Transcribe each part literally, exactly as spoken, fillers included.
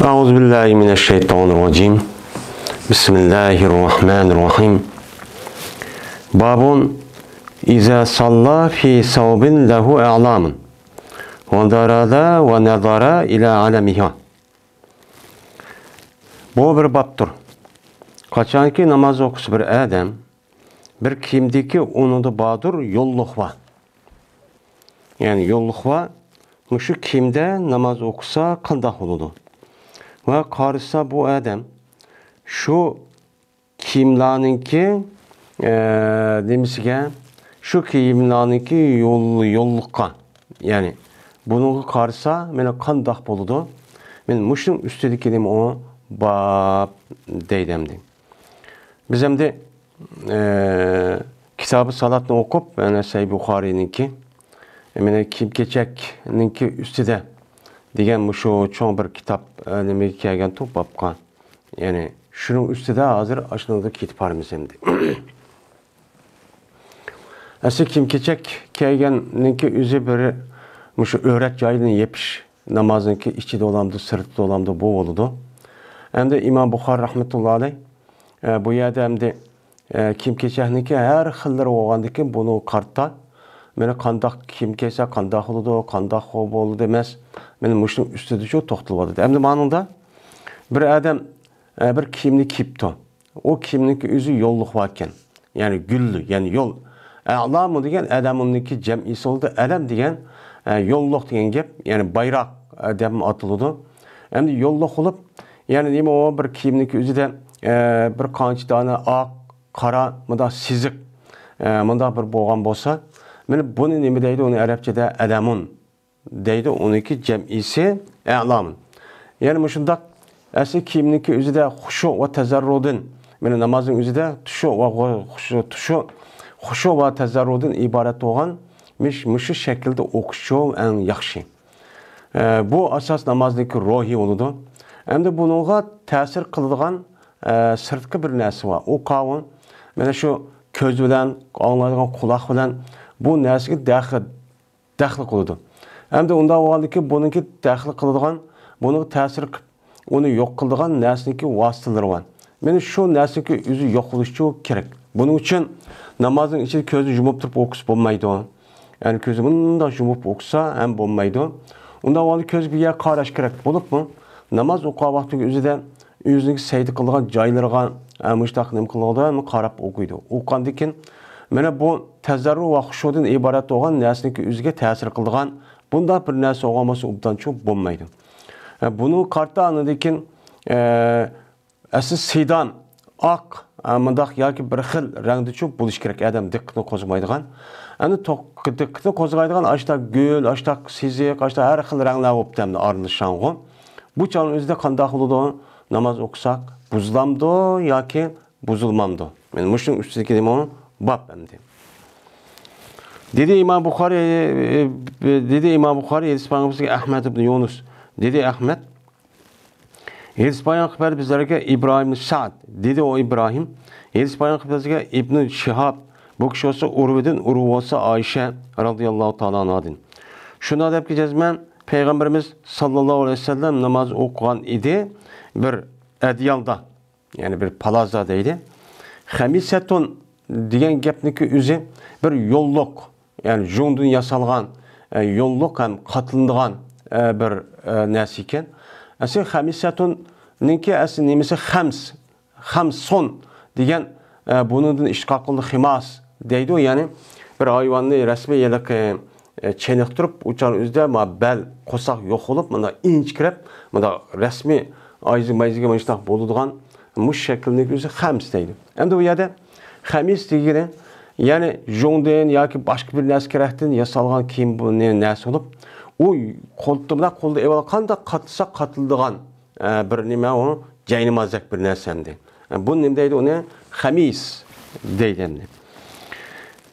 أعوذ بالله من الشيطان الرجيم. بسم الله الرحمن الرحيم. باب إذا صلى في ثوب له أعلام ودرد ونظر إلى علمها. بۇ بىر بابتۇر. قاچانكى ناماز ئوقۇسا بىر ئادەم، بىر كىيىمدىكى ئۇنىڭدا باردۇر يوللۇق بار. يەنى يوللۇق بار. مۇشۇ كىيىمدە ناماز ئوقۇسا قانداق بولىدۇ؟ ۋە قارىسا بۇ ئادەم شۇ كىيىملارنىڭكى، ئە، نېمىسىگە، شۇ كىيىملارنىڭكى يول-، يوللۇققا، يەنى بۇنىڭغا قارىسا مانا قانداق بولىدۇ؟ مانا مۇشۇنىڭ ئۈستىدىكى نېمە ئۇ؟ باب دەيدۇ ئەمدى. بىز ئەمدى، ئە، كىتابى سالاتنى ئوقۇپ، يەنە سەھىھ بۇخارىينىڭكى، مانا كىيىم-كېچەكنىڭكى ئۈستىدە دېگەن مۇشۇ چوڭ بىر كىتاب، ئە، نېمىگە كەلگەنتۇق بابقا. يەنى شۇنىڭ ئۈستىدە ھازىر ئاشۇنىڭدا كېتىپ بارىمىز ئەمدى. ئەسلى كىيىم-كېچەك كىيگەننىڭكى ئۆزى بىر مۇشۇ ئۆرەت جايىنى يېپىش، نامازنىڭكى ئىچىدە بولامدۇ، سىرتىدا بولامدۇ، بۇ بولىدۇ. ئەمدى ئىمام بۇخارى رەھمەتۇللا ئەلەي، ئە، بۇ يەردە ئەمدى، ئە، كىيىم-كېچەكنىڭكى ھەر خىللىرى بولغاندىكىن بۇنىڭغا قارىتا، مانا قانداق كىيىم كىيسە قانداق بولىدۇ، قانداق بولىدۇ ئەمەس، مانا مۇشۇنىڭ ئۈستىدە شۇ توختىلىۋاتىدۇ. ئەمدى مانىڭدا بىر ئادەم، ئە، بىر كىيىمنى كىيىپتۇ. ئۇ كىيىمنىڭكى ئۆزى يوللۇق باركەن. يەنى گۈللۈ، يەنى يول. ئەلامۇ دېگەن ئەلەمۇنىڭكى جەمئىسى بولىدۇ. ئەلەم دېگەن، ئە، يوللۇق دېگەن گەپ، يەنى بايراق، ئە، دەپمۇ ئاتىلىدۇ. ئەمدى يوللۇق بولۇپ، يەنى نېمە ئۇ بىر كىيىمنىڭكى ئۆزىدە، ئە، بىر قانچە دانە ئاق، قارا، مۇنداق سىزىق، ئە، مۇنداق بىر بولغان بولسا، مانا بۇنى نېمە دەيدۇ؟ ئۇنى ئەرەبچىدە ئەلەمۇن دەيدۇ، ئۇنىڭكى جەمئىسى ئەلام. يەنى مۇشۇنداق ئەسلى كىيىمنىڭكى ئۆزىدە خۇشۇ ۋە تەزەررۇدىن، مانا نامازنىڭ ئۆزىدە تۇشۇ ۋە غۇ-، خۇشۇ، تۇشۇ، خۇشۇ ۋە تەزەررۇدىن ئىبارەت بولغان مىش-، مۇشۇ شەكىلدە ئوقۇشچۇ ئەڭ ياخشى. ئە، بۇ ئاساس نامازنىڭكى روھى بولىدۇ. ئەمدى بۇنىڭغا تەسىر قىلىدىغان، ئە، سىرتقى بىر نەرسە بار. ئۇ قاۋۇن، مانا شۇ كۆز بىلەن، ئاڭلايدىغان قۇلاق بىلەن بۇ نەرسىگە دەخلى دەخلى قىلىدۇ. ئەمدى ئۇنداق بولغاندىكىن بۇنىڭكى دەخلى قىلىدىغان، بۇنىڭغا تەسىر قىلىپ، ئۇنى يوق قىلىدىغان نەرسىنىڭكى ۋاسىتىلىرى بار. مانا شۇ نەرسىنىڭكى ئۆزى يوق بولۇشىچۇ كېرەك. بۇنىڭ ئۈچۈن نامازنىڭ ئىچىدە كۆزنى يۇمۇپ تۇرۇپ ئوقۇسا بولمايدۇ. يەنى كۆزنى مۇنداق يۇمۇپ ئوقۇسا ھەم بولمايدۇ. ئۇنداق بولغاندا كۆزگە بىر يەر قاراش كېرەك بولۇپمۇ، ناماز ئوقۇغان ۋاقتىنىڭ ئۆزىدە ئۆزىنىڭ سەجدە قىلىدىغان جايلىرىغا، ئە، مۇشۇنداق نېمە قىلىدىغان قاراپ ئوقۇيدۇ. ئوقۇغاندىن كېيىن، مانا بۇ تەزەررۇ ۋە خۇشۇدىن ئىبارەت بولغان نەرسىنىڭكى ئۆزىگە تەسىر قىلىدىغان بۇنداق بىر نەرسە بولغان بولسا ئوبدانچۇ بولمايدۇ. ئە، بۇنىڭغا قارىتا ئاندىن كېيىن، ئە، ئەسلى سىدان، ئاق، ئە، مۇنداق ياكى بىر خىل رەڭدىچۇ بولۇشى كېرەك ئادەم دىققىتىنى قوزغىمايدىغان. ئەنە توق-، دىققىتىنى قوزغايدىغان ئاشۇنداق گۈل، ئاشۇنداق سىزىق، ئاشۇنداق ھەر خىل رەڭلەر بولۇپتۇ ئەمدى ئارىلىشىدىغان. بۇ چاغنىڭ ئۆزىدە قانداق بولىدۇ؟ ناماز ئوقۇساق بۇزۇلامدۇ ياكى بۇزۇلمامدۇ؟ مانا مۇشۇنىڭ ئۈستىدىكى نېمە ئۇ؟ باب ئەمدى. دېدى ئىمام بۇخارى، دېدى ئىمام بۇخارى، ھەدىس پەيغەمبىرىمىزگە ئەھمەد ئىبن يۇنۇس. دېدى ئەھمەد، ھەدىس بايان قىلىپ بەردى بىزلەرگە ئىبراھىم سەئد. دېدى ئۇ ئىبراھىم، ھەدىس بايان قىلىپ بىزگە ئىبنى شىھاب، بۇ كىشى بولسا ئۇرۋىدىن، ئۇرۋا بولسا ئائىشە رازىياللاھۇ تائالا ئانھادىن. شۇنداق دەپكى جەزمەن، پەيغەمبىرىمىز ساللاللاھۇ ئەلەيھى ۋەسەللەم ناماز ئوقۇغان ئىدى بىر ئەدىيالدا. يەنى بىر پالازا دەيدۇ. خەمىسەتۇن دېگەن گەپنىكى ئۆزى بىر يوللۇق، يەنى يۇڭدىن ياسالغان، ئە، يوللۇق ھەم قاتلىنىدىغان، ئە، بىر، ئە، نەرسە ئىكەن. ئەسلى خەمىسەتۇننىڭكى ئەسلى نېمىسى خەمس، خەمسۇن دېگەن، ئە، بۇنىڭدىن ئىشتىقاق قىلىنىدۇ خىماس دەيدۇ. يەنى بىر ھايۋاننى رەسمىي ھېلىقى ئە، چېنىقتۇرۇپ، ئۇ چاغنىڭ ئۆزىدە ما بەل، قورساق يوق بولۇپ، مانا ئىنچىكىرەپ، مانا رەسمىي ئايزى مايزىگە مانا شۇنداق بولىدىغان مۇشۇ شەكىلنىڭ ئۆزى خەمس دەيدۇ. ئەمدى بۇ يەردە خەمىس دېگىنى، يەنى يۇڭدىن ياكى باشقا بىر نەرسە كېرەكتىن ياسالغان كىيىم بۇ نە-، نەرسە بولۇپ، ئۇ قولتۇقدا قولدا ئېۋەل قانداق قاتلىسا قاتلىدىغان، ئە، بىر نېمە ئۇ؟ جاينامازدەك بىر نەرسە ئەمدى. ئە، بۇ نېمە دەيدۇ ئۇنى؟ خەمىس دەيدۇ ئەمدى.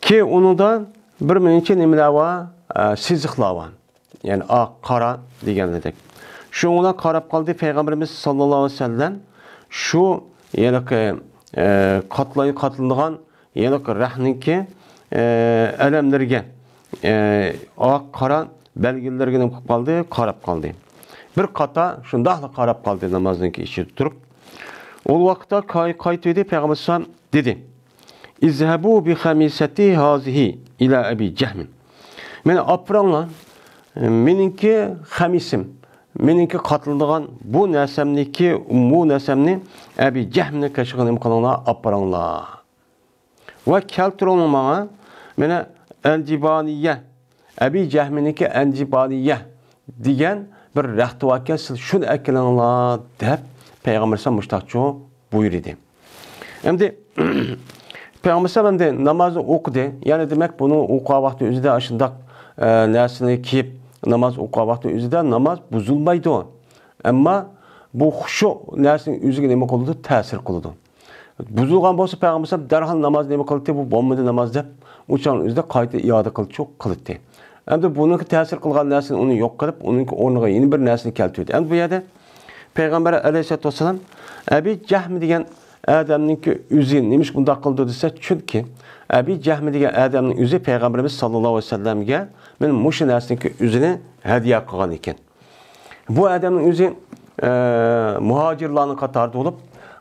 كېيىن ئۇنىڭدا بىر مۇنچە نېمىلەر بار؟ ئە، سىزىقلار بار. يەنى ئاق، قارا دېگەنلىدەك. شۇڭا قاراپ قالدى پەيغەمبىرىمىز ساللاللاھۇ ئەلەيھى ۋەسەللەم شۇ ھېلىقى، ئە، قاتلاي-، قاتلىنىدىغان ھېلىقى رەخنىڭكى، ئە، ئەلەملىرىگە، ئە، ئاق، قارا بەلگىلىرىگە نېمە قىلىپ قالدى؟ قاراپ قالدى. بىر قاتا شۇنداقلا قاراپ قالدى نامازنىڭكى ئىچىدە تۇرۇپ. ئۇ ۋاقىتتا قاي-، قايتىۋىدى، پەيغەمبەر ئەلەيھىسسالام دېدى: «اذهبوا بخميصتي هذه إلى أبي جهم.» مېنى ئاپىرىڭلار، مېنىڭكى خەمىسەم، مېنىڭكى قاتىلىدىغان بۇ نەرسەمنىكى، بۇ نەرسەمنى ئەبى جەھمنىڭ قېشىغا نېمە قىلىڭلار، ئاپىرىڭلار. ۋە كەلتۈرۈڭلار ماڭا، مانا، ئەنجىبانىيە، ئەبى جەھمىنىڭكى ئەنجىبانىيە دېگەن بىر رەختى باركەن، سىز شۇنى ئەكېلىڭلار، دەپ پەيغەمبەر ئەلەيھىسسالام مۇشۇنداقچۇ بۇيرۇدى. ئەمدى پەيغەمبەر ئەلەيھىسسالام ئەمدى نامازنى ئوقۇدى. يەنى دېمەك، بۇنى ئوقۇغان ۋاقتى ئۆزىدە ئاشۇنداق، ئە، نەرسىنى كىيىپ ناماز ئوقۇغان ۋاقتى ئۆزىدە ناماز بۇزۇلمايدۇ. ئەمما بۇ خۇشۇ نەرسىنىڭ ئۆزىگە نېمە قىلىدۇ؟ تەسىر قىلىدۇ. بۇزۇلغان بولسا، پەيغەمبەر ئەلەيھىسسالام دەرھال ناماز نېمە قىلاتتى؟ بۇ بولمىدى ناماز دەپ، ئۇ چاغنىڭ ئۆزىدە قايتا ئىئادە قىلچۇ قىلاتتى. ئەمدى بۇنىڭكى تەسىر قىلغان نەرسىنى ئۇنى يوق قىلىپ، ئۇنىڭكى ئورنىغا يەنە بىر نەرسىنى كەلتۈردى. ئەمدى بۇ يەردە پەيغەمبەر ئەلەيھىسسالاتۇ ۋەسسالام ئەبى جەھمى دېگەن ئادەمنىڭكى ئۆزى نېمىشقا بۇنداق قىلدى دېسە، چۈنكى ئەبى جەھمى دېگەن ئادەمنىڭ ئۆزى پەيغەمبىرىمىز ساللاللاھۇ ئەلەيھى ۋەسەللەمگە مانا مۇشۇ نەرسىنىڭكى ئۆزىنى ھەدىيە قىلغان ئىكەن. بۇ ئادەمنىڭ ئۆزى، ئە، مۇھاجىرلارنىڭ قاتارىدا بولۇپ،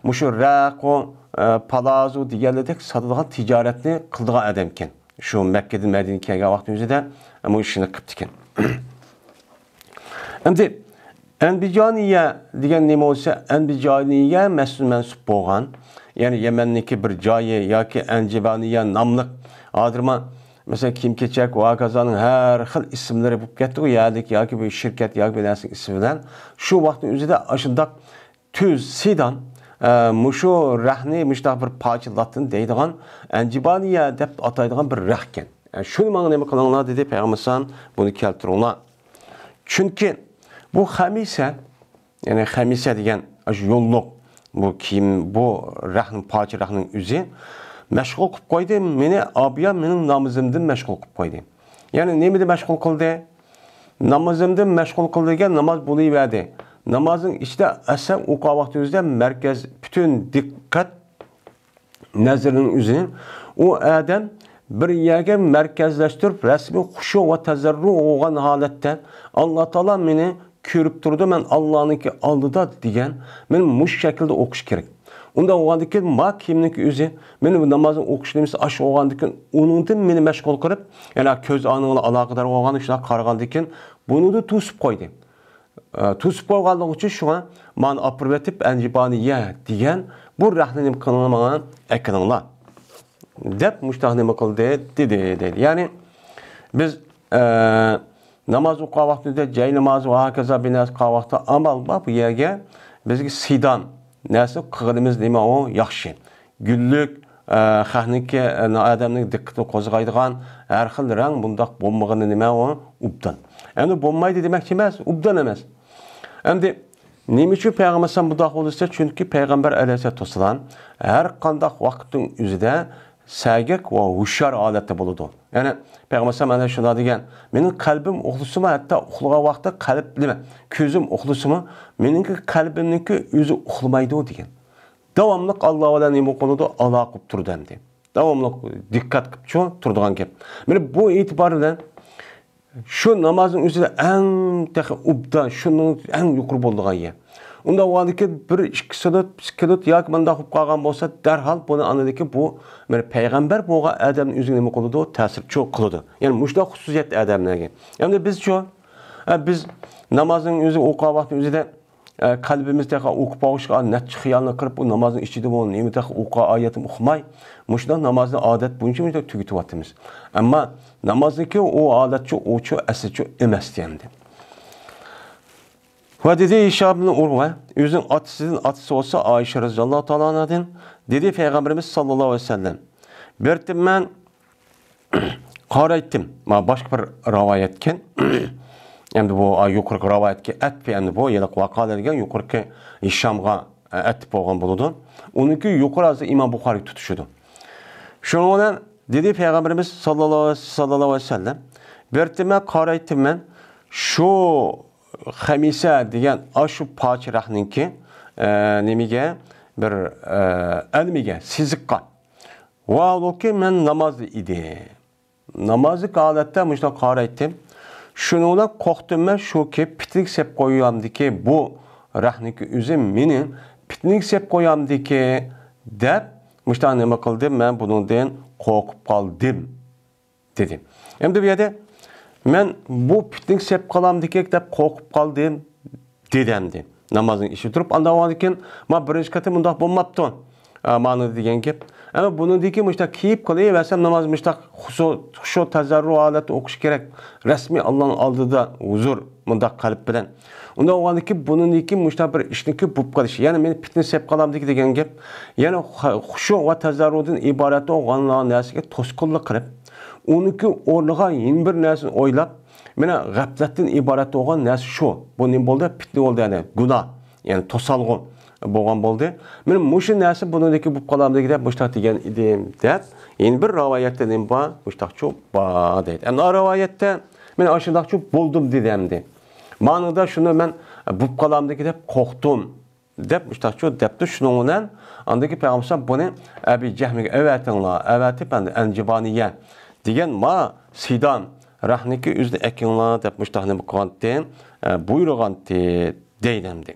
مۇشۇ رەقۇ، ئە، پالازۇ دېگەنلەردەك ساتىدىغان تىجارەتنى قىلىدىغان ئادەم ئىكەن. شۇ مەككىدىن مەدىنىگە كەلگەن ۋاقتى ئۆزىدە بۇ ئىشنى قىپتىكەن. ئەمدى ئەنبىجانىيە دېگەن نېمە بولسا، ئەنبىجانىيە مەسئۇل مەنسۇپ بولغان، يەنى يەمەننىكى بىر جايى ياكى ئەنجىبانىيە ناملىق، ھازىر ما-، مەسىلەن، كىيىم-كېچەك ۋە ھاكازانىڭ ھەر خىل ئىسىملىرى بولۇپ كەتتىغۇ، يەرلىك ياكى بىر شىركەت ياكى بىر نەرسىنىڭ ئىسمى بىلەن. شۇ ۋاقىتنىڭ ئۆزىدە ئاشۇنداق تۈز سىدان، ئە، مۇشۇ رەخنى مۇشۇنداق بىر پارچە لاتىن دەيدىغان، ئەنجىبانىيە دەپ ئاتايدىغان بىر رەخكەن. ئە، شۇنى ماڭا نېمە قىلىڭلار دېدى پەيغەمبەر ئەلەيھىسسالام، بۇنى كەلتۈرۈڭلار. چۈنكى بۇ خەمىسە، يەنى خەمىسە دېگەن ئاشۇ يوللۇق، بۇ كىيىم، بۇ رەخنە، پارچە رەخنىنىڭ ئۆزى مەشغۇل قىلىپ قويدى مېنى، ئابىيا مېنىڭ نامىزىمدىن مەشغۇل قىلىپ قويدى. يەنى نېمىدە مەشغۇل قىلدى؟ نامىزىمدىن مەشغۇل قىلدى دېگەن ناماز بولۇۋەردى. نامازنىڭ ئىچىدە ئەسەر ئوقۇغان ۋاقتىمىزدا مەركەز، پۈتۈن دىققەت نەزىرىنىڭ ئۆزىنى ئۇ ئادەم بىر يەرگە مەركەزلەشتۈرۈپ، رەسمىي خۇشۇ ۋە تەزەررۇ بولغان ھالەتتە، ئاللا تائالا مېنى كۆرۈپ تۇرىدۇ، مەن ئاللانىڭكى ئالدىدا دېگەن، مېنى مۇشۇ شەكىلدە ئوقۇش كېرەك. ئۇنداق بولغاندىكىن ما كىيىمنىڭكى ئۆزى، مېنى بۇ نامازنى ئوقۇش نېمىسى ئاشۇ بولغاندىكىن، ئۇنىڭدىن مېنى مەشغۇل قىلىپ، يەنە كۆز ئالدىڭلار ئالاقىدار بولغان شۇنداق قارىغاندىكىن، بۇنىدا توسۇپ قويدى. ئە، توسۇپ قويغانلىقى ئۈچۈن شۇڭا مانا ئاپىرىۋېتىپ، ئەنجىبانىيە دېگەن بۇ رەخنە نېمە قىلىڭلار، ماڭا ئەكىلىڭلار، دەپ مۇشۇنداق نېمە قىلدى، دېدى، دەيدۇ. يەنى بىز، ئە، ناماز ئوقۇغان ۋاقتىدا، جاي نامازى ۋە ھاكازا بىر نەرسە قىلغان ۋاقىتتا ئامال بار بۇ يەرگە بىزگە سىدان نەرسە قىلغىنىمىز نېمە ئۇ ياخشى. گۈللۈك، ئە، خەقنىڭكى، ئە، ئادەمنىڭ دىققىتىنى قوزغايدىغان ھەر خىل رەڭ بۇنداق بولمىغىنى نېمە ئۇ ئوبدان. ئەمدى بولمايدۇ دېمەكچى ئەمەس، ئوبدان ئەمەس. ئەمدى نېمە ئۈچۈن پەيغەمبەر ئەلەيھىسسالام بۇنداق بولدى دېسە، چۈنكى پەيغەمبەر ئەلەيھىسسالاتۇ ۋەسسالام ھەر قانداق ۋاقىتنىڭ ئۆزىدە سەگەك ۋە ھوشيار ھالەتتە بولىدۇ. يەنى پەيغەمبەر ئەلەيھىسسالام ئەنە شۇنداق دېگەن، مېنىڭ قەلبىم ئۇخلىسىمۇ، ھەتتا ئۇخلىغان ۋاقىتتا قەلب نېمە، كۆزۈم ئۇخلىسىمۇ، مېنىڭكى قەلبىمنىڭكى ئۆزى ئۇخلىمايدۇ دېگەن. داۋاملىق ئاللا بىلەن نېمە قىلىدۇ؟ ئالاقە قىلىپ تۇرىدۇ ئەمدى. داۋاملىق دىققەت قىلىپچۇ تۇرىدىغان گەپ. مانا بۇ ئېتىبار بىلەن شۇ نامازنىڭ ئۆزىدە ئەڭ تېخى ئوبدان، شۇنىڭ ئەڭ يۇقىرى بولىدىغان يەر. ئۇنداق بولغاندىكىن بىر ئىككى سېكۇنت، سېكۇنت ياكى مانداق بولۇپ قالغان بولسا، دەرھال بۇنى ئاندىكى بۇ، مانا پەيغەمبەر بولغان ئادەمنى ئۆزىگە نېمە قىلىدۇ؟ تەسىرچۇ قىلىدۇ. يەنى مۇشۇنداق خۇسۇسىيەت ئادەملەرگە. ئەمدى بىزچۇ؟ ئە، بىز نامازنىڭ ئۆزى ئوقۇغان ۋاقتىنىڭ ئۆزىدە، ئە، قەلبىمىز تېخى ئوقۇپ بولۇشقا نەچچە خىيالنى قىرىپ، ئۇ نامازنىڭ ئىچىدە بۇ نېمە تېخى ئوقۇغان ئايەتنى ئۇقماي، مۇشۇنداق نامازنى ئادەت بويىچە مۇشۇنداق تۈگىتىۋاتىمىز. ئەمما نامازنىڭكى ئۇ ھالەتچۇ، ئۇچۇ، ئەسلىچۇ ئەمەستى ئەمدى. ۋە دېدى ھىشام ئىبنى ئۇرۋە، ئۆزىنىڭ ئاتىسىدىن، ئاتىسى بولسا ئائىشە رەزىياللاھۇ تائالا ئانھادىن، دېدى پەيغەمبىرىمىز ساللاللاھۇ ئەلەيھى ۋەسەللەم، بىر تىممەن قارايتتىم. مانا باشقا بىر رىۋايەتكەن. ئەمدى بۇ، ئا، يۇقىرىقى رىۋايەتكە ئەتپى، ئەمدى بۇ ھېلىقى ۋەقالەر دېگەن يۇقىرىقى ھىشامغا، ئە، ئەتىپ بولغان بولىدۇ. ئۇنىڭكى يۇقىرى ھازىر ئىمام بۇخارىي تۇتۇشىدۇ. شۇنىڭ بىلەن دېدى پەيغەمبىرىمىز ساللاللاھۇ، ساللاللاھۇ ئەلەيھى ۋەسەللەم، بىر تىممەن قارايتتىم مەن شۇ خەمىسە دېگەن ئاشۇ پاچىراقنىڭكى، ئە، نېمىگە، بىر، ئە، ئەلمىگە، سىزىققا. ۋاھالۇكى مەن نامازدا ئىدى. نامازلىق ھالەتتە مۇشۇنداق قارايتتىم. شۇنىڭ بىلەن قورقتۇم مەن، شۇكى پىتنىگە سېلىپ قويامدىكى بۇ رەخنىكى ئۆزى مېنى پىتنىگە سېلىپ قويامدىكى دەپ، مۇشۇنداق نېمە قىلدىم، مەن بۇنىڭدىن قورقۇپ قالدىم، دېدى. ئەمدى بۇ يەردە مەن بۇ پىتنىگە سېلىپ قالامدىكى دەپ قورقۇپ قالدىم، دېدى ئەمدى. نامازنىڭ ئىشى تۇرۇپ، ئاندىن ئاۋۋالدىن كېيىن، ما بىرىنچى قېتىم مۇنداق بولماپتۇ. ئە، مانا دېگەن گەپ. ئەمما بۇنىڭدىن كېيىن مۇشۇنداق كىيىپ قىلىۋەرسەم، ناماز مۇشۇنداق خۇشۇ، خۇشۇ تەزەررۇ ھالەتتە ئوقۇش كېرەك. رەسمىي ئاللانىڭ ئالدىدا ھۇزۇر، مۇنداق قەلب بىلەن. ئۇنداق بولغاندىن كېيىن بۇنىڭدىن كېيىن مۇشۇنداق بىر ئىشنىڭكى بولۇپ قېلىشى. يەنى مېنى پىتنە سېلىپ قالامدىكى دېگەن گەپ. يەنى خۇ-، خۇشۇ ۋە تەزەررۇدىن ئىبارەت بولغان نەرسىگە توسقۇنلۇق قىلىپ، ئۇنىڭكى ئورنىغا يېڭى بىر نەرسىنى ئويلاپ، مانا غەپلەتتىن ئىبارەت بولغان نەرسە شۇ. بۇ نېمە بولدى؟ پىتنە بولدى، يەنى گۇناھ، يەنى توسالغۇ بولغان بولدى. مانا مۇشۇ نەرسە بۇنىڭدىكى بولۇپ قالامدىكى دەپ مۇشتاق دېگەن ئىدىم دەپ، يەنە بىر رىۋايەتتە نېمە بار؟ مۇشتاقچۇ بار دەيدۇ. ئەمدى رىۋايەتتە مانا ئاشۇنداقچۇ بولدۇم دېدى ئەمدى. مانىدا شۇنى مەن بولۇپ قالامدىكى دەپ قورقتۇم. دەپ مۇشتاقچۇ دەپتۇ. شۇنىڭ بىلەن ئاندىكى پەيغەمبەر بۇنى ئەبى جەھمىگە ئەۋەتىڭلار، ئەۋەتىپ ئەمدى ئەنجىبانىيە دېگەن ما سىدام رەخنىكى ئۆزىنى ئەكىڭلار دەپ مۇشتاق نېمە قىلغانتى، ئە، بۇيرۇغانتى دەيدۇ ئەمدى.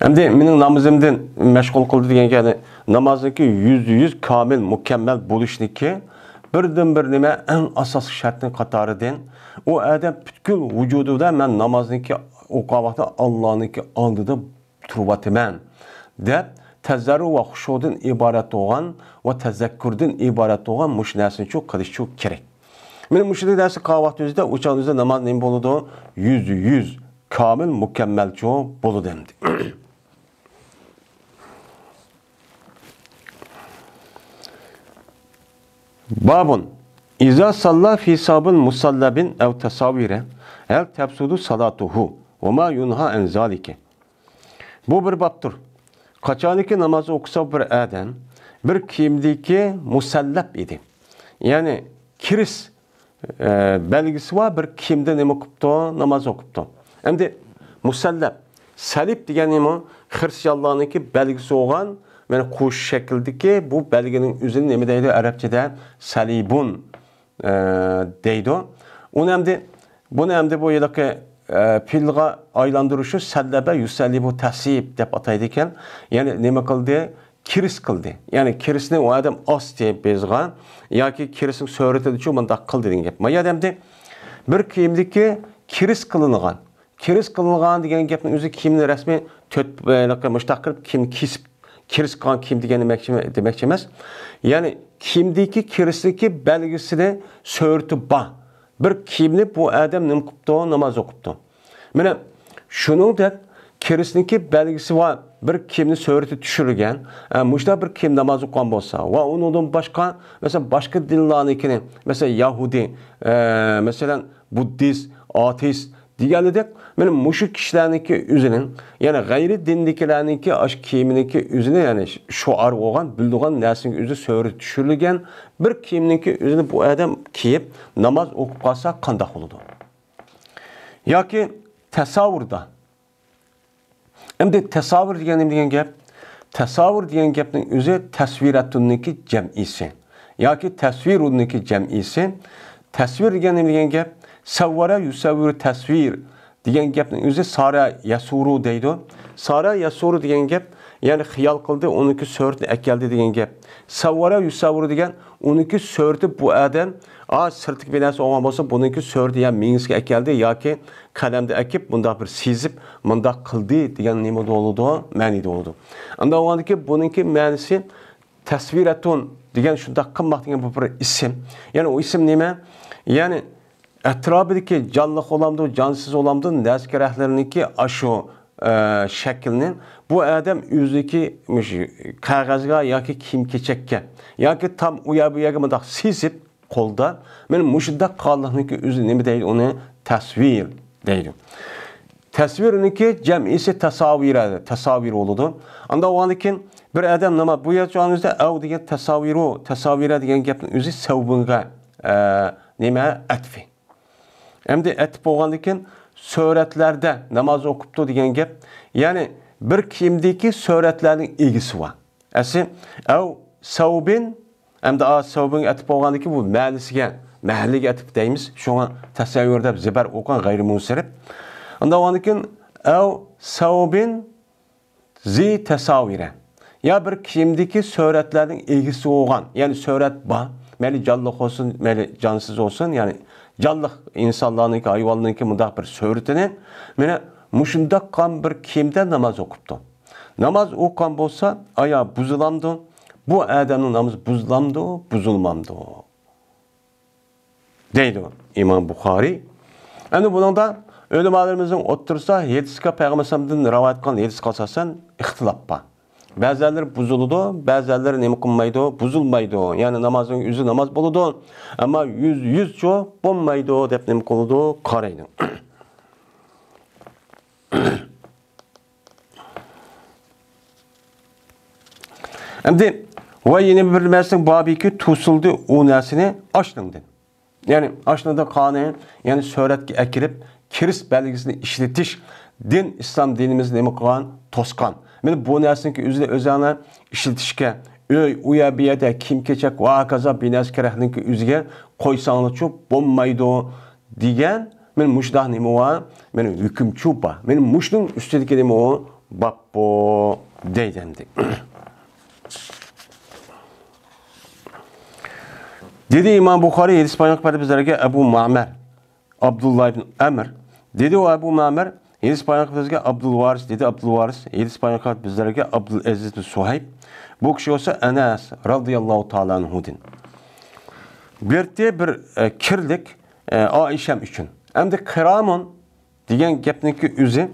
ئەمدى مېنىڭ نامىزىمدىن مەشغۇل قىلدى دېگەن گەپنى، نامازنىڭكى يۈزدە يۈز كامىل، مۇكەممەل بولۇشنىڭكى بىردىنبىر نېمە، ئەڭ ئاساسلىق شەرتنىڭ قاتارىدىن، ئۇ ئادەم پۈتكۈل ۋۇجۇدىدا مەن نامازنىڭكى ئوقۇغان ۋاقتىدا ئاللانىڭكى ئالدىدا تۇرۇۋاتىمەن دەپ، تەزەررۇ ۋە خۇشۇدىن ئىبارەت بولغان ۋە تەزەككۇردىن ئىبارەت بولغان مۇشۇ نەرسىنى شۇ قىلىشى كېرەك. مانا مۇشۇنداق نەرسە قىلغان ۋاقتىمىزدا، ئۇ چاغدا ناماز نېمە بولىدۇ؟ يۈزدە يۈز كامىل، مۇكەممەلچۇ بولىدۇ ئەمدى. بابۇن، ئىزا ساللا فى سابىن مۇسەللەبىن ئەۋ تەساۋىرە، ھەل تەپسۇدۇ سالاتۇھۇ، ۋە ما يۇنھا ئەن زالىكە. بۇ بىر بابتۇر. قاچانكى ناماز ئوقۇسا بىر ئادەم، بىر كىيىمدىكى مۇسەللەپ ئىدى. يەنى كىرىس، ئە، بەلگىسى بار بىر كىيىمدە نېمە قىپتۇ؟ ناماز ئوقۇپتۇ. ئەمدى مۇسەللەپ، سەلىب دېگەن نېمە؟ خىرىستىيانلارنىڭكى بەلگىسى بولغان، يەنى قوش شەكىلدىكى بۇ بەلگىنىڭ ئۆزىنى نېمە دەيدۇ ئەرەبچىدە؟ سەلىبۇن. ئە، دەيدۇ. ئۇنى ئەمدى، بۇنى ئەمدى بۇ ھېلىقى، ئە، پېئىلغا ئايلاندۇرۇشى سەللەبە يۇسەللىبۇ تەسلىب دەپ ئاتايدىكەن. يەنى نېمە قىلدى؟ كىرىس قىلدى. يەنى كىرىسنى ئۇ ئادەم ئاستى بېزىغا ياكى كىرىسنىڭ سۈرىتىدىچۇ مۇنداق قىلدى دېگەن گەپ. ما يەردە ئەمدى بىر كىيىمدىكى كىرىس قىلىنغان. كىرىس قىلىنغان دېگەن گەپنىڭ ئۆزى كىيىمنى رەسمىي تۆت، ھېلىقى مۇشتاق قىلىپ كىيىمنى كېسىپ، كىرىس قىلغان كىيىم دېگەن دېمەكچى، دېمەكچى ئەمەس. يەنى كىيىمدىكى كىرىسنىڭكى بەلگىسىنى، سۈرىتى بار بىر كىيىمنى بۇ ئادەم نېمە قىپتۇ؟ ناماز ئوقۇپتۇ. مانا شۇنىڭدەك كىرىسنىڭكى بەلگىسى بار بىر كىيىمنى سۈرىتى چۈشۈرۈلگەن، ئە، مۇشۇنداق بىر كىيىم ناماز ئوقۇغان بولسا ۋە ئۇنىڭدىن باشقا، مەسىلەن، باشقا دىنلارنىڭكىنى، مەسىلەن، يەھۇدىي، ئە، مەسىلەن، بۇددىست، ئاتېئىست دېگەنلىدەك، مانا مۇشۇ كىشىلەرنىڭكى ئۆزىنىڭ، يەنى غەيرىي دىندىكىلەرنىڭكى ئاشۇ كىيىمىنىڭكى ئۆزىنى، يەنى شوئار بولغان، بىلىدىغان نەرسىنىڭ ئۆزى سۈرىتى چۈشۈرۈلگەن بىر كىيىمنىڭكى ئۆزىنى بۇ ئادەم كىيىپ ناماز ئوقۇپ قالسا قانداق بولىدۇ؟ ياكى تەسەۋۋۇردا. ئەمدى تەسەۋۋۇر دېگەن نېمە دېگەن گەپ؟ تەسەۋۋۇر دېگەن گەپنىڭ ئۆزى تەسۋىرەتۇننىڭكى جەمئىسى ياكى تەسۋىرۇننىڭكى جەمئىسى. تەسۋىر دېگەن نېمە دېگەن گەپ؟ سەۋۋەرە يۇسەۋۋىرۇ تەسۋىر دېگەن گەپنىڭ ئۆزى سارە يەسۇرۇ دەيدۇ. سارە يەسۇرۇ دېگەن گەپ، يەنى خىيال قىلدى، ئۇنىڭكى سۈرىتىنى ئەكەلدى دېگەن گەپ. سەۋۋەرە يۇسەۋۋىرۇ دېگەن ئۇنىڭكى سۈرىتى بۇ ئادەم، ئا، سىرتتىكى بىر نەرسە بولغان بولسا، بۇنىڭكى سۈرىتى يا مېڭىسىگە ئەكەلدى ياكى قەلەمدە ئەكىپ، بۇنداق بىر سىزىپ، مۇنداق قىلدى دېگەن نېمە بولىدۇ؟ مەنىدە بولىدۇ. ئانداق بولغاندىكىن بۇنىڭكى مەنىسى تەسۋىرەتۇن دېگەن شۇنداق قىلماق دېگەن بۇ بىر ئىسىم. يەنى ئۇ ئىسىم نېمە؟ يەنى ئەتراپىدىكى جانلىق بولامدۇ، جانسىز بولامدۇ، نەرسە-كېرەكلىرىنىڭكى ئاشۇ، ئە، شەكلىنى بۇ ئادەم ئۆزىنىڭكى مۇشۇ قەغەزگە ياكى كىيىم-كېچەككە ياكى تام ئۇ يەر بۇ يەرگە مۇنداق سىزىپ، قولدا. مانا مۇشۇنداق قىلغانلىقنىڭكى ئۆزى نېمە دەيدۇ؟ ئۇنى تەسۋىر دەيدۇ. تەسۋىرنىڭكى جەمئىسى تەساۋىرە، تەساۋىر بولىدۇ. ئانداق بولغاندىن كېيىن بىر ئادەم ناماز، بۇ يەر جايىمىزدا ئەۋ دېگەن تەساۋىرۇ، تەساۋىرە دېگەن گەپنىڭ ئۆزى سەۋبىنگە، ئە، نېمە، ئەتفى. ئەمدى ئەتىپ بولغاندىن كېيىن سۈرەتلەردە ناماز ئوقۇپتۇ دېگەن گەپ. يەنى بىر كىيىمدىكى سۈرەتلەرنىڭ ئىگىسى بار. ئەسلى، ئەۋ سەۋبىن، ئەمدى ئا سەۋبىنگە ئەتىپ بولغاندىكى بۇ مەنىسىگە، مەھەللىگە ئەتىپ دەيمىز. شۇڭا تەسەۋۋۇر دەپ زىبەر ئوقۇغان، غەيرىي مۇنسەرىپ. ئۇنداق بولغاندىكىن، ئەۋ سەۋبىن زى تەسەۋۋۇرە. يا بىر كىيىمدىكى سۈرەتلەرنىڭ ئىگىسى بولغان، يەنى سۈرەت بار، مەيلى جانلىق بولسۇن، مەيلى جانسىز بولسۇن، يەنى جانلىق ئىنسانلارنىڭكى، ھايۋانلارنىڭكى مۇنداق بىر سۈرىتىنى، مانا مۇشۇنداق بىر كىيىمدە ناماز ئوقۇپتۇ. ناماز ئوقۇغان بولسا، ئايا بۇزۇلامدۇ؟ بۇ ئادەمنىڭ نامىزى بۇزۇلامدۇ، بۇزۇلمامدۇ؟ دەيدۇ ئىمام بۇخارىي. ئەمدى بۇنىڭدا ئۆلىمالىرىمىزنىڭ ئوتتۇرىسىدا ھەدىسكە، پەيغەمبەر ئەلەيھىسسالامدىن رىۋايەت قىلغان ھەدىسكە ئاساسەن ئىختىلاپ بار. بەزىلەر بۇزۇلىدۇ، بەزىلەر نېمە قىلمايدۇ، بۇزۇلمايدۇ. يەنى نامازنىڭ ئۆزى ناماز بولىدۇ. ئەمما يۈز، يۈزچۇ بولمايدۇ دەپ نېمە قىلىدۇ، قارايدۇ. ئەمدى ۋە يەنە بىر نەرسىنىڭ بابىكى توسۇلدى ئۇ نەرسىنى ئاشنىڭدىن. يەنى ئاشنىڭدىن قانى، يەنى سۈرەتكە ئەكىرىپ، كىرىس بەلگىسىنى ئىشلىتىش دىن، ئىسلام دىنىمىزنى نېمە قىلغان؟ توسقان. مانا بۇ نەرسىنىڭكى ئۆزىنى ئۆزەڭلار ئىشلىتىشكە، ئۆي، ئۇ يەر، بۇ يەردە كىيىم-كېچەك ۋە ھاكازا بىر نەرسە كېرەكنىڭكى ئۆزىگە قويساڭلارچۇ بولمايدۇ دېگەن، مانا مۇشۇنداق نېمە بار؟ مانا ھۆكۈمچۇ بار. مانا مۇشۇنىڭ ئۈستىدىكى نېمە بار؟ باب بۇ دەيدۇ ئەمدى. دېدى ئىمام بۇخارىي، ھەدىس بايان قىلىپ بەردى بىزلەرگە ئەبۇ مەمەر، ئابدۇللا ئىبن ئەمر. دېدى ئۇ ئەبۇ مەمەر، ھەدىس بايان قىلىپ بىزگە ئابدۇل ۋارىس، دېدى ئابدۇل ۋارىس، ھەدىس بايان قىلىپ بىزلەرگە ئابدۇل ئەزىز بىن سۇھەيب. بۇ كىشى بولسا ئەنەس رازىياللاھۇ تائالا ئەنھۇدىن. بېرىپتى بىر، ئە، كىرلىك، ئە، ئائىشەم ئۈچۈن. ئەمدى قىرامۇن دېگەن گەپنىڭكى ئۆزى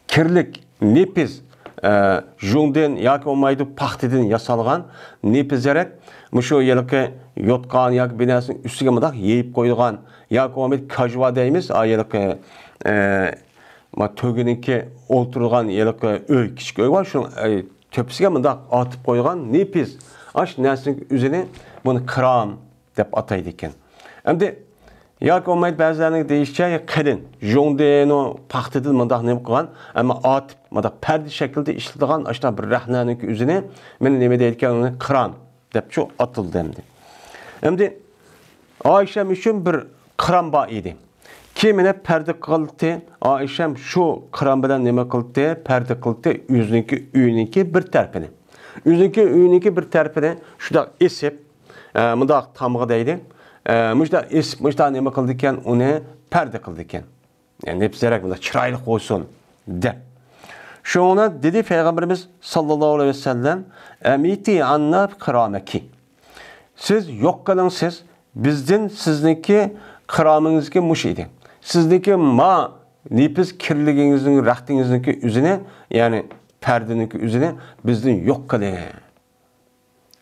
كىرلىك، نېپىز، ئە، ژۇڭدىن ياكى بولمايدۇ پاختىدىن ياسالغان نېپىزرەك، مۇشۇ ھېلىقى يوتقان ياكى بىر نەرسىنىڭ ئۈستىگە مۇنداق يېيىپ قويىدىغان، ياكى بولمايدۇ كاژۋا دەيمىز، ئا، ھېلىقى، ئە، ما تۆگىنىڭكى ئولتۇرىدىغان ھېلىقى ئۆي، كىچىك ئۆي بار، شۇنىڭ، ئە، تۆپىسىگە مۇنداق ئارتىپ قويغان نېپىز. ئاشۇ نەرسىنىڭ ئۆزىنى بۇنى قىرام دەپ ئاتايدىكەن. ئەمدى ياكى بولمايدۇ بەزىلەرنىڭ دېيىشىچە قېلىن، ژۇڭدىنۇ پاختىدىن مۇنداق نېمە قىلغان، ئەمما ئارتىپ مۇنداق پەردە شەكلىدە ئىشلىتىدىغان ئاشۇنداق بىر رەخنەنىڭكى ئۆزىنى مانا نېمە دەيدىكەن، ئۇنى قىرام دەپچۇ ئاتىلدى ئەمدى. ئەمدى ئائىشەم ئۈچۈن بىر قىرام بار ئىدى. كېيىن مانا پەردە قىلدى، ئائىشەم شۇ قىرام بىلەن نېمە قىلدى؟ پەردە قىلدى ئۆزىنىڭكى ئۆيىنىڭكى بىر تەرىپىنى. ئۆزىنىڭكى ئۆيىنىڭكى بىر تەرىپىنى شۇنداق ئېسىپ، ئە، مۇنداق تامغا دەيدۇ. ئە، مۇشۇنداق ئېسىپ، مۇشۇنداق نېمە قىلىدىكەن، ئۇنى پەردە قىلىدىكەن. يەنى نېپىزرەك، مۇنداق چىرايلىق بولسۇن دەپ. شۇڭا دېدى پەيغەمبىرىمىز ساللاللاھۇ ئەلەيھى ۋەسەللەم، ئەمىتى ئەننا قىرامەكى. سىز يوق قىلىڭ، سىز بىزدىن، سىزنىڭكى قىرامىڭىزكى مۇشۇ ئىدى. سىزنىڭكى ما نېپىز كىرلىكىڭىزنىڭ، رەختىڭىزنىڭكى ئۆزىنى، يەنى پەردىنىڭكى ئۆزىنى بىزدىن يوق قىلىڭ.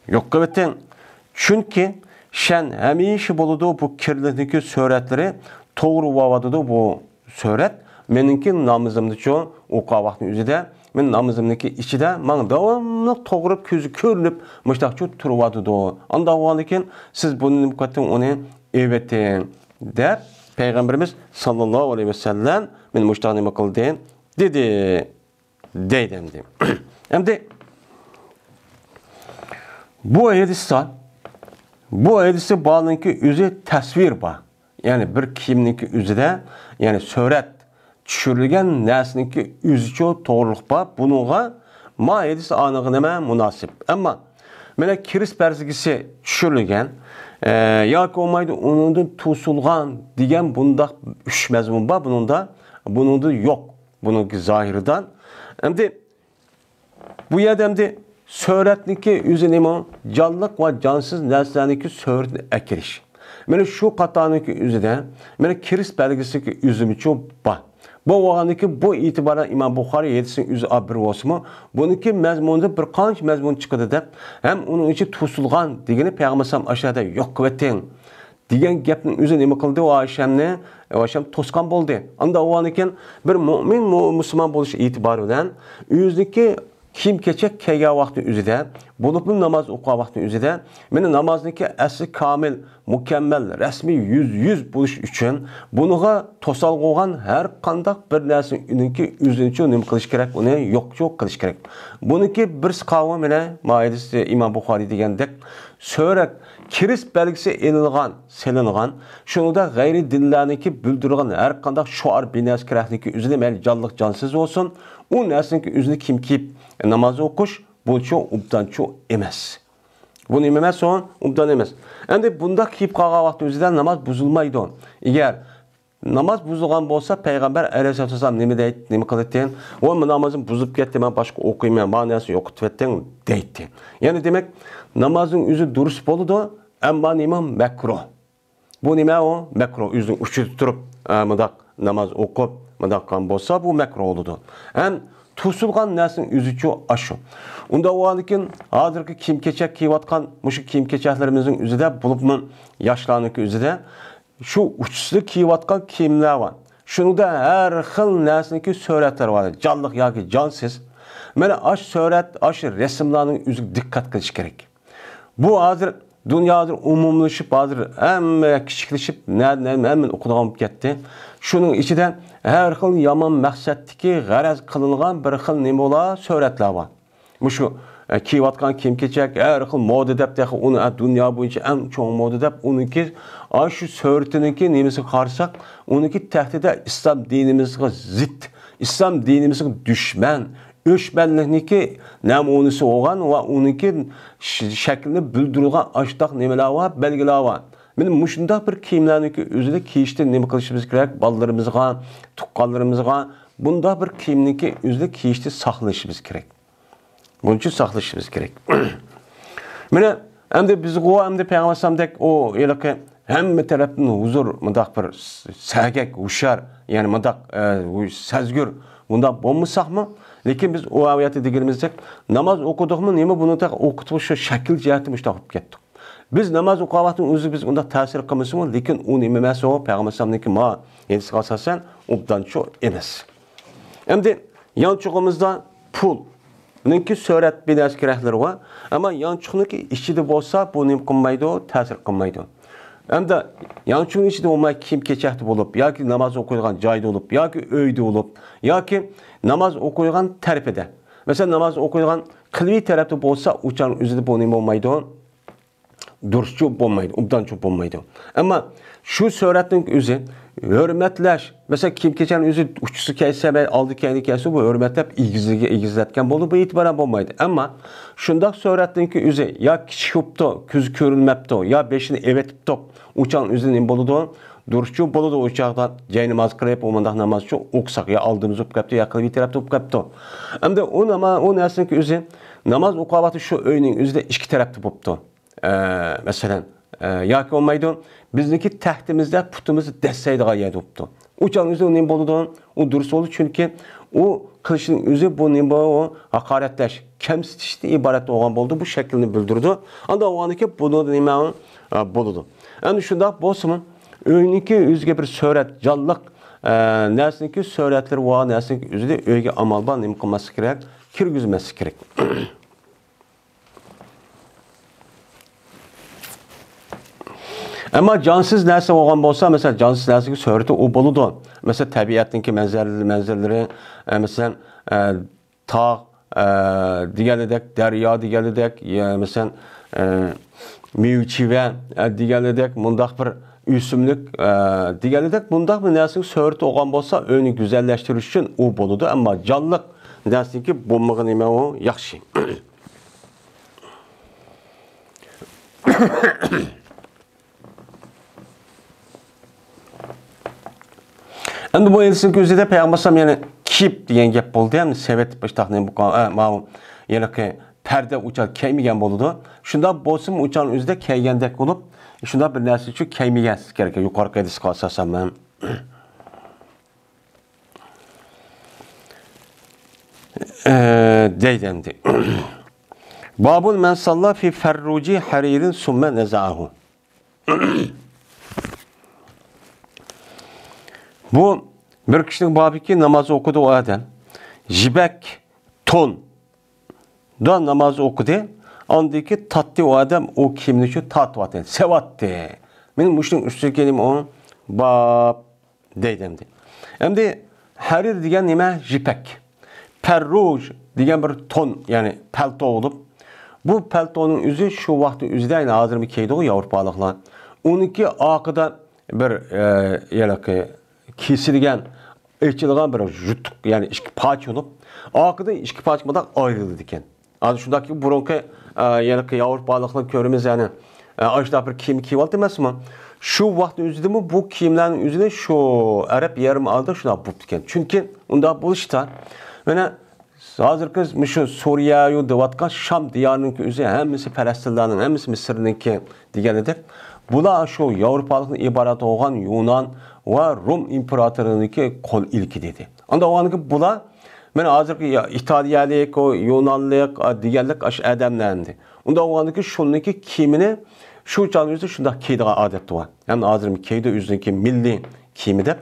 يوق قىلىۋېتىڭ. چۈنكى شەن ھەمىشە بولىدۇ بۇ كىرلىكنىڭكى سۈرەتلىرى، توغرا بولۇۋاتىدۇ بۇ سۈرەت. مېنىڭكى نامىزىمدىچۇ ئوقۇغان ۋاقتىنىڭ ئۆزىدە، مەن نامىزىمنىڭكى ئىچىدە ماڭا داۋاملىق توغرا كۆزى كۆرۈنۈپ، مۇشۇنداقچۇ تۇرۇۋاتىدۇ. ئانداق بولغاندىكىن سىز بۇنى نېمە قىلىۋېتىڭ، ئۇنى ئېلىۋېتىڭ دەپ پەيغەمبىرىمىز ساللاللاھۇ ئەلەيھى ۋەسەللەم مېنى مۇشۇنداق نېمە قىلدى دېدى. دەيدۇ ئەمدى. ئەمدى بۇ ھەدىستە، بۇ ھەدىستە بارنىڭكى ئۆزى تەسۋىر بار. يەنى بىر كىيىمنىڭكى ئۆزىدە، يەنى سۈرەت چۈشۈرۈلگەن نەرسىنىڭكى ئۆزىچۇ توغرىلىق بار. بۇنىڭغا ما ھەدىس ئانىغا نېمە مۇناسىپ. ئەمما مانا كىرىس بەلگىسى چۈشۈرۈلگەن، ئە، ياكى بولمايدۇ ئۇنىڭدىن توسۇلغان دېگەن بۇنداق ئۈچ مەزمۇن بار. بۇنىڭدا، بۇنىڭدا يوق. بۇنىڭكى زاھىرىدا. ئەمدى بۇ يەردە ئەمدى سۈرەتنىڭكى ئۆزى نېمە؟ جانلىق ۋە جانسىز نەرسىلەرنىڭكى سۈرىتىنى ئەكىرىش. مانا شۇ قاتارنىڭكى ئۆزىدە، مانا كىرىس بەلگىسىنىڭكى ئۆزىمۇچۇ بار. بۇ بولغاندىكىن بۇ ئېتىباردا ئىمام بۇخارىي ھەدىسىنىڭ ئۆزى بىر بولسىمۇ، بۇنىڭكى مەزمۇنىدا بىر قانچە مەزمۇن چىقىدۇ دەپ، ھەم ئۇنىڭ ئىچى توسۇلغان دېگىنى پەيغەمبەر ئەلەيھىسسالام ئاشۇ يەردە يوق قىلىۋېتىڭ دېگەن گەپنىڭ ئۆزى نېمە قىلدى؟ ئۇ ئائىشەمنى، ئۇ ئائىشەم توسقان بولدى. ئانداق بولغاندىكىن بىر مۆمىن، مۇ-، مۇسۇلمان بولۇش ئېتىبارى بىلەن ئۆزىنىڭكى كىيىم-كېچەك كىيگەن ۋاقتى ئۆزىدە، بولۇپمۇ ناماز ئوقۇغان ۋاقتى ئۆزىدە، مانا نامازنىڭكى ئەسلى كامىل، مۇكەممەل، رەسمىي يۈز يۈز بولۇش ئۈچۈن بۇنىڭغا توسالغۇ بولغان ھەر قانداق بىر نەرسىنىڭكى ئۆزىنىچۇ نېمە قىلىش كېرەك، ئۇنى يوقچۇ قىلىش كېرەك. بۇنىڭكى بىرسى قاۋۇ مانا مائىدىسى ئىمام بۇخارىي دېگەندەك سۆرەت، كىرىس بەلگىسى ئېلىنغان، سېلىنغان، شۇنىڭدا غەيرىي دىنلارنىڭكى بىلدۈرگەن ھەر قانداق شوئار بىنەسى كېرەكلىكى ئۆزىنى مەيلى جانلىق جانسىز بولسۇن، ئۇ نەرسىنىڭكى ئۆزىنى كىيىم كىيىپ ناماز ئوقۇش، بۇچۇ ئوبدانچۇ ئەمەس. بۇ نېمە ئەمەس ئۇ؟ ئوبدان ئەمەس. ئەمدى بۇنداق كىيىپ قالغان ۋاقتى ئۆزىدە ناماز بۇزۇلمايدۇ. ئەگەر ناماز بۇزۇلغان بولسا، پەيغەمبەر ئەلەيھىسسالام نېمە دەيتتى، نېمە قىلىتتى؟ ۋاي، مېنىڭ نامازىم بۇزۇلۇپ كەتتى، مەن باشقا ئوقۇيمەن، مانا نەرسىنى يوقىتىۋەتتىڭ دەيتتى. يەنى دېمەك، نامازنىڭ ئۆزى دۇرۇس بولىدۇ، ئەمما نېمە؟ مەكرۇھ. بۇ نېمە ئۇ؟ مەكرۇھ. ئۆزىنىڭ ئۇچىدا تۇرۇپ، ئە، مۇنداق ناماز ئوقۇپ، مۇنداق قىلغان بولسا، بۇ مەكرۇھ بولىدۇ. ھەم توسۇلغان نەرسىنىڭ ئۆزىچۇ ئاشۇ. ئۇنداق بولغاندىكىن، ھازىرقى كىيىم-كېچەك كىيىۋاتقان مۇشۇ كىيىم-كېچەكلىرىمىزنىڭ ئۆزىدە، بولۇپمۇ ياشلارنىڭكى ئۆزىدە شۇ ئۇچىسىدا كىيىۋاتقان كىيىملەر بار. شۇنىڭدا ھەر خىل نەرسىنىڭكى سۈرەتلىرى بار. جانلىق ياكى جانسىز. مانا ئاشۇ سۈرەت، ئاشۇ رەسىملەرنىڭ ئۆزىگە دىققەت قىلىش كېرەك. بۇ ھازىر دۇنيا ھازىر ئومۇملىشىپ، ھازىر ھەممە كىچىكلىشىپ، نە-، نە-، ھەممىنى ئوقۇيدىغان بولۇپ كەتتى. شۇنىڭ ئىچىدە ھەر خىل يامان مەقسەتتىكى غەرەز قىلىنغان بىر خىل نېمە بولا، سۈرەتلەر بار. مۇشۇ، ئە، كىيىۋاتقان كىيىم-كېچەك ھەر خىل مودا دەپ، تېخى ئۇنى، ئە، دۇنيا بويىچە ئەڭ چوڭ مودا دەپ، ئۇنىڭكى، ئاشۇ سۈرىتىنىڭكى نېمىسىگە قارىساق، ئۇنىڭكى تەھدىدە ئىسلام دىنىمىزغا زىت، ئىسلام دىنىمىزغا دۈشمەن، ئۆچمەنلىكنىڭكى نەمۇنىسى بولغان ۋە ئۇنىڭكى ش-، شەكلىنى بىلدۈرىدىغان ئاشۇنداق نېمىلەر بار، بەلگىلەر بار. مانا مۇشۇنداق بىر كىيىملەرنىڭكى ئۆزىنى كىيىشتىن نېمە قىلىشىمىز كېرەك؟ بالىلىرىمىزغا، تۇغقانلىرىمىزغا بۇنداق بىر كىيىمنىڭكى ئۆزىنى كىيىشتىن ساقلىنىشىمىز كېرەك. بۇنىڭ ئۈچۈن ساقلىشىمىز كېرەك. مانا، ئەمدى بىزغۇ، ئەمدى پەيغەمبەر ئەلەيھىسسالامدەك ئۇ ھېلىقى ھەممە تەرەپتىن ھۇزۇر، مۇنداق بىر سەگەك، ھوشيار، يەنى مۇنداق، ئە، سەزگۈر، مۇنداق بولمىساقمۇ، لېكىن بىز ئۇ ئايەتتە دېگىنىمىزدەك ناماز ئوقۇدۇقمۇ، نېمە بۇنى تېخى ئوقۇتۇپ شۇ شەكىل جەھەتتە مۇشۇنداق بولۇپ كەتتۇق. بىز ناماز ئوقۇغان ۋاقتىمىز ئۆزى بىز ئۇنداق تەسىر قىلمىسىمۇ، لېكىن ئۇ نېمە ئەمەس ئۇ، پەيغەمبەر ئەلەيھىسسالامنىڭكى ما ھەدىسىگە ئاساسەن ئوبدانچۇ ئەمەس. ئەمدى يانچۇقىمىزدا پۇلنىڭكى سۈرەت بىنەسى كېرەكلىرى بار. ئەمما يانچۇقنىڭكى ئىچىدە بولسا، بۇ نېمە قىلمايدۇ، تەسىر قىلمايدۇ. ئەمدى يانچۇقنىڭ ئىچىدە بولماي، كىيىم-كېچەكتە بولۇپ ياكى ناماز ئوقۇيدىغان جايدا بولۇپ ياكى ئۆيدە بولۇپ ياكى ناماز ئوقۇيدىغان تەرىپىدە، مەسىلەن، ناماز ئوقۇيدىغان قىبلىۋى تەرەپتە بولسا، ئۇ چاغنىڭ ئۆزىدە بۇ نېمە بولمايدۇ؟ دۇرۇسچۇ بولمايدۇ، ئوبدانچۇ بولمايدۇ. ئەمما شۇ سۈرەتنىڭ ئۆزى ھۆرمەتلەش، مەسىلەن، كىيىم-كېچەكنى ئۆزى ئۇچىسى كەلسە، ئالدى كەينى كەلسە، بۇ ھۆرمەتلەپ ئېگىزلىگە-، ئېگىزلەتكەن بولىدۇ، بۇ ئېتىبارەن بولمايدۇ. ئەمما شۇنداق سۈرەتنىڭكى ئۆزى يا كىچىك بوپتۇ، كۆزى كۆرۈنمەپتۇ، يا بېشىنى ئېۋەتىپتۇ، ئۇ چاغ ئۆزى نېمە بولىدۇ؟ دۇرۇسچۇ بولىدۇ، ئۇ چاغدا جايناماز قىلىپ، ئۇ مۇنداق نامازچۇ ئوقۇساق، يا ئالدىمىزدا بولۇپ كەپتۇ، يا قىبلىۋى تەرەپتە بولۇپ كەپتۇ. ئەمدى ئۇ ناما-، ئۇ نەرسىنىڭكى ئۆزى ناماز ئوقۇغان ۋاقتى شۇ ئۆينىڭ ئۆزىدە ئىككى تەرەپتە بوپتۇ. ئە، مەسىلەن، ئە، ياكى بولمايدۇ، بىزنىڭكى تەختىمىزدە پۇتىمىزنى دەسسەيدىغان يەردە بوپتۇ. ئۇ چاغ ئۆزى نېمە بولىدۇ؟ ئۇ دۇرۇس بولىدۇ، چۈنكى ئۇ قىلىشنىڭ ئۆزى بۇ نېمە بۇ؟ ھاقارەتلەش، كەمسىتىشتىن ئىبارەت بولغان بولىدۇ، بۇ شەكىلنى بىلدۈرىدۇ. ئانداق بولغاندىكىن بۇنى نېمە، ئە، بولىدۇ. ئەمدى شۇنداق بولسىمۇ، ئۆينىڭكى ئۆزىگە بىر سۈرەت، جانلىق، ئە، نەرسىنىڭكى سۈرەتلىرى بار نەرسىنىڭكى ئۆزىدە ئۆيگە ئامال بار، نېمە قىلماسلىق كېرەك؟ كىرگۈزمەسلىك كېرەك. ئەمما جانسىز نەرسە بولغان بولسا، مەسىلەن، جانسىز نەرسىگە سۈرىتى ئۇ بولىدۇ. مەسىلەن، تەبىئەتنىڭكى مەنزەر-، مەنزىرىلىرى، ئە، مەسىلەن، ئە، تاغ، ئە، دېگەنىدەك، دەريا دېگەنىدەك، يا، مەسىلەن، ئە، مېۋە-چېۋە، ئە، دېگەنىدەك، مۇنداق بىر ئۆسۈملۈك، ئە، دېگەنىدەك، مۇنداق بىر نەرسىنىڭ سۈرىتى بولغان بولسا، ئۆينى گۈزەللەشتۈرۈش ئۈچۈن ئۇ بولىدۇ، ئەمما جانلىق نەرسىنىڭكى بولمىغىنى نېمە ئۇ ياخشى. ئەمدى بۇ ھەدىسنىڭ ئۆزىدە پەيغەمبەر ئەلەيھىسسالام يەنە كىيىپ دېگەن گەپ بولدى. ئەمدى سېۋەت باشتاقنى بۇ، ئە، ماۋۇ يەنىكى پەردە ئۇچار كەيمىگەن بولىدۇ. شۇنداق بولسىمۇ ئۇچارنىڭ ئۆزىدە كەيگەندەك بولۇپ، شۇنداق بىر نەرسە ئۈچۈن كەيمىگەنسىز كېرەك. يۇقىرىقى ھەدىسكە ئاساسەن مەن. ئە، دەيدۇ ئەمدى. بابۇن مەن ساللا فى فەررۇجى ھەرىرىن سۇممە نەزەئەھۇ. بۇ بىر كىشىنىڭ بابىكى ناماز ئوقۇدى ئۇ ئادەم. يىپەك تون، دا ناماز ئوقۇدى. ئاندىن كېيىن تارتتى ئۇ ئادەم، ئۇ كىيىمنى شۇ تارتىۋاتتى، سېۋەتتى. مېنىڭ مۇشۇنىڭ ئۈستىگە كېلىم ئۇ باب دەيدۇ ئەمدى. ئەمدى ھەرىر دېگەن نېمە؟ يىپەك. پەررۇج دېگەن بىر تون، يەنى پەلتو بولۇپ، بۇ پەلتونىڭ ئۆزى شۇ ۋاقىتنىڭ ئۆزىدە، يەنى ھازىرمۇ كىيىدىغۇ ياۋروپالىقلار. ئۇنىڭكى ئارقىدا بىر، ئە، ھېلىقى كېسىلگەن، ئېچىلغان بىر يۇتۇق، يەنى ئىككى پارچە بولۇپ، ئارقىدىن ئىككى پارچە مۇنداق ئايرىلىدۇ ئىكەن. ھازىر شۇنداق بۇرۇنقى، ئە، ھېلىقى ياۋروپالىقلار كۆرىمىز، يەنى، ئە، ئاشۇنداق بىر كىيىم كىيىۋالدى ئەمەسمۇ؟ شۇ ۋاقىتنىڭ ئۆزىدىمۇ بۇ كىيىملەرنىڭ ئۆزىنى شۇ ئەرەب يېرىم ئارىلىدا شۇنداق بوپتىكەن. چۈنكى ئۇنداق بولۇشتا، مانا، ھازىرقى مۇشۇ سۇرىيەيۇ دەۋاتقان شام دىيارىنىڭكى ئۆزى ھەممىسى پەلەستىنلەرنىڭ، ھەممىسى مىسىرنىڭكى دېگەنىدەك، بۇلار شۇ ياۋروپالىقتىن ئىبارەت بولغان يۇنان ۋە روم ئىمپېراتورىنىڭكى قول ئىلكىدە ئىدى. ئانداق بولغاندىكىن بۇلار، مانا، ھازىرقى ئىتالىيەلىك، ئۇ يۇنانلىق، ئا، دېگەنلىك ئاشۇ ئادەملەر ئەمدى. ئۇنداق بولغاندىكىن شۇنىڭكى كىيىمىنى شۇ چاغنىڭ ئۆزىدە شۇنداق كىيىدىغان ئادەتى بار. ھەم ھازىرمۇ كىيىدۇ ئۆزىنىڭكى مىللىي كىيىمى دەپ.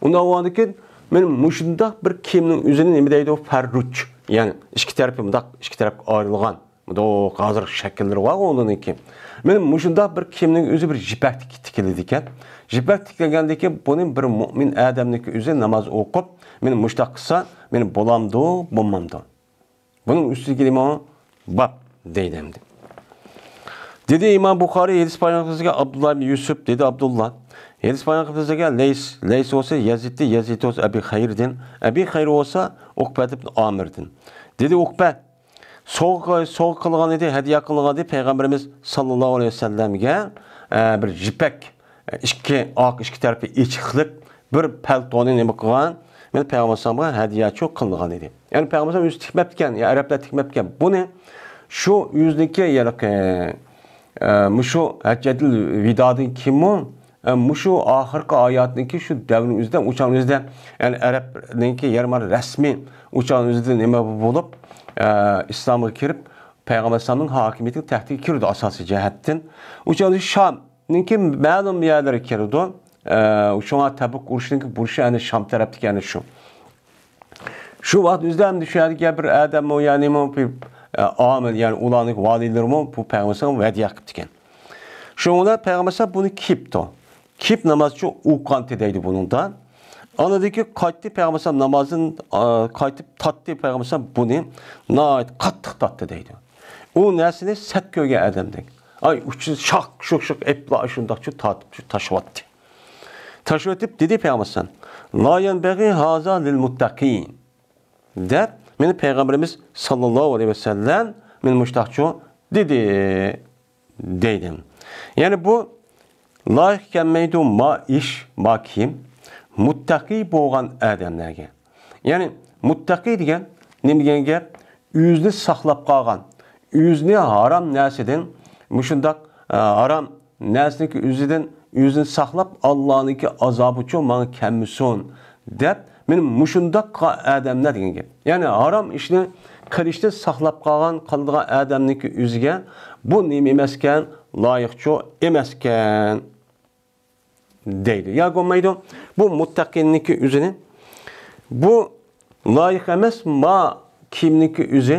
ئۇنداق بولغاندىكىن مانا مۇشۇنداق بىر كىيىمنىڭ ئۆزىنى نېمە دەيدۇ؟ پەررۇج. يەنى ئىككى تەرىپى مۇنداق، ئىككى تەرەپكە ئايرىلغان. مۇنداق ھازىر شەكىللىرى بار ئۇنىڭكى. مانا مۇشۇنداق بىر كىيىمنىڭ ئۆزى بىر يىپەكتىن تىكىلىدىكەن. يىپەك تىكلەنگەندىكىن بۇنى بىر مۆمىن ئادەمنىڭكى ئۆزى ناماز ئوقۇپ، مانا مۇشۇنداق قىلسا، مانا بولامدۇ، بولمامدۇ؟ بۇنىڭ ئۈستىگە نېمە؟ باب دەيدۇ ئەمدى. دېدى ئىمام بۇخارىي، ھەدىس بايان قىلغۇچىسىگە ئابدۇللا ئىبن يۈسۈپ، دېدى ئابدۇللا. ھەدىس بايان قىلغۇچىسىگە لەيس، لەيس بولسا يەزىدتى، يەزىد بولسا ئەبى خەيردىن، ئەبى خەير بولسا ئۇقبەت ئىبن ئامىردىن. دېدى ئۇقبە، سوۋغا، سوۋغا قىلغان ئىدى، ھەدىيە قىلغان ئىدى پەيغەمبىرىمىز ساللاللاھۇ ئەلەيھى ۋەسەللەمگە، ئە، بىر يىپەك، ئىككى ئاق، ئىككى تەرىپى ئېچىقلىق بىر پەلتونى نېمە قىلغان؟ مانا پەيغەمبەر ئەلەيھىسسالامغا ھەدىيەچۇ قىلغان ئىدى. يەنى پەيغەمبەر ئەلەيھىسسالام ئۆزى تىكمەپتىكەن، يا ئەرەبلەر تىكمەپتىكەن. بۇنى شۇ ئۆزىنىڭكى، يەنى، ئە، مۇشۇ ھەججەتۇل ۋىدادىن كېيىنمۇ، ئە، مۇشۇ ئاخىرقى ھاياتىنىڭكى شۇ دەۋرنىڭ ئۆزىدە، ئۇ چاغنىڭ ئۆزىدە، يەنى ئەرەبنىڭكى يەرمار رەسمىي ئۇ چاغنىڭ ئۆزىدە نېمە بولۇپ، ئە، ئىسلامغا كىرىپ، پەيغەمبەر ئەلەيھىسسالامنىڭ ھاكىمىيىتىنىڭ تەھدىتكە كىرىدۇ ئاساسىي جەھەتتىن. ئۇ چاغدا شامنىڭكى مەلۇم يەرلىرى كىرىدۇ. ئە، شۇڭا تەبۇك ئۇرۇشىنىڭكى بۇرۇشى ئەنە شام تەرەپتىكى ئەنە شۇ. شۇ ۋاقىت ئۆزىدە ئەمدى شۇ يەردىكى بىر ئادەممۇ، يەنىمۇ بىر، ئە، ئامىل، يەنى ئۇلارنىڭ ۋالىيلىرىمۇ بۇ پەيغەمبەر ئەلەيھىسسالامغا ھەدىيە قىپتىكەن. شۇڭا پەيغەمبەر ئەلەيھىسسالام بۇنى كىيىپتۇ. كىيىپ ناماز ئۈچۈن ئوقۇغانتى دەيدۇ بۇنىڭدا. ئاندىن كېيىن قايتتى پەيغەمبەر ئەلەيھىسسالام نامازدىن، ئا، قايتىپ تارتتى پەيغەمبەر ئەلەيھىسسالام بۇنى. ناھايىتى قاتتىق تارتتى دەيدۇ. ئۇ نەرسىنى سەت كۆرگەن ئادەمدەك. ئاي، ئۇچىنى شاق، شۇق، شۇق ئېپلا شۇنداقچۇ تارتىپ شۇ تاشلىۋەتتى. تاشلىۋېتىپ دېدى پەيغەمبەر ئەلەيھىسسالام، لا يەنبەغى ھازا لىل مۇتتەقىين، دەپ، مېنى پەيغەمبىرىمىز ساللاللاھۇ ئەلەيھى ۋەسەللەم مېنى مۇشتاقچۇ دېدى، دەيدۇ. يەنى بۇ لايىق كەلمەيدۇ ما ئىش، ما كىيىم مۇتتەقى بولغان ئادەملەرگە. يەنى مۇتتەقى دېگەن نېمە دېگەن گەپ؟ ئۆزىنى ساقلاپ قالغان، ئۆزىنى ھارام نەرسىدىن، مۇشۇنداق، ئە، ھارام نەرسىنىڭكى ئۆزىدىن ئۆزىنى ساقلاپ، ئاللانىڭكى ئازابىچۇ ماڭا كەلمىسۇن دەپ، مېنى مۇشۇنداق قىلغان ئادەملەر دېگەن گەپ. يەنى ھارام ئىشنى قىلىشتىن ساقلاپ قالغان، قىلىدىغان ئادەمنىڭكى ئۆزىگە بۇ نېمە ئەمەسكەن؟ لايىقچۇ ئەمەسكەن. دەيدۇ. يا بولمايدۇ. بۇ مۇتتەقىننىڭكى ئۆزىنى، بۇ لايىق ئەمەس، ما كىيىمنىڭكى ئۆزى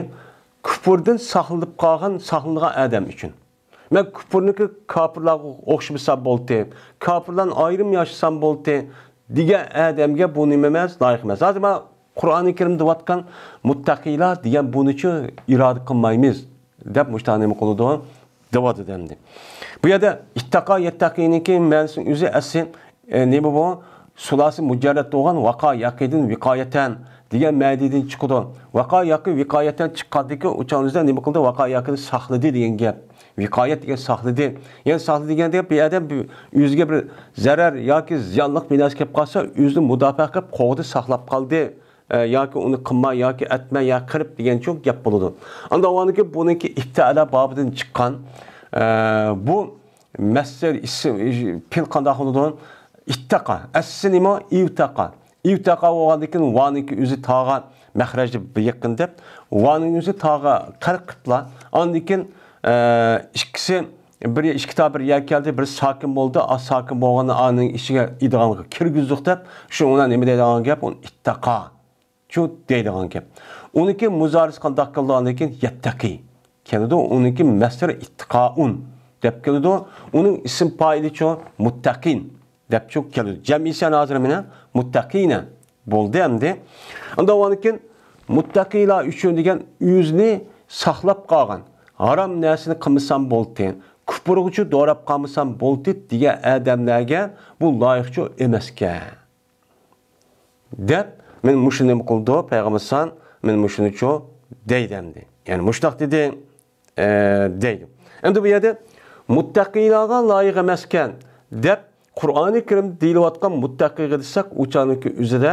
كۇپۇردىن ساقلىنىپ قالغان، ساقلىنىدىغان ئادەم ئۈچۈن. مەن كۇپۇرنىڭكى كاپىرلارغا ئوخشىمىسام بولدى، كاپىرلاردىن ئايرىم ياشىسام بولدى دېگەن ئادەمگە بۇ نېمە ئەمەس، لايىق ئەمەس. ھازىر مانا قۇرئانى كەرىمدە دەۋاتقان مۇتتەقىلار دېگەن بۇنىچۇ ئىرادە قىلمايمىز دەپ مۇشۇنداق نېمە قىلىدۇ، دەۋاتىدۇ ئەمدى. بۇ يەردە ئىتتەقا يەتتەقىنىڭكى مەنىسىنىڭ ئۆزى ئەسلى، ئە، نېمە بۇ؟ سۇلاسى مۇجەررەت بولغان ۋاقا ياقىدىن ۋىقايەتەن دېگەن مەنىدىن چىقىدۇ. ۋاقا ياقى ۋىقايەتەن چىققاندىكى ئۇ چاغنىڭ ئۆزىدە نېمە قىلدى؟ ۋاقا ياقىنى ساقلىدى دېگەن گەپ. ۋىقايەت دېگەن ساقلىدى. يەنى ساقلىدى دېگەندە بۇ ئادەم بىر، ئۆزىگە بىر زەرەر ياكى زىيانلىق بىر نەرسە كېلىپ قالسا، ئۆزىنى مۇداپىئە قىلىپ قوغدى، ساقلاپ قالدى. ئە، ياكى ئۇنى قىلما ياكى ئەتمە يا قىلىپ دېگەنچۇ گەپ بولىدۇ. ئاندىن ئاۋۋالدىكى بۇنىڭكى ئىپتەئەلە بابىدىن چىققان، ئە، بۇ مەسدەر ئىسىم، پېئىل قانداق بولىدۇ؟ ئىتتەقا. ئەسلى نېمە؟ ئىۋتەقا. ئىۋتەقا بولغاندىن كېيىن ۋانىڭكى ئۆزى تاغا مەخرەجدە بىر يېقىن دەپ، ۋانىڭ ئۆزى تاغا قەرق قىپلا. ئاندىن كېيىن، ئە، ئىككىسى بىر، ئىككى تا بىر يەر كەلدى، بىر ساكىن بولدى. ئا، ساكىن بولغاندا ئانىڭ ئىچىگە ئىدغامغا كىرگۈزدۇق دەپ، شۇ ئۇنى نېمە دەيدىغان گەپ؟ ئۇنى ئىتتەقا. شۇ دەيدىغان گەپ. ئۇنىڭكى مۇزارىسى قانداق كېلىدۇ؟ ئاندىن كېيىن يەتتەقى كېلىدۇ. ئۇنىڭكى مەسدىرى ئىتتىقائۇن دەپ كېلىدۇ. ئۇنىڭ ئىسىم پائىلىچۇ؟ مۇتتەقىن دەپچۇ كېلىدۇ. جەمئىسى ھازىر مانا مۇتتەقىنە بولدى ئەمدى. ئاندىن ئۇنىڭ كېيىن مۇتتەقىلار ئۈچۈن دېگەن ئۆزىنى ساقلاپ قالغان، ھارام نەرسىنى قىلمىسام بولدى، كۇپۇرغىچۇ دوراپ قالمىسام بولدى دېگەن ئادەملەرگە بۇ لايىقچۇ ئەمەسكەن. دەپ، مەن مۇشۇنى نېمە قىلدى پەيغەمبەر سان، مەن مۇشۇنىچۇ دەيدۇ ئەمدى. يەنى مۇشۇنداق دېدى، ئە، دەيدۇ. ئەمدى بۇ يەردە مۇتتەقىلارغا لايىق ئەمەسكەن دەپ قۇرئانى كەرىمدە دېيىلىۋاتقان مۇتتەقىغا دېسەك، ئۇ چاغنىڭكى ئۆزىدە،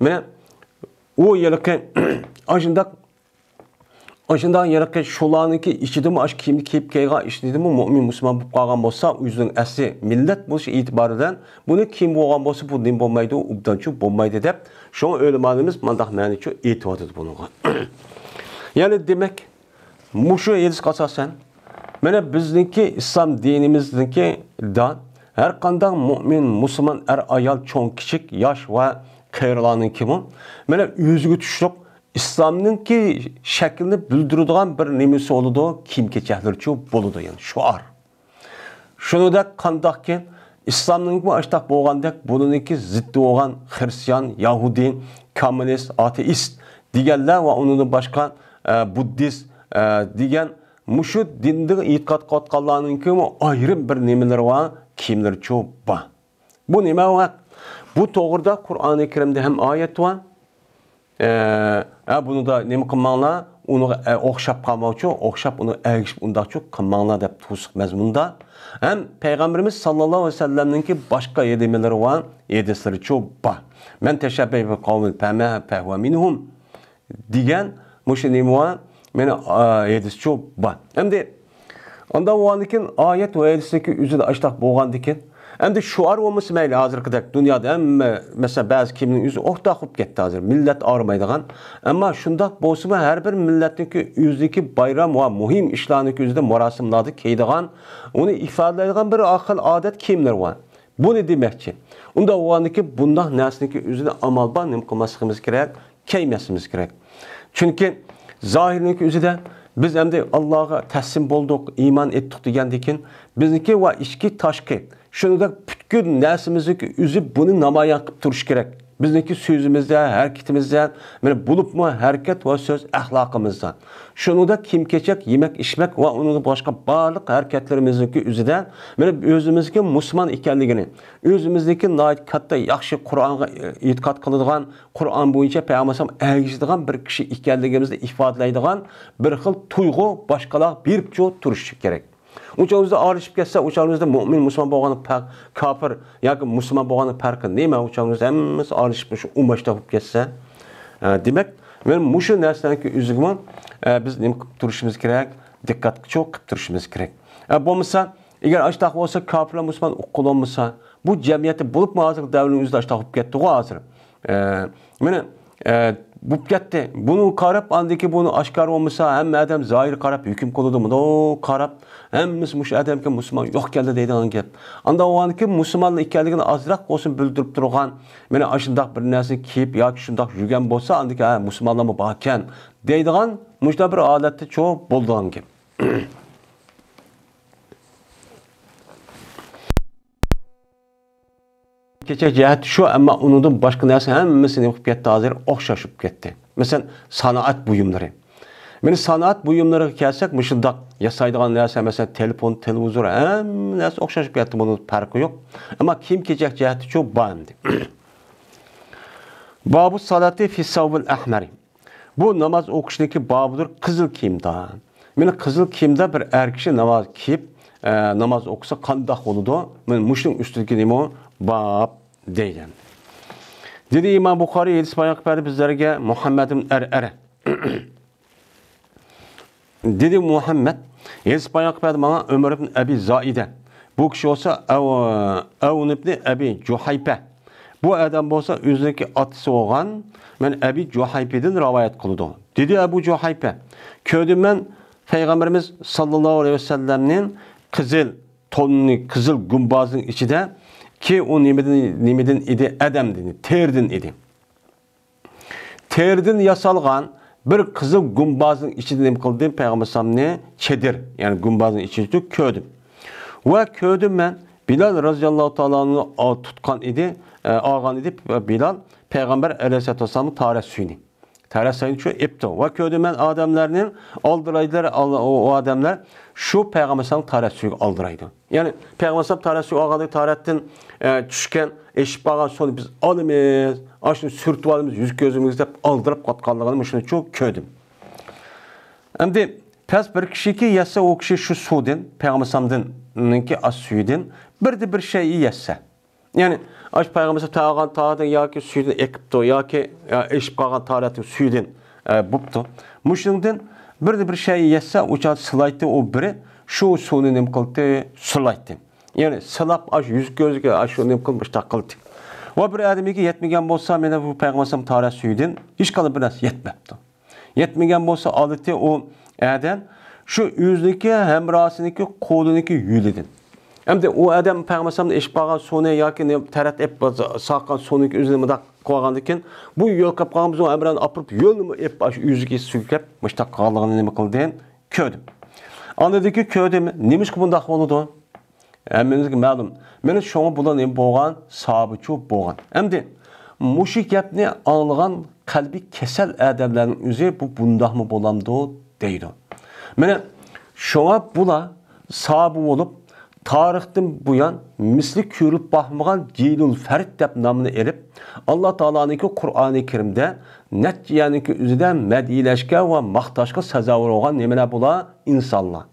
مانا، ئۇ ھېلىقى ئاشۇنداق ئاشۇنداق ھېلىقى شۇلارنىڭكى ئىچىدىمۇ ئاشۇ كىيىمنى كىيىپ كەلگەن ئىچىدىمۇ مۆمىن مۇسۇلمان بولۇپ قالغان بولسا، ئۆزىنىڭ ئەسلى مىللەت بولۇش ئېتىبارى بىلەن بۇنى كىيىم بولغان بولسا، بۇ نېمە بولمايدۇ، ئوبدانچۇ بولمايدۇ دەپ، شۇڭا ئۆلىمالىرىمىز مانداق مەنىچۇ ئېيتىۋاتىدۇ بۇنىڭغا. يەنى دېمەك، مۇشۇ ھەدىسكە ئاساسەن، مانا بىزنىڭكى ئىسلام دىنىمىزنىڭكى دا ھەر قانداق مۆمىن مۇسۇلمان ئەر-ئايال، چوڭ-كىچىك، ياش ۋە قېرىلارنىڭكىمۇ مانا ئۆزىگە تۇشلۇق ئىسلامنىڭكى شەكلىنى بىلدۈرىدىغان بىر نېمىسى بولىدۇ، كىيىم-كېچەكلىرىچۇ بولىدۇ، يەنى شوئار. شۇنىڭدەك قانداقكى ئىسلامنىڭكى ئاشتاق بولغاندەك، بۇنىڭكى زىددى بولغان خىرىستىيان، يەھۇدىي، كوممۇنىست، ئاتېئىست دېگەنلەر ۋە ئۇنىڭدىن باشقا، ئە، بۇددىست، ئە، دېگەن مۇشۇ دىندا ئېتىقاد قىلىۋاتقانلارنىڭكىمۇ ئايرىم بىر نېمىلىرى بار، كىيىملىرىچۇ بار. بۇ نېمە ۋاق؟ بۇ توغرىدا قۇرئانى كەرىمدە ھەم ئايەت بار. ئە، ئە، بۇنىدا نېمە قىلماڭلار؟ ئۇنىڭغا، ئە، ئوخشاپ قالماڭچۇ، ئوخشاپ ئۇنىڭغا ئەگىشىپ ئۇنداقچۇ قىلماڭلار دەپ توسۇق مەزمۇندا. ھەم پەيغەمبىرىمىز ساللاللاھۇ ئەلەيھى ۋەسەللەمنىڭكى باشقا ھەدىمىلىرى بار، ھەدىسلىرىچۇ بار. مەن تەشەببەھە بىقەۋمىن فەمە فەھۇۋە مىنھۇم. دېگەن مۇشۇ نېمە بار؟ مانا، ئا، ھەدىسچۇ بار. ئەمدى ئاندا بولغاندىكىن، ئايەت ۋە ھەدىسنىڭكى ئۆزىدە ئاشتاق بولغاندىكىن، ئەمدى شوئار بولمىسا مەيلى، ھازىرقىدەك دۇنيادا ھەممە، مەسىلەن، بەزى كىيىمنىڭ ئۆزى ئورتاق بولۇپ كەتتى ھازىر، مىللەت ئايرىمايدىغان. ئەمما شۇنداق بولسىمۇ، ھەر بىر مىللەتنىڭكى ئۆزىدىكى بايرام ۋە مۇھىم ئىشلارنىڭكى ئۆزىدە مۇراسىملاردا كىيىدىغان، ئۇنى ئىپادىلەيدىغان بىر خىل ئادەت كىيىملىرى بار. بۇنى دېمەكچى. ئۇنداق بولغاندىكىن، بۇنداق نەرسىنىڭكى ئۆزىدە ئامال بار، نېمە قىلماسلىقىمىز كېرەك؟ كىيمەسلىكىمىز كېرەك. چۈنكى زاھىرنىڭكى ئۆزىدە بىز ئەمدى ئاللاغا تەسلىم بولدۇق، ئىمان ئېيتتۇق دېگەندىكىن، بىزنىڭكى ۋە ئىچكى، تاشقى، شۇنىڭدەك پۈتكۈل نەرسىمىزنىڭكى ئۆزى بۇنى نامايان قىلىپ تۇرۇشى كېرەك. بىزنىڭكى سۆزىمىزدە، ھەرىكىتىمىزدە، مانا بولۇپمۇ ھەرىكەت ۋە سۆز ئەخلاقىمىزدا. شۇنىڭدەك كىيىم-كېچەك، يېمەك-ئىچمەك ۋە ئۇنىڭدىن باشقا بارلىق ھەرىكەتلىرىمىزنىڭكى ئۆزىدە، مانا ئۆزىمىزنىڭكى مۇسۇلمان ئېكەنلىكىنى، ئۆزىمىزنىڭكى ناھايىتى كاتتا ياخشى قۇرئانغا ئېتىقاد قىلىدىغان، قۇرئان بويىچە پەيغەمبەر ئەگىشىدىغان بىر كىشى ئىكەنلىكىمىزنى ئىپادىلەيدىغان بىر خىل تۇيغۇ باشقىلارغا بېرىپچۇ تۇرۇشى كېرەك. ئۇ چاغىمىزدا ئارىلىشىپ كەتسە، ئۇ چاغىمىزدا مۆمىن، مۇسۇلمان بولغان پە-، كاپىر ياكى مۇسۇلمان بولغان پەرقى نېمە؟ ئۇ چاغىمىزدا ھەممىسى ئارىلىشىپ، شۇ ئۇماچتا بولۇپ كەتسە. ئە، دېمەك، مانا مۇشۇ نەرسىلەرنىڭكى ئۆزىگىمۇ، ئە، بىز نېمە قىلىپ تۇرۇشىمىز كېرەك؟ دىققەتچۇ قىلىپ تۇرۇشىمىز كېرەك. ئە، بولمىسا، ئەگەر ئاشتاق بولسا، كاپىرلار مۇسۇلمان ئۇققۇلانمىسا، بۇ جەمئىيەتتە بولۇپمۇ ھازىرقى دەۋرنىڭ ئۆزىدە ئاشتاق بولۇپ كەتتىغۇ ھازىر. ئە، مانا، ئە، بولۇپ كەتتى. بۇنى قاراپ، ئاندىكى بۇنى ئاشكارا بولمىسا، ھەممە ئادەم زاھىر قاراپ، ھۆكۈم قىلىدۇ. مۇنداق قاراپ، ھەممىسى مۇشۇ ئادەمگە مۇسۇلمان يوق كەلدى دەيدىغان گەپ. ئاندا بولغاندىكىن مۇسۇلمانلار ئىكەنلىكىنى ئازراق بولسۇن بىلدۈرۈپ تۇرغان، مانا ئاشۇنداق بىر نەرسىنى كىيىپ ياكى شۇنداق يۈرگەن بولسا، ئاندىكى، ھە، مۇسۇلمانلارمۇ باركەن دەيدىغان مۇشۇنداق بىر ھالەتتە چوق بولىدىغان گەپ. كېچەك جەھەتتە شۇ، ئەمما ئۇنىڭدىن باشقا نەرسە ھەممىسى نېمە بولۇپ كەتتى، ھازىر ئوخشاش بولۇپ كەتتى. مەسىلەن، سانائەت بۇيۇملىرى. مانا سانائەت بۇيۇملىرىغا كەلسەك، مۇشۇنداق ياسايدىغان نەرسە، مەسىلەن، تېلېفون، تېلېۋىزور، ھەممە نەرسە ئوخشاش بولۇپ كەتتى، بۇنىڭ پەرقى يوق. ئەمما كىيىم-كېچەك جەھەتتىچۇ بار ئەمدى. بابۇ سالاتى فى سەۋبىل ئەھمەرى. بۇ ناماز ئوقۇشنىڭكى بابىدۇر، قىزىل كىيىمدە. مانا قىزىل كىيىمدە بىر ئەر كىشى ناماز كىيىپ، ئە، ناماز ئوقۇسا قانداق بولىدۇ؟ مانا مۇشۇنىڭ ئۈستىدىكى نېمە؟ باب دەيدۇ. دېدى ئىمام بۇخارى، ھەدىس بايان قىلىپ بەردى بىزلەرگە مۇھەممەد ئىبن ئەرئەر. دېدى مۇھەممەد، ھەدىس بايان قىلىپ بەردى ماڭا ئۆمەر ئىبن ئەبى زائىدە. بۇ كىشى بولسا ئەۋ-، ئەۋن ئىبن ئەبى جۇھەيپە. بۇ ئادەم بولسا ئۆزىنىڭكى ئاتىسى بولغان، مەن ئەبى جۇھەيپىدىن رىۋايەت قىلىدۇ. دېدى ئەبۇ جۇھەيپە، كۆردۈم مەن پەيغەمبىرىمىز ساللاللاھۇ ئەلەيھى ۋەسەللەمنى قىزىل توننى، قىزىل گۇمبازنىڭ ئىچىدە، كى ئۇ نېمىدىن، نېمىدىن ئىدى؟ ئادەمدىن، تېرىدىن ئىدى. تېرىدىن ياسالغان بىر قىزىل گۇمبازنىڭ ئىچىدە نېمە قىلدىم؟ پەيغەمبەر ئەلەيھىسسالامنى چېدىر، يەنى گۇمبازنىڭ ئىچىدە كۆردۈم. ۋە كۆردۈم مەن، بىلال رەزىياللاھۇ تائالا ئەنھۇ تۇتقان ئىدى، ئە، ئالغان ئىدى. بىلال پەيغەمبەر ئەلەيھىسسالاتۇ ۋەسسالامنىڭ تارەت سۈيىنى. تارەت سۈيىنى شۇ ئېپتۇ. ۋە كۆردۈم مەن ئادەملەرنى ئالدىرايدىلەر، ئال-، ئۇ، ئۇ ئادەملەر شۇ پەيغەمبەر ئەلەيھىسسالامنىڭ تارەت سۈيىگە ئالدىرايدۇ. يەنى پەيغەمبەر ئەلەيھىسسالام تارەت سۈيىگە ئالغاندا تارەتتىن، ئە، چۈشكەن، ئېشىپ قالغان سۇنى بىز ئالىمىز، ئاشۇنى سۈرتۈۋالىمىز يۈز كۆزىمىزگە دەپ ئالدىراپ قاتقانلىقىنى مۇشۇنى چۇ كۆردۈم. ئەمدى پەس بىر كىشىكى يەسە، ئۇ كىشى شۇ سۇدىن، پەيغەمبەر ئەلەيھىسسالامدىنكى ئاش سۈيىدىن بىردە بىر شەيئى يەسە. يەنى ئاش پەيغەمبەر ئەلەيھىسسالام تارەتتىن ياكى سۈيىدىن ئېقىپتۇ ياكى، ئە، ئېشىپ قالغان تارەتنىڭ سۈيىدىن، ئە، بوپتۇ. مۇشۇنىڭدىن بىردە بىر شەيئى يەسە، ئۇ چاغدا سىلايتتى ئۇ بىرى، شۇ سۇنى نېمە قىلدى؟ سىلايتتى. يەنى سىلاپ ئاش يۈز كۆزىگە ئاش شۇ نېمە قىلىپ مۇشتاق قىلدى. ۋە بىر ئادەمگە يەتمىگەن بولسا، مانا بۇ پەيغەمبەر ئەلەيھىسسالام تارەت سۈيىدىن ھېچقانداق بىر نەرسە يەتمەپتۇ. يەتمىگەن بولسا ئالىتى ئۇ ئادەم شۇ ئۆزىنىڭكى ھەمراھىسىنىڭكى قولىنىڭكى يۆلىدىن. ئەمدى ئۇ ئادەم پەيغەمبەر ئەلەيھىسسالامدىن ئېشىپ قالغان سۇنى ياكى نېمە تارەت ئېپ ساققان سۇنىڭكى ئۆزىنى مۇنداق قىلغاندىكىن، بۇ يۆلگەپ قالغان بىزنىڭ ھەمراھنى ئاپىرىپ يۆلنىمۇ ئېپ ئاشۇ ئۆزىگە سۈركەپ مۇشتاق قىلغانلىقىنى نېمە قىلدىم؟ كۆردۈم. ئاندىن كېيىن كۆردۈم، نېمىشقا بۇنداق بولىدۇ؟ ھەممىمىزگە مەلۇم. مانا شۇڭا بۇلار نېمە بولغان؟ ساھابىچۇ بولغان. ئەمدى مۇشۇ گەپنى ئاڭلىغان قەلبى كېسەل ئادەملەرنىڭ ئۆزى بۇ بۇنداقمۇ بولامدۇ دەيدۇ. مانا شۇڭا بۇلار ساھابە بولۇپ، تارىختىن بۇيان مىسلى كۆرۈلۈپ باقمىغان جىلۇل فەرد دەپ نامنى ئېلىپ، ئاللا تائالانىڭكى قۇرئانى كەرىمدە نەچچە يەرنىڭكى ئۆزىدە مەدھىيلەشكە ۋە ماختاشقا سازاۋەر بولغان نېمىلەر بۇلار؟ ئىنسانلار.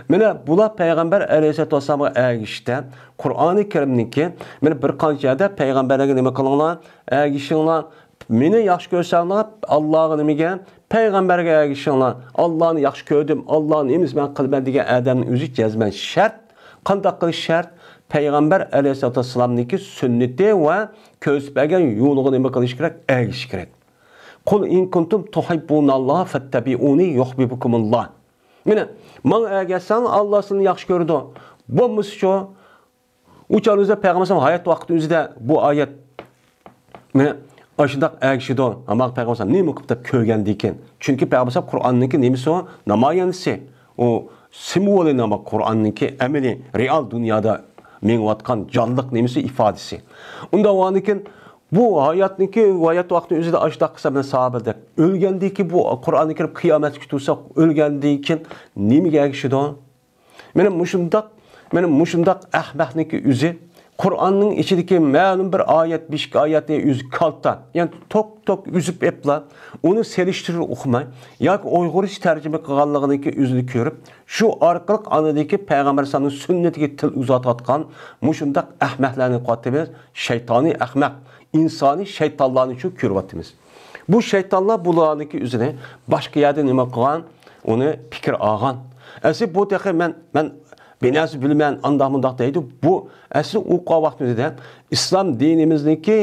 مانا بۇلار پەيغەمبەر ئەلەيھىسسالاتۇ ۋەسسالامغا ئەگىشىشتە، قۇرئانى كەرىمنىڭكى، مانا بىر قانچە يەردە پەيغەمبەرلەرگە نېمە قىلىڭلار، ئەگىشىڭلار، مېنى ياخشى كۆرسەڭلار، ئاللاغا نېمىگە؟ پەيغەمبەرگە ئەگىشىڭلار. ئاللانى ياخشى كۆردۈم، ئاللانىڭ نېمىسى مەن قىلىمەن دېگەن ئادەمنىڭ ئۆزى جەزمەن شەرت. قانداق قىلىش شەرت؟ پەيغەمبەر ئەلەيھىسسالاتۇ ۋەسسالامنىڭكى سۈننىتى ۋە كۆرسىتىپ بەرگەن يولىغا نېمە قىلىش كېرەك؟ ئەگىشىش كېرەك. قۇل ئىن كۇنتۇم تۇھىببۇناللاھە فەتتەبىئۇنى يۇھبىبكۇمۇللاھ. مانا، ماڭا ئەگەشسەڭ، ئاللا سېنى ياخشى كۆرىدۇ. بولمىسىچۇ؟ ئۇ چاغدا ئۆزى پەيغەمبەر ئەلەيھىسسالام ھايات ۋاقتى ئۆزىدە بۇ ئايەت، مانا، ئاشۇنداق ئەگىشىدۇ. ئەمما پەيغەمبەر ئەلەيھىسسالام نېمە قىلىپ دەپ كۆرگەندىكىن؟ چۈنكى پەيغەمبەر ئەلەيھىسسالام قۇرئاننىڭكى نېمىسى ئۇ؟ نامايەندىسى. ئۇ سىمۋولى نېمە؟ قۇرئاننىڭكى ئەمەلىي، رېئال دۇنيادا مېڭىۋاتقان جانلىق نېمىسى؟ ئىپادىسى. ئۇنداق بولغاندىكىن، بۇ ھاياتنىڭكى، ھايات ۋاقتىنىڭ ئۆزىدە ئاشۇنداق قىلسا، مەن ساھابە دەپ ئۆلگەندىن كېيىن، بۇ قۇرئانى كەرىم قىيامەتكە تۇرسا، ئۆلگەندىن كېيىن نېمىگە ئەگىشىدۇ؟ مانا مۇشۇنداق، مانا مۇشۇنداق ئەخمەقنىڭكى ئۆزى قۇرئاننىڭ ئىچىدىكى مەلۇم بىر ئايەت، بىر ئىككى ئايەتنى ئۆزى كالتا، يەنى توك-توك ئۈزۈپ ئېپلا، ئۇنى سېلىشتۇرۇپ ئوقۇماي ياكى ئۇيغۇرچە تەرجىمە قىلغانلىقىنىڭكى ئۆزىنى كۆرۈپ، شۇ ئارقىلىق ئانىدىكى پەيغەمبەر ئەلەيھىسسالامنىڭ سۈننىتىگە تىل ئۇزارتىۋاتقان مۇشۇنداق ئەخمەقلەرنى قىلىۋاتىمىز. شەيتانىي ئەخمەق، ئىنسانىي شەيتانلارنى شۇ كۆرۈۋاتىمىز. بۇ شەيتانلار بۇلارنىڭكى ئۆزىنى باشقا يەردە نېمە قىلغان، ئۇنى پىكىر ئالغان. ئەسلى بۇ تېخى مەن، مەن بىر نەرسە بىلىمەن، ئانداق مۇنداق دەيدۇ. بۇ ئەسلى ئۇ ۋاقىتتا ئىسلام دىنىمىزنىڭكى،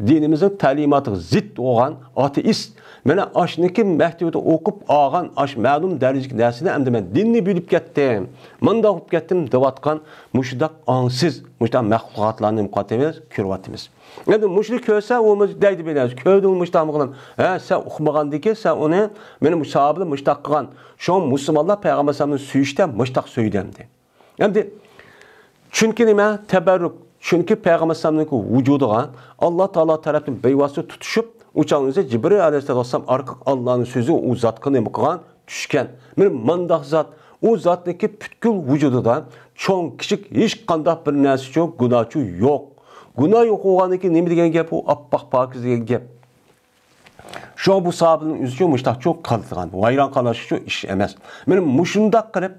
دىنىمىزنىڭ تەلىماتىغا زىت بولغان ئاتېئىست، مانا ئاشنىڭكى مەكتىۋىدە ئوقۇپ ئالغان ئاش مەلۇم دەرىجىدىكى نەرسىنى ئەمدى مەن دىننى بىلىپ كەتتىم، مانداق بولۇپ كەتتىم دەۋاتقان مۇشۇنداق ئاڭسىز، مۇشۇنداق مەخلۇقاتلارنى نېمە قىلىۋاتىمىز، كۆرۈۋاتىمىز. ئەمدى مۇشۇنى كۆرسە، ئۇ مۇ-، دەيدۇ بىر نەرسە. كۆردۈڭمۇ مۇشۇنداقمۇ قىلىپ؟ ھە، سەن ئۇقمىغاندىكىن، سەن ئۇنى، مېنىڭ مۇساھابىلەر مۇشۇنداق قىلغان. شۇڭا مۇسۇلمانلار پەيغەمبەر ئەلەيھىسسالامنى سۆيۈشتە مۇشۇنداق سۆيدى ئەمدى. ئەمدى، چۈنكى نېمە؟ تەبەررۇك. چۈنكى پەيغەمبەر ئەلەيھىسسالامنىڭكى ۋۇجۇدىغا ئاللا تائالا تەرەپتىن بىۋاسىتە تۇتۇشۇپ، ئۇ چاغنىڭ ئۆزى جىبرىل ئەلەيھىسسالام ئارقىلىق ئاللانىڭ سۆزى ئۇ زاتقا نېمە قىلغان؟ چۈشكەن. مانا مانداق زات، ئۇ زاتنىڭكى پۈتكۈل ۋۇجۇدىدا چوڭ، كىچىك ھېچقانداق بىر نەرسىچۇ، گۇناھچۇ يوق. گۇناھ يوق بولغاندىكىن نېمە دېگەن گەپ ئۇ؟ ئاپئاق پاكىز دېگەن گەپ. شۇڭا بۇ ساھابىنىڭ ئۆزىچۇ مۇشتاقچۇ قالىدىغان، ۋەيران قالىشقىچۇ ئىش ئەمەس. مانا مۇشۇنداق قىلىپ،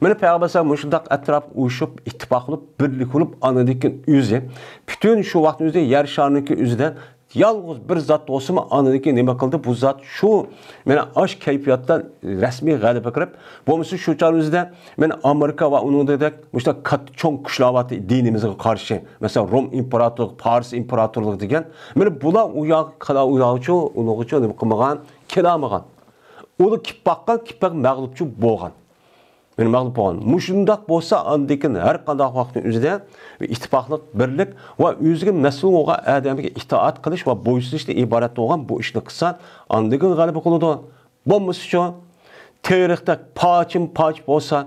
مانا پەيغەمبەر ئەلەيھىسسالام مۇشۇنداق ئەتراپ ئۇيۇشۇپ، ئىتتىپاق بولۇپ، بىرلىك بولۇپ، ئانىدىكىن ئۆزى، پۈتۈن شۇ ۋاقىتنىڭ ئۆزىدە يەر شارىنىڭكى ئۆزىدە يالغۇز بىر زات بولسىمۇ، ئانىدىكى نېمە قىلدى؟ بۇ زات شۇ، مانا ئاش كەيپىياتتا رەسمىي غەلىبە قىلىپ، بولمىسا شۇ چاغنىڭ ئۆزىدە مانا ئامېرىكا ۋە ئۇنىڭدەك مۇشۇنداق كاتتا چوڭ كۈچلەر بار دىنىمىزغا قارشى. مەسىلەن، روم ئىمپېراتورلۇقى، پارس ئىمپېراتورلۇقى دېگەن. مانا بۇلار ئۇ ياغقا قالا-، ئۇ ياغچۇ، ئۇنىڭغىچۇ نېمە قىلمىغان، كېلەلمىگەن. ئۇلار كېلىپ باققان، كېلىپ باققان مەغلۇپچۇ بولغان. مېنى مەغلۇپ بولغان. مۇشۇنداق بولسا، ئاندىن كېيىن ھەر قانداق ۋاقىتنىڭ ئۆزىدە ئىتتىپاقلىق، بىرلىك ۋە ئۆزىگە مەسئۇل بولغان ئادەمگە ئىتائەت قىلىش ۋە بويسۇنۇشتىن ئىبارەت بولغان بۇ ئىشنى قىلسا، ئاندىن كېيىن غەلىبە قىلىدۇ. بولمىسىچۇ، تېرىقتەك پارچىمۇ پارچە بولسا،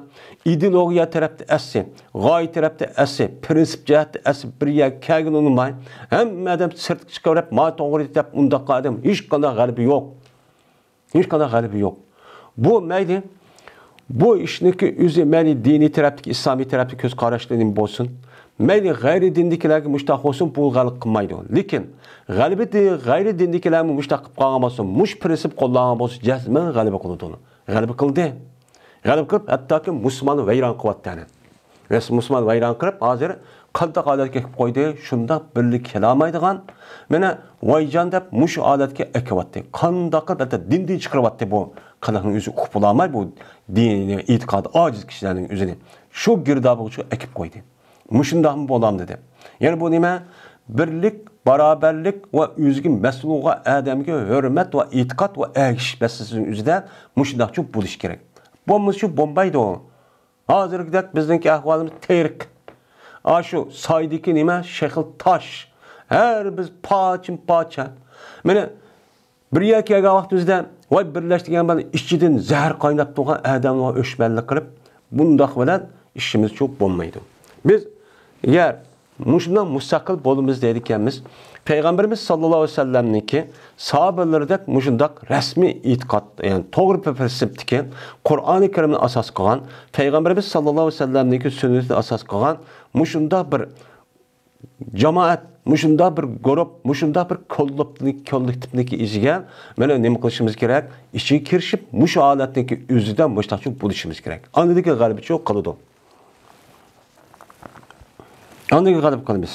ئىدېئولوگىيە تەرەپتە ئەسلى، غايە تەرەپتە ئەسلى، پىرىنسىپ جەھەتتە ئەسلى بىر يەرگە كەلگىلى ئۇنىماي، ھەممە ئادەم سىرتقا چىقىۋېرىپ، ما توغرا دەپ ئۇنداق ئادەم ھېچقانداق غەلىبە يوق. ھېچقانداق غەلىبە يوق. بۇ مەيلى، بۇ ئىشنىڭكى ئۆزى مەيلى دىنىي تەرەپتىكى، ئىسلامىي تەرەپتىكى كۆز قاراشلىرى نېمە بولسۇن، مەيلى غەيرىي دىندىكىلەرگە مۇشتاق بولسۇن، بۇ غەلىبە قىلمايدۇ. لېكىن غەلىبە دى-، غەيرىي دىندىكىلەرمۇ مۇشتاق قىلىپ قالغان بولسا، مۇشۇ پىرىنسىپ قوللانغان بولسا، جەزمەن غەلىبە قىلىدۇ. غەلىبە قىلدى. غەلىبە قىلىپ، ھەتتاكى مۇسۇلماننى ۋەيران قىلىۋەتتى. مۇسۇلمان ۋەيران قىلىپ، ھازىر قانداق ھالەتكە كېلىپ قويدى، شۇنداق بىرلىككە كېلەلمەيدىغان، مانا، ۋايجان دەپ مۇشۇ ھالەتكە ئەكىۋەتتى. قانداق قىلىپ ھەتتا دىندىن چىقىرىۋەتتى بۇ خەلقنىڭ ئۆزى ئۇقۇپ بولالماي، بۇ دىنىي ئېتىقادى ئاجىز كىشىلەرنىڭ ئۆزىنى شۇ گىردابىغا ئەكىپ قويدى. مۇشۇنداقمۇ بولامدۇ دەپ. يەنى بۇ نېمە؟ بىرلىك، باراۋەرلىك ۋە ئۆزىگە مەسئۇل بولغان ئادەمگە ھۆرمەت ۋە ئېتىقاد ۋە ئەگىشىش مەسىلىسىنىڭ ئۆزىدە مۇشۇنداقچۇ بولۇش كېرەك. بولمىسىچۇ بولمايدۇ. ھازىرقىدەك بىزنىڭكى ئەھۋالىمىز تېرىق. ئاشۇ سايدىكى نېمە؟ شېخىل تاش. ھەر بىز پارچىمۇ پارچە. مانا بىر يەرگە كەلگەن ۋاقتىمىزدا، ۋاي بىرلەش دېگەن بىلەن ئىچىدىن زەھەر قايناپ تۇرغان ئادەملەرگە ئۆچمەنلىك قىلىپ، بۇنداق بىلەن ئىشىمىزچۇ بولمايدۇ. بىز يەر مۇشۇنداق مۇستەقىل بولىمىز دەيدىكەنمىز. پەيغەمبىرىمىز ساللاللاھۇ ئەلەيھى ۋەسەللەمنىڭكى ساھابىلىرىدەك مۇشۇنداق رەسمىي ئېتىقاد، يەنى توغرا بىر پىرىنسىپتىكى، قۇرئانى كەرىمنى ئاساس قىلغان، پەيغەمبىرىمىز ساللاللاھۇ ئەلەيھى ۋەسەللەمنىڭكى سۈننىتىنى ئاساس قىلغان مۇشۇنداق بىر جامائەت، مۇشۇنداق بىر گۇرۇپ، مۇشۇنداق بىر كوللېكتىپنىڭ، كوللېكتىپنىڭكى ئىچىگە مانا نېمە قىلىشىمىز كېرەك؟ ئىچىگە كىرىشىپ، مۇشۇ ھالەتنىڭكى ئۆزىدە مۇشۇنداقچە بولۇشىمىز كېرەك. ئاندىن كېيىن غەلىبىچۇ قىلىدۇ. ئاندىن كېيىن غەلىبە قىلىمىز.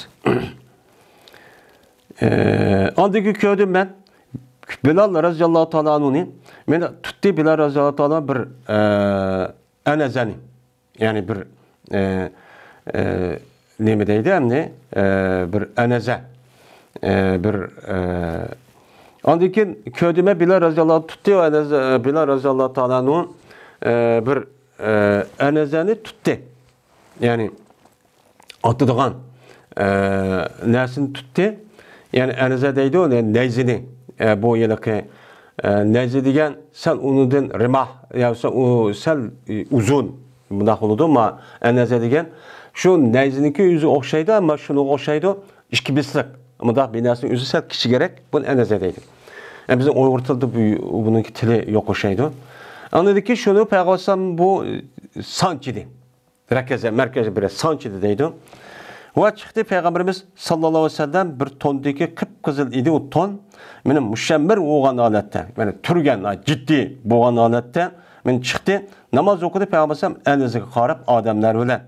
ئاندىن كېيىن كۆردۈم مەن، بىلال رەزىياللاھۇ تائالا ئەنھۇنى، مېنى تۇتتى بىلال رەزىياللاھۇ تائالا بىر، ئە، ئەنەزەنى. يەنى بىر، ئە، ئە، نېمە دەيدۇ ئەمدى؟ ئە، بىر ئەنەزە. ئە، بىر، ئە، ئاندىن كېيىن كۆردۈم مەن بىلال رەزىياللاھۇ تۇتتى، ئەنەزە، بىلال رەزىياللاھۇ تائالا ئەنھۇ، ئە، بىر، ئە، ئەنەزەنى تۇتتى. يەنى ئاتىدىغان، ئە، نەرسىنى تۇتتى. يەنى ئەنزە دەيدۇ، نە-، نەيزىنى. ئە، بۇ ھېلىقى، ئە، نەيزە دېگەن سەل ئۇنىڭدىن رىماھ، يا بولمىسا ئۇ سەل، ئى، ئۇزۇن. بۇنداق بولىدۇ. ما ئەنزە دېگەن شۇ نەيزىنىڭكى ئۆزى ئوخشايدۇ، ئەمما شۇنىڭغا ئوخشايدۇ. ئىككى بىسلىق. مۇنداق بىناسىنىڭ ئۆزى سەل كىچىكرەك. بۇنى ئەنزە دەيدۇ. ئە، بىزنىڭ ئۇيغۇر تىلىدا بۇ، بۇنىڭكى تىلى يوق ئوخشايدۇ. ئاندىن كېيىن شۇنى پەيغەمبەر ئەلەيھىسسالام بۇ سانچىدى. رەكەزە، مەركەزى بىر سانچىدى دەيدۇ. ۋە چىقتى پەيغەمبىرىمىز ساللاللاھۇ ئەلەيھى ۋەسەللەم بىر توندىكى قىپقىزىل ئىدى ئۇ تون. مېنى مۇشەممەر بولغان ھالەتتە، يەنى تۈرگەن، جىددىي بولغان ھالەتتە مېنى چىقتى. ناماز ئوقۇدى پەيغەمبەر ئەلەيھىسسالام ئەنزىگە قاراپ ئادەملەر بىلەن.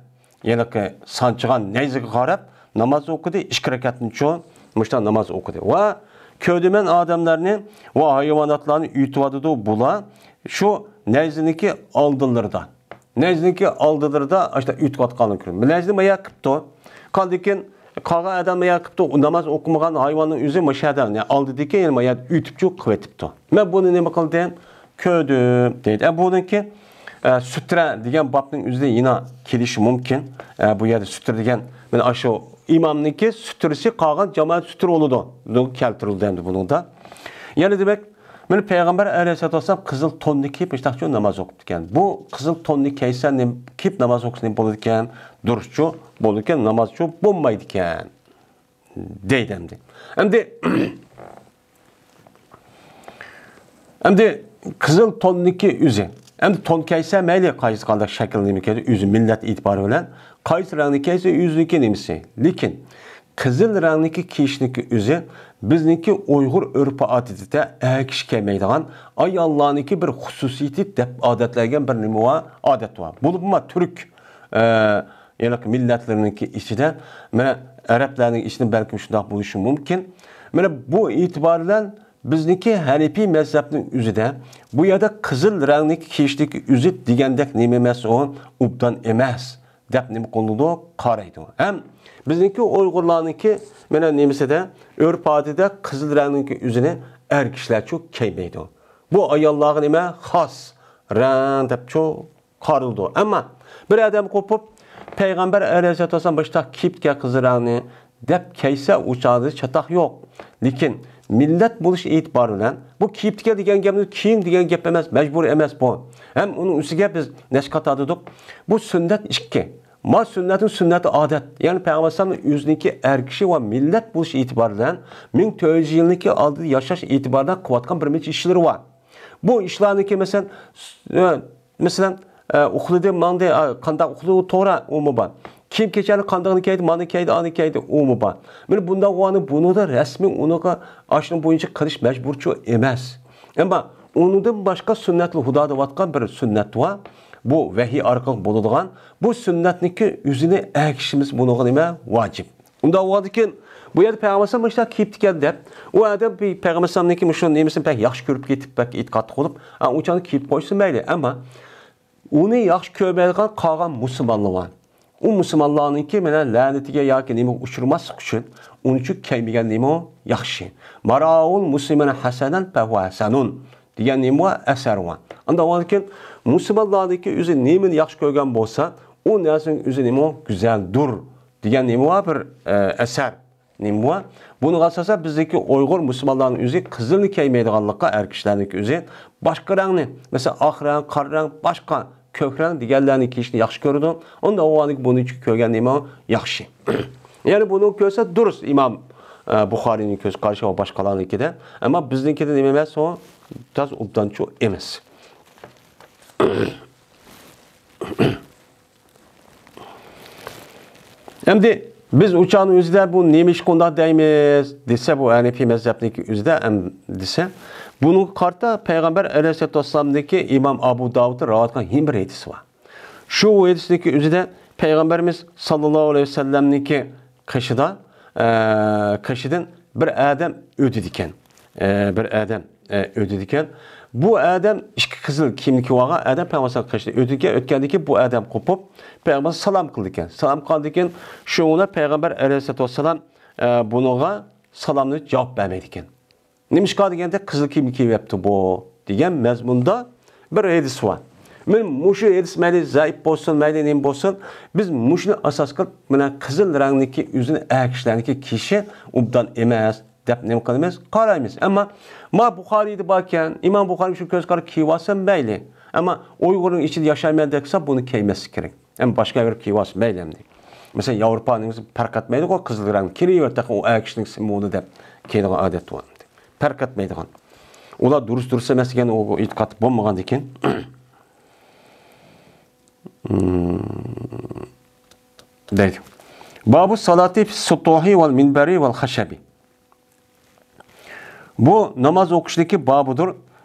ھېلىقى سانچىغان نەيزىگە قاراپ ناماز ئوقۇدى، ئىككى رەكەتنىچۇ مۇشۇنداق ناماز ئوقۇدى. ۋە كۆردۈمەن ئادەملەرنى ۋە ھايۋاناتلارنى ئۆتۈۋاتىدۇ بۇلار شۇ نەيزىنىڭكى ئالدىلىرىدا. نەيزىنىڭكى ئالدىلىرىدا ئاشۇنداق ئۆتۈۋاتقانلىقىنى كۆردۈم. نەيزىنى مايا قىپتۇ. قاندىكىن قالغان ئادەم مايا قىپتۇ، ناماز ئوقۇمىغان ھايۋاننىڭ ئۆزى مۇشۇ يەردە، يەنى ئالدىدىكى، يەنى مايا ئۆتۈپچۇ قىلىۋېتىپتۇ. مەن بۇنى نېمە قىلدىم؟ كۆردۈم دەيدۇ. ئە، بۇنىڭكى، ئە، سۈترە دېگەن بابنىڭ ئۆزىدە يەنە كېلىشى مۇمكىن. ئە، بۇ يەردە سۈترە دېگەن، مانا ئاشۇ ئىمامنىڭكى سۈترىسى قالغان جامائەت سۈترە بولىدۇ. بۇ كەلتۈرۈلدى ئەمدى بۇنىڭدا. يەنە دېمەك، مانا پەيغەمبەر ئەلەيھىسسالاتۇ ۋەسسالام قىزىل توننى كىيىپ، مۇشۇنداق ناماز ئوقۇپتىكەن. بۇ قىزىل توننى كىيسە نېمە، كىيىپ ناماز ئوقۇسا نېمە بولىدىكەن؟ دۇرۇسچۇ بولىدىكەن، نامازچۇ بولمايدىكەن. دەيدۇ ئەمدى. ئەمدى، ئەمدى قىزىل توننىكى ئۆزى. ئەمدى تون كەيسە مەيلى، قايسى قانداق شەكىل نېمە كەيسە، ئۆزى مىللەت ئېتىبارى بىلەن قايسى رەڭنى كەيسە، ئۆزىنىڭكى نېمىسى. لېكىن قىزىل رەڭنىكى كىيىشنىكى ئۆزى بىزنىڭكى ئۇيغۇر ئۆرپ-ئادىتىدە ئەركىشى كىيمەيدىغان ئاياللارنىڭكى بىر خۇسۇسىيىتى دەپ ئادەتلەنگەن بىر نېمە بار، ئادەت بار. بولۇپمۇ تۈرك، ئە، ھېلىقى مىللەتلەرنىڭكى ئىچىدە، مانا، ئەرەبلەرنىڭ ئىچىدە بەلكىم شۇنداق بولۇشى مۇمكىن. مانا، بۇ ئېتىبار بىلەن بىزنىڭكى ھەنىپىي مەزھەپنىڭ ئۆزىدە بۇ يەردە قىزىل رەڭنىكى كىيىشلىك ئۆزى دېگەندەك نېمە ئەمەس ئۇ، ئوبدان ئەمەس دەپ نېمە قىلىدۇ، قارايدۇ. ھەم بىزنىڭكى ئۇيغۇرلارنىڭكى، مانا، نېمىسىدە، ئۆرپ-ئادىتىدە قىزىل رەڭنىڭكى ئۆزىنى ئەر كىشىلەرچۇ كىيمەيدۇ. بۇ ئاياللارغا نېمە؟ خاس رەڭ دەپچۇ قارىلىدۇ. ئەمما بىر ئادەم قوپۇپ، پەيغەمبەر ئەلەيھىسسالاتۇ ۋەسسالام مۇشۇنداق كىيىپ كەل قىزىل رەڭنى دەپ كەلسە، ئۇ چاغدا چاتاق يوق. لېكىن مىللەت بولۇش ئېتىبارى بىلەن بۇ كىيىپ كەل دېگەن گەپنى كىيىڭ دېگەن گەپ ئەمەس، مەجبۇرىي ئەمەس بۇ. ھەم ئۇنىڭ ئۈستىگە بىز نەچچە قات دېدۇق. بۇ سۈننەت ئىككى. ما سۈننەتنىڭ سۈننەتى ئادەت. يەنى پەيغەمبەر ئەلەيھىسسالامنىڭ ئۆزىنىڭكى ئەر كىشى ۋە مىللەت بولۇش ئېتىبارى بىلەن مىڭ تۆت يۈز يىلنىڭكى ئالدىدا ياشاش ئېتىبارىدا قىلىۋاتقان بىر نەچچە ئىشلىرى بار. بۇ ئىشلارنىڭكى، مەسىلەن، س-، ئە، مەسىلەن، ئە، ئۇخلىدى، ماڭدى، ئا، قانداق ئۇخلىدى، ئۇ توغرا، ئۇمۇ بار. كىيىم كېچەكنى قاندىقىنى كىيدى، مانى كىيدى، ئانى كىيدى، ئۇمۇ بار. مانا بۇنداق بولغاندا بۇنىڭدا رەسمىي ئۇنىڭغا ئاشۇنىڭ بويىچە قىلىش مەجبۇرچۇ ئەمەس. ئەمما ئۇنىڭدىن باشقا سۈننەتۇل ھۇدا دەۋاتقان بىر سۈننەت بار. بۇ ۋەھىي ئارقىلىق بولىدىغان. بۇ سۈننەتنىڭكى ئۆزىنى ئەگىشىمىز بۇنىڭغا نېمە؟ ۋاجىپ. ئۇنداق بولغاندىكىن، بۇ يەردە پەيغەمبەر ئەلەيھىسسالام مۇشۇنداق كىيىپتىكەن دەپ، ئۇ ئادەم بى-، پەيغەمبەر ئەلەيھىسسالامنىڭكى مۇشۇ نېمىسىنى بەك ياخشى كۆرۈپ كېتىپ، بەك ئېتىقادلىق بولۇپ، ئا، ئۇ چاغدا كىيىپ قويسا مەيلى. ئەمما ئۇنى ياخشى كۆرمەيدىغان قالغان مۇسۇلمانلار بار. ئۇ مۇسۇلمانلارنىڭكى مانا لەنىتىگە ياكى نېمىگە ئۇچرىماسلىق ئۈچۈن، ئۇنىڭ ئۈچۈن كىيمىگەن نېمە ياخشى. مَرَآهُ الْمُسْلِمُونَ حَسَنًا فَهُوَ حَسَنٌ دېگەن نېمە بار؟ ئەسەر بار. ئانداق بولغاندىكىن، مۇسۇلمانلارنىڭكى ئۆزى نېمىنى ياخشى كۆرگەن بولسا، ئۇ نەرسىنىڭ ئۆزى نېمە؟ گۈزەلدۇر دېگەن نېمە بار؟ بىر، ئە، ئەسەر. نېمە بار؟ بۇنىڭغا ئاساسەن بىزدىكى ئۇيغۇر مۇسۇلمانلارنىڭ ئۆزى قىزىلنى كىيمەيدىغانلىققا، ئەر كىشىلەرنىڭكى ئۆزى باشقا رەڭنى، مەسىلەن، ئاق رەڭ، قارا رەڭ، باشقا كۆك رەڭ دېگەنلەرنى كىيىشنى ياخشى كۆرىدۇ. ئۇنداق بولغاندىكىن بۇنىڭ ئۈچۈن كۆرگەن نېمە ياخشى. يەنى بۇنى كۆرسە دۇرۇس ئىمام، ئە، بۇخارىينىڭ كۆز قارىشى ۋە باشقىلارنىڭكىدە. ئەمما بىزنىڭكىدە نېمە ئەمەس ئۇ؟ تاز ئوبدانچۇ ئەمەس. ئەمدى بىز ئۇ چاغنىڭ ئۆزىدە بۇ نېمە ئىشقا ئۇنداق دەيمىز دېسە، بۇ ھەنىفىي مەزھەپنىڭكى ئۆزىدە ئەم دېسە، بۇنىڭغا قارىتا پەيغەمبەر ئەلەيھىسسالاتۇ ۋەسسالامنىڭكى ئىمام ئابۇ داۋۇدتا رىۋايەت قىلغان يەنە بىر ھەدىس بار. شۇ ھەدىسنىڭكى ئۆزىدە پەيغەمبىرىمىز ساللاللاھۇ ئەلەيھى ۋەسەللەمنىڭكى قېشىدا، ئە، قېشىدىن بىر ئادەم ئۆتىدىكەن. ئە، بىر ئادەم، ئە، ئۆتىدىكەن. بۇ ئادەم ئىككى قىزىل كىيىمنى كىيىۋالغان ئادەم پەيغەمبەر ساللاللاھۇ ئەلەيھى ۋەسەللەم قېشىدىن ئۆتىدىكەن. ئۆتكەندىن كېيىن بۇ ئادەم قوپۇپ، پەيغەمبەر سالام قىلىدىكەن. سالام قىلغاندىن كېيىن شۇڭا پەيغەمبەر ئەلەيھىسسالاتۇ ۋەسسالام، ئە، بۇنىڭغا سالامنى جاۋاب بەرمەيدىكەن. نېمىشقا دېگەندە، قىزىل كىيىم كىيىۋەپتۇ بۇ دېگەن مەزمۇندا بىر ھەدىس بار. مەن مۇشۇ ھەدىس مەيلى زەئىپ بولسۇن، مەيلى نېمە بولسۇن، بىز مۇشۇنى ئاساس قىلىپ، مانا قىزىل رەڭنىكى ئۆزىنى ئەر كىشىلەرنىڭكى كىيىشى ئوبدان ئەمەس دەپ نېمە قىلىمىز؟ قارايمىز. ئەمما ما بۇخارىيدا باركەن، ئىمام بۇخارىي شۇ كۆز قارا كىيىۋالسا مەيلى. ئەمما ئۇيغۇرنىڭ ئىچىدە ياشايمەن دەپ كېلسە، بۇنى كىيمەسلىك كېرەك. ئەمما باشقا يەرگە كىيىۋالسا مەيلى ئەمدى. مەسىلەن، ياۋروپانىڭ ئۆزى پەرق ئەتمەيدىغۇ، قىزىل رەڭ كىيىۋېرىدۇ، تېخى ئۇ ئەر كىشىنىڭ سىمۋولى دەپ كىيىدىغان ئادەت بار. پەرق ئەتمەيدىغان. ئۇلار دۇرۇس، دۇرۇس ئەمەس دېگەن ئۇ ئېتىقاد بولمىغاندىكىن. دەيدۇ. بابۇ سالاتى سۇتۇھى ۋەل مىنبەرى ۋەل خەشەبى. بۇ ناماز ئوقۇشنىڭكى بابىدۇر،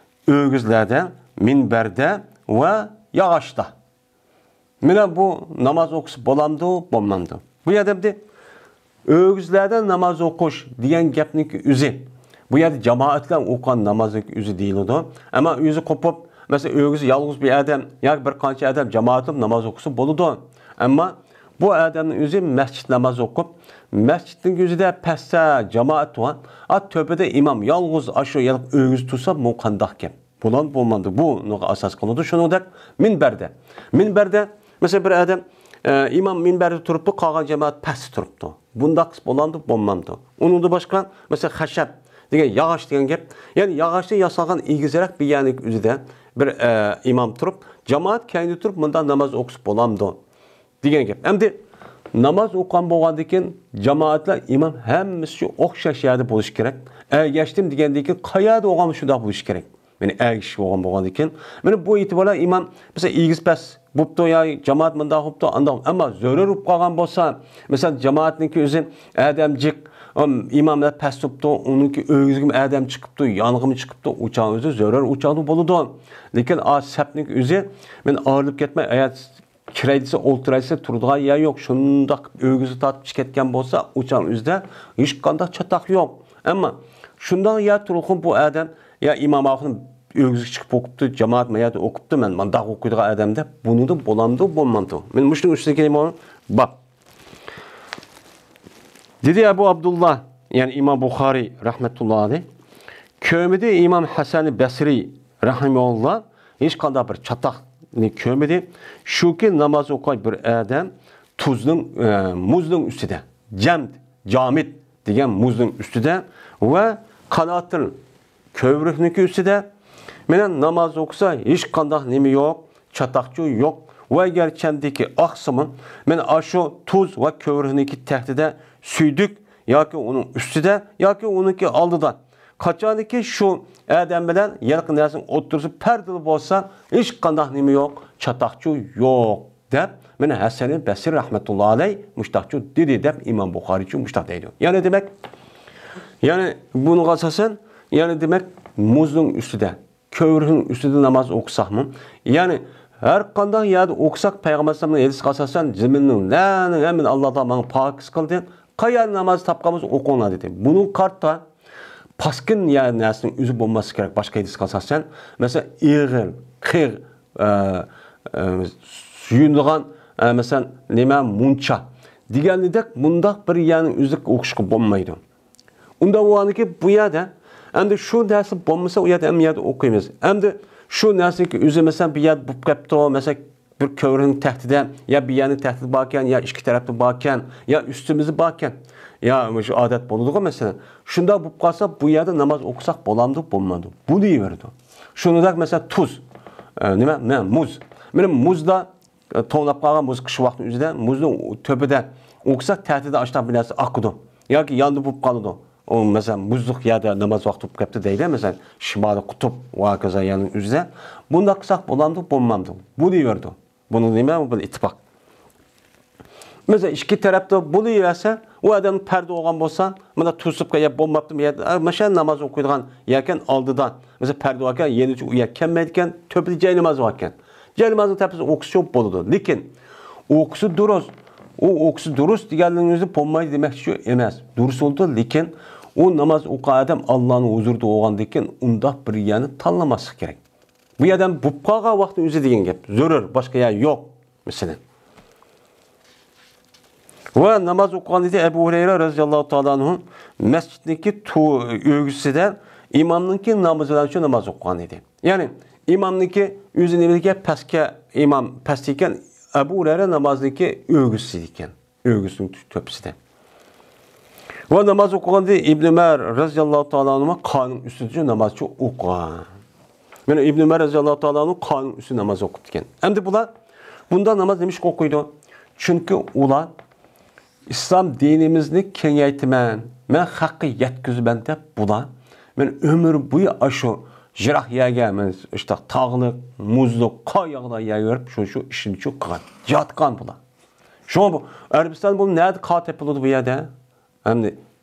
ئۆگزىلەردە، مىنبەردە ۋە ياغاچتا. مانا بۇ ناماز ئوقۇسا بولامدۇ، بولمامدۇ؟ بۇ يەردە بىر ئۆگزىلەردە ناماز ئوقۇش دېگەن گەپنىڭكى ئۆزى، بۇ يەردە جامائەت بىلەن ئوقۇغان نامازنىڭكى ئۆزى دېيىلىدۇ. ئەمما ئۆزى قوپۇپ، مەسىلەن، ئۆگزە يالغۇز بىر ئادەم ياكى بىر قانچە ئادەم جامائەت بىلەن ناماز ئوقۇسا بولىدۇ. ئەمما بۇ ئادەمنىڭ ئۆزى مەسچىت ناماز ئوقۇپ، مەسچىتنىڭ ئۆزىدە پەستە جامائەت بار، ئا، تۆپىدە ئىمام يالغۇز ئاشۇ يەردە ئۆگزە تۇرسا، بۇ قانداق گەپ؟ بولام، بولمامدۇ؟ بۇنىڭغا ئاساس قىلىدۇ. شۇنىڭدەك مىنبەردە. مىنبەردە، مەسىلەن، بىر ئادەم، ئە، ئىمام مىنبەردە تۇرۇپتۇ، قالغان جامائەت پەستە تۇرۇپتۇ. بۇنداق قىلسا بولامدۇ، بولمامدۇ؟ ئۇنىڭدىن باشقا، مەسىلەن، خەشەب دېگەن ياغاچ دېگەن گەپ. يەنى ياغاچتىن ياسالغان ئېگىزرەك بىر يەرنىڭ ئۆزىدە بىر، ئە، ئىمام تۇرۇپ، جامائەت كەينىدە تۇرۇپ مۇنداق ناماز ئوقۇسا بولامدۇ؟ دېگەن گەپ. ئەمدى ناماز ئوقۇغان بولغاندىن كېيىن جامائەتلەر ئىمام ھەممىسى شۇ ئوخشاش يەردە بولۇشى كېرەك. ئەگەشتىم دېگەندىن كېيىن قەيەردە بولغانمۇ شۇنداق بولۇشى كېرەك. يەنى ئەگىشىش بولغان بولغاندىن كېيىن، مانا بۇ ئېتىبارلار ئىمام، مەسىلەن، ئېگىز پەس بوپتۇ يا جامائەت مۇنداق بوپتۇ، ئانداق، ئەمما زۆرۈر بولۇپ قالغان بولسا، مەسىلەن، جامائەتنىڭكى ئۆزى ئادەم جىق، ئىمام پەس تۇرۇپتۇ، ئۇنىڭكى ئۆگزىگىمۇ ئادەم چىقىپتۇ، يانىغىمۇ چىقىپتۇ، ئۇ چاغ ئۆزى زۆرۈر، ئۇ چاغدا بولىدۇ. لېكىن ئا سەپنىڭكى ئۆزى، مەن ئايرىلىپ كەتمەي، ئەگەر كىرەي دېسە، ئولتۇراي دېسە، تۇرىدىغان يەر يوق. شۇنداق ئۆگزە تارتىپ چىقىپ كەتكەن بولسا، ئۇ چاغ ئۆزىدە ھېچقانداق چاتاق يوق. ئەمما شۇنداق يەر تۇرغۇن بۇ ئادەم، يا ئىمام ئاخۇن ئۆگزىگە چىقىپ ئوقۇپتۇ، جامائەت ما يەردە ئوقۇپتۇ، مەن مانداق ئوقۇيدىغان ئادەم دەپ، بۇنىدىن بولامدۇ، بولمامدۇ؟ مەن مۇشۇنىڭ ئۈستىدىكى نېمە بار؟ دېدى ئەبۇ ئابدۇللا، يەنى ئىمام بۇخارىي رەھمەتۇللا ئەلەيھ، كۆرمىدى ئىمام ھەسەن بەسرى رەھىمەھۇللا ھېچقانداق بىر چاتاق كۆرمىدى. شۇكى ناماز ئوقۇغان بىر ئادەم تۇزنىڭ، ئە، مۇزنىڭ ئۈستىدە، جەمد، جامىد دېگەن مۇزنىڭ ئۈستىدە ۋە قاناتىل كۆۋرۈكنىڭكى ئۈستىدە مەنە ناماز ئوقۇسا، ھېچقانداق نېمە يوق، چاتاقچۇ يوق. ۋە گەرچەندىكى ئاقسىمۇ، مەنە ئاشۇ تۇز ۋە كۆۋرۈكنىڭكى تەھتىدە سۈيدۈك ياكى ئۇنىڭ ئۈستىدە ياكى ئۇنىڭكى ئالدىدا. قاچانكى شۇ ئادەم بىلەن يەنىقى نەرسىنىڭ ئوتتۇرىسى پەردىلى بولسا، ھېچقانداق نېمە يوق، چاتاقچۇ يوق، دەپ، مەنە ھەسەن بەسرى رەھمەتۇللا ئەلەي مۇشتاقچۇ دېدى، دەپ ئىمام بۇخارىيچۇ مۇشتاق دەيدۇ. يەنى دېمەك، يەنى بۇنىڭغا ئاساسەن، يەنى دېمەك، مۇزنىڭ ئۈستىدە، كۆۋرۈكنىڭ ئۈستىدە ناماز ئوقۇساقمۇ، يەنى ھەر قانداق يەردە ئوقۇساق، پەيغەمبەر ئەلەيھىسسالامنىڭ ھەدىسىگە ئاساسەن، زېمىننىڭ نەنىڭ ھەممىنى ئاللا تائالا ماڭا پاكىز قىلدى. قايەردە ناماز تاپقان بولسا ئوقۇڭلار دېدى. بۇنىڭغا قارىتا پاسكىن يا نەرسىنىڭ ئۆزى بولماسلىقى كېرەك. باشقا ھەدىسكە ئاساسەن، مەسىلەن، ئېغىر، قېغ، ئە، ئە، يۇيۇنىدىغان، ئە، مەسىلەن، نېمە، مۇنچا دېگەنىدەك، مۇنداق بىر يەرنىڭ ئۆزىدە ئوقۇشقا بولمايدۇ. ئۇنداق بولغاندىكىن بۇ يەردە، ئەمدى شۇ نەرسە بولمىسا، ئۇ يەردە ھەممە يەردە ئوقۇيمىز. ئەمدى شۇ نەرسىنىڭكى ئۆزى، مەسىلەن، بۇ يەردە بولۇپ قېپتۇ، مەسىلەن، بىر كۆۋرۈكنىڭ تەھتىدە، يا بىر يەرنىڭ تەھتىدە باركەن، يا ئىككى تەرەپتە باركەن، يا ئۈستىمىزدە باركەن. يا مۇشۇ ئادەت بولىدىغۇ، مەسىلەن. شۇنداق بولۇپ قالسا، بۇ يەردە ناماز ئوقۇساق بولامدۇ، بولمامدۇ؟ بولۇۋېرىدۇ. شۇنداق، مەسىلەن، تۇز، ئە، نېمە، نە، مۇز. مانا مۇزدا، ئە، توڭلاپ قالغان مۇز، قىش ۋاقتىنىڭ ئۆزىدە مۇزنىڭ تۆپىدە ئوقۇساق، تەھتىدە ئاشۇنداق بىر نەرسە ئاقىدۇ. ياكى ياندى بولۇپ قالىدۇ. ئۇ، مەسىلەن، مۇزلۇق يەردە ناماز ۋاقتى بولۇپ كەپتۇ دەيلى، مەسىلەن، شىمالىي قۇتۇپ ۋە ھاكازا يەرنىڭ ئۆزىدە. بۇنداق قىلساق بولامدۇ، بولمامدۇ؟ بولۇۋېرىدۇ. بۇنىڭ نېمە؟ بۇ بىر ئىتتىپاق. مەسىلەن، ئىككى تەرەپتە بولۇۋەرسە، ئۇ ئادەم پەردە بولغان بولسا، مانا توسۇپ قويۇپ بولماپتۇ، بۇ يەردە، ئە، مانا شۇ ناماز ئوقۇيدىغان يەركەن ئالدىدا. مەسىلەن، پەردە باركەن، يېنىچە ئۇ يەر كەلمەيدىكەن، تۆپىدە جاي ناماز باركەن. جاي نامازنىڭ تەپسىرىنى ئوقۇسا بولىدۇ. لېكىن ئوقۇسا دۇرۇس. ئۇ ئوقۇسا دۇرۇس دېگەنلىكىڭىزنى بولمايدۇ دېمەكچى ئەمەس. دۇرۇس بولىدۇ، لېكىن ئۇ ناماز ئوقۇغان ئادەم ئاللانىڭ ھۇزۇرىدا بولغاندىن كېيىن ئۇنداق بىر يەرنى تاللىماسلىق كېرەك. بۇ يەردە بولۇپ قالغان ۋاقتىنىڭ ئۆزى دېگەن گەپ. زۆرۈر، باشقا يەر يوق، مەسىلەن. ۋە ناماز ئوقۇغان ئىدى. ئەبۇ ھۇرەيرە رەزىياللاھۇ تائالا ئەنھۇ مەسچىتنىڭكى تو-، ئۆگزىسىدە ئىمامنىڭكى نامىزى بىلەن شۇ ناماز ئوقۇغان ئىدى. يەنى ئىمامنىڭكى ئۆزى نېمىدىكى پەسكە، ئىمام پەستە ئىكەن، ئەبۇ ھۇرەيرە نامازنىڭكى ئۆگزىسىدە ئىكەن. ئۆگزىسىنىڭ تۆپىسىدە. ۋە ناماز ئوقۇغاندا ئىبن ئۆمەر رەزىياللاھۇ تائالا ئەنھۇما قارنىڭ ئۈستىدە ناماز ئوقۇغان. مانا ئىبن ئۆمەر رەزىياللاھۇ تائالا ئەنھۇ قارنىڭ ئۈستىدە ناماز ئوقۇپتىكەن. ئەمدى بۇلار بۇنداق ناماز نېمىشقا ئوقۇيدۇ؟ چۈنكى ئۇلار ئىسلام دىنىمىزنى كېڭەيتىمەن، مەن خەققە يەتكۈزىمەن دەپ بۇلار مەن ئۆمۈر بويى ئاشۇ يىراق يەرگە، مەن ئىشتاق تاغلىق، مۇزلۇق، قاياقدا يەرگە بېرىپ شۇ، شۇ ئىشنى شۇ قىلغان، ياتقان بۇلار. شۇڭا بۇ ئەرەبىستان بۇ نەدە قار تېپىلىدۇ بۇ يەردە؟ ھەم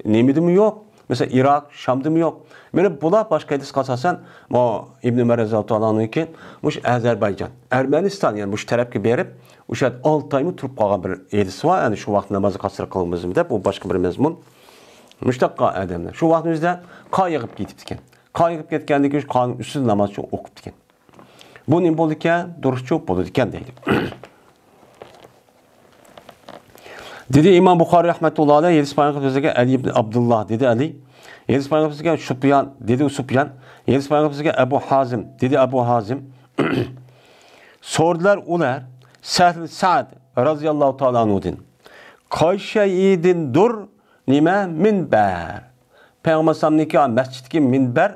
نېمىدىمۇ يوق؟ مەسىلەن، ئىراق، شامدىمۇ يوق؟ مانا بۇلار باشقا ھەدىسكە ئاساسەن، بۇ ئىبن ئۆمەر رەزىياللاھۇ تائالا ئەنھۇكى مۇشۇ ئەزەربەيجان، ئەرمەنىستان، يەنى مۇشۇ تەرەپكە بېرىپ، ئوشۇ يەردە ئالتە ئايمۇ تۇرۇپ قالغان بىر ھەدىسى بار. يەنى شۇ ۋاقىت نامازنى قاسسىراق قىلغىمىزمۇ دەپ، ئۇ باشقا بىر مەزمۇن. مۇشۇنداق ئادەملەر. شۇ ۋاقىتنىڭ ئۆزىدە قار يېغىپ كېتىپتىكەن. قار يېغىپ كەتكەندىن كېيىن شۇ قارنىڭ ئۈستىدە ناماز ئوقۇپتىكەن. بۇ نېمە بولىدىكەن؟ دۇرۇسچۇ بولىدىكەن دەيدۇ. دېدى ئىمام بۇخارىي رەھمەتۇللا ئەلەيھ، ھەدىس بايان قىلىپ بىزگە ئەلى ئىبن ئابدۇللا، دېدى ئەلى. ھەدىس بايان قىلىپ بىزگە سۇپيان، دېدى سۇپيان. ھەدىس بايان قىلىپ بىزگە ئەبۇ ھازىم، دېدى ئەبۇ ھازىم. سورىدىلار ئۇلار سەھل سەئد رەزىياللاھۇ تائالا ئەنھۇدىن. قايسى شەيئىدىندۇر؟ نېمە؟ مىنبەر. پەيغەمبەر ئەلەيھىسسالامنىڭكى مەسچىتتىكى مىنبەر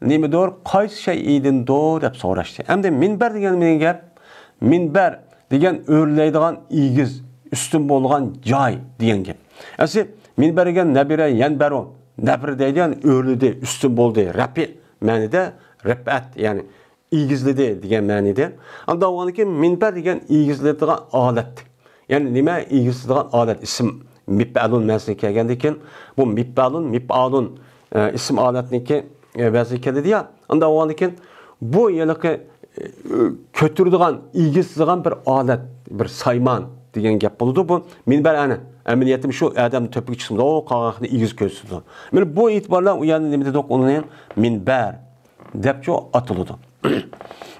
نېمىدۇر، قايسى شەيئىدىندۇر دەپ سوراشتى. ئەمدى مىنبەر دېگەن نېمە گەپ؟ مىنبەر دېگەن ئۆرلەيدىغان ئېگىز، ئۈستۈن بولىدىغان جاي دېگەن گەپ. ئەسلى مىنبەر دېگەن نەبىرە يەنبەرۇ، نەبىر دەيدىغان ئۆرلىدى، ئۈستۈن بولدى، رەپى مەنىدە، رىپئەت، يەنى ئېگىزلىدى دېگەن مەنىدە. ئانداق بولغاندىكىن مىنبەر دېگەن ئېگىزلىدىغان ئالەت. يەنى نېمە؟ ئېگىزلىدىغان ئالەت، ئىسىم مىپئەلۇن مەنىسىگە كەلگەندىن كېيىن، بۇ مىپئەلۇن، مىپئالۇن، ئە، ئىسىم ئالەتنىڭكى، ئە، ۋەزنىگە كېلىدۇ يا. ئانداق بولغاندىن كېيىن بۇ ھېلىقى، ئە، كۆتۈرىدىغان، ئېگىزلىدىغان بىر ئالەت، بىر سايمان دېگەن گەپ بولىدۇ. بۇ مىنبەر ئەنە ئەمەلىيەتتە شۇ ئادەم تۆپىگە چىقسىمۇ، ئۇ قالغانلىقىنى ئېگىز كۆرسىتىدۇ. مانا بۇ ئېتىبار بىلەن ئۇ يەرنى نېمە دېدۇق؟ ئۇنى مىنبەر دەپچۇ ئاتىلىدۇ.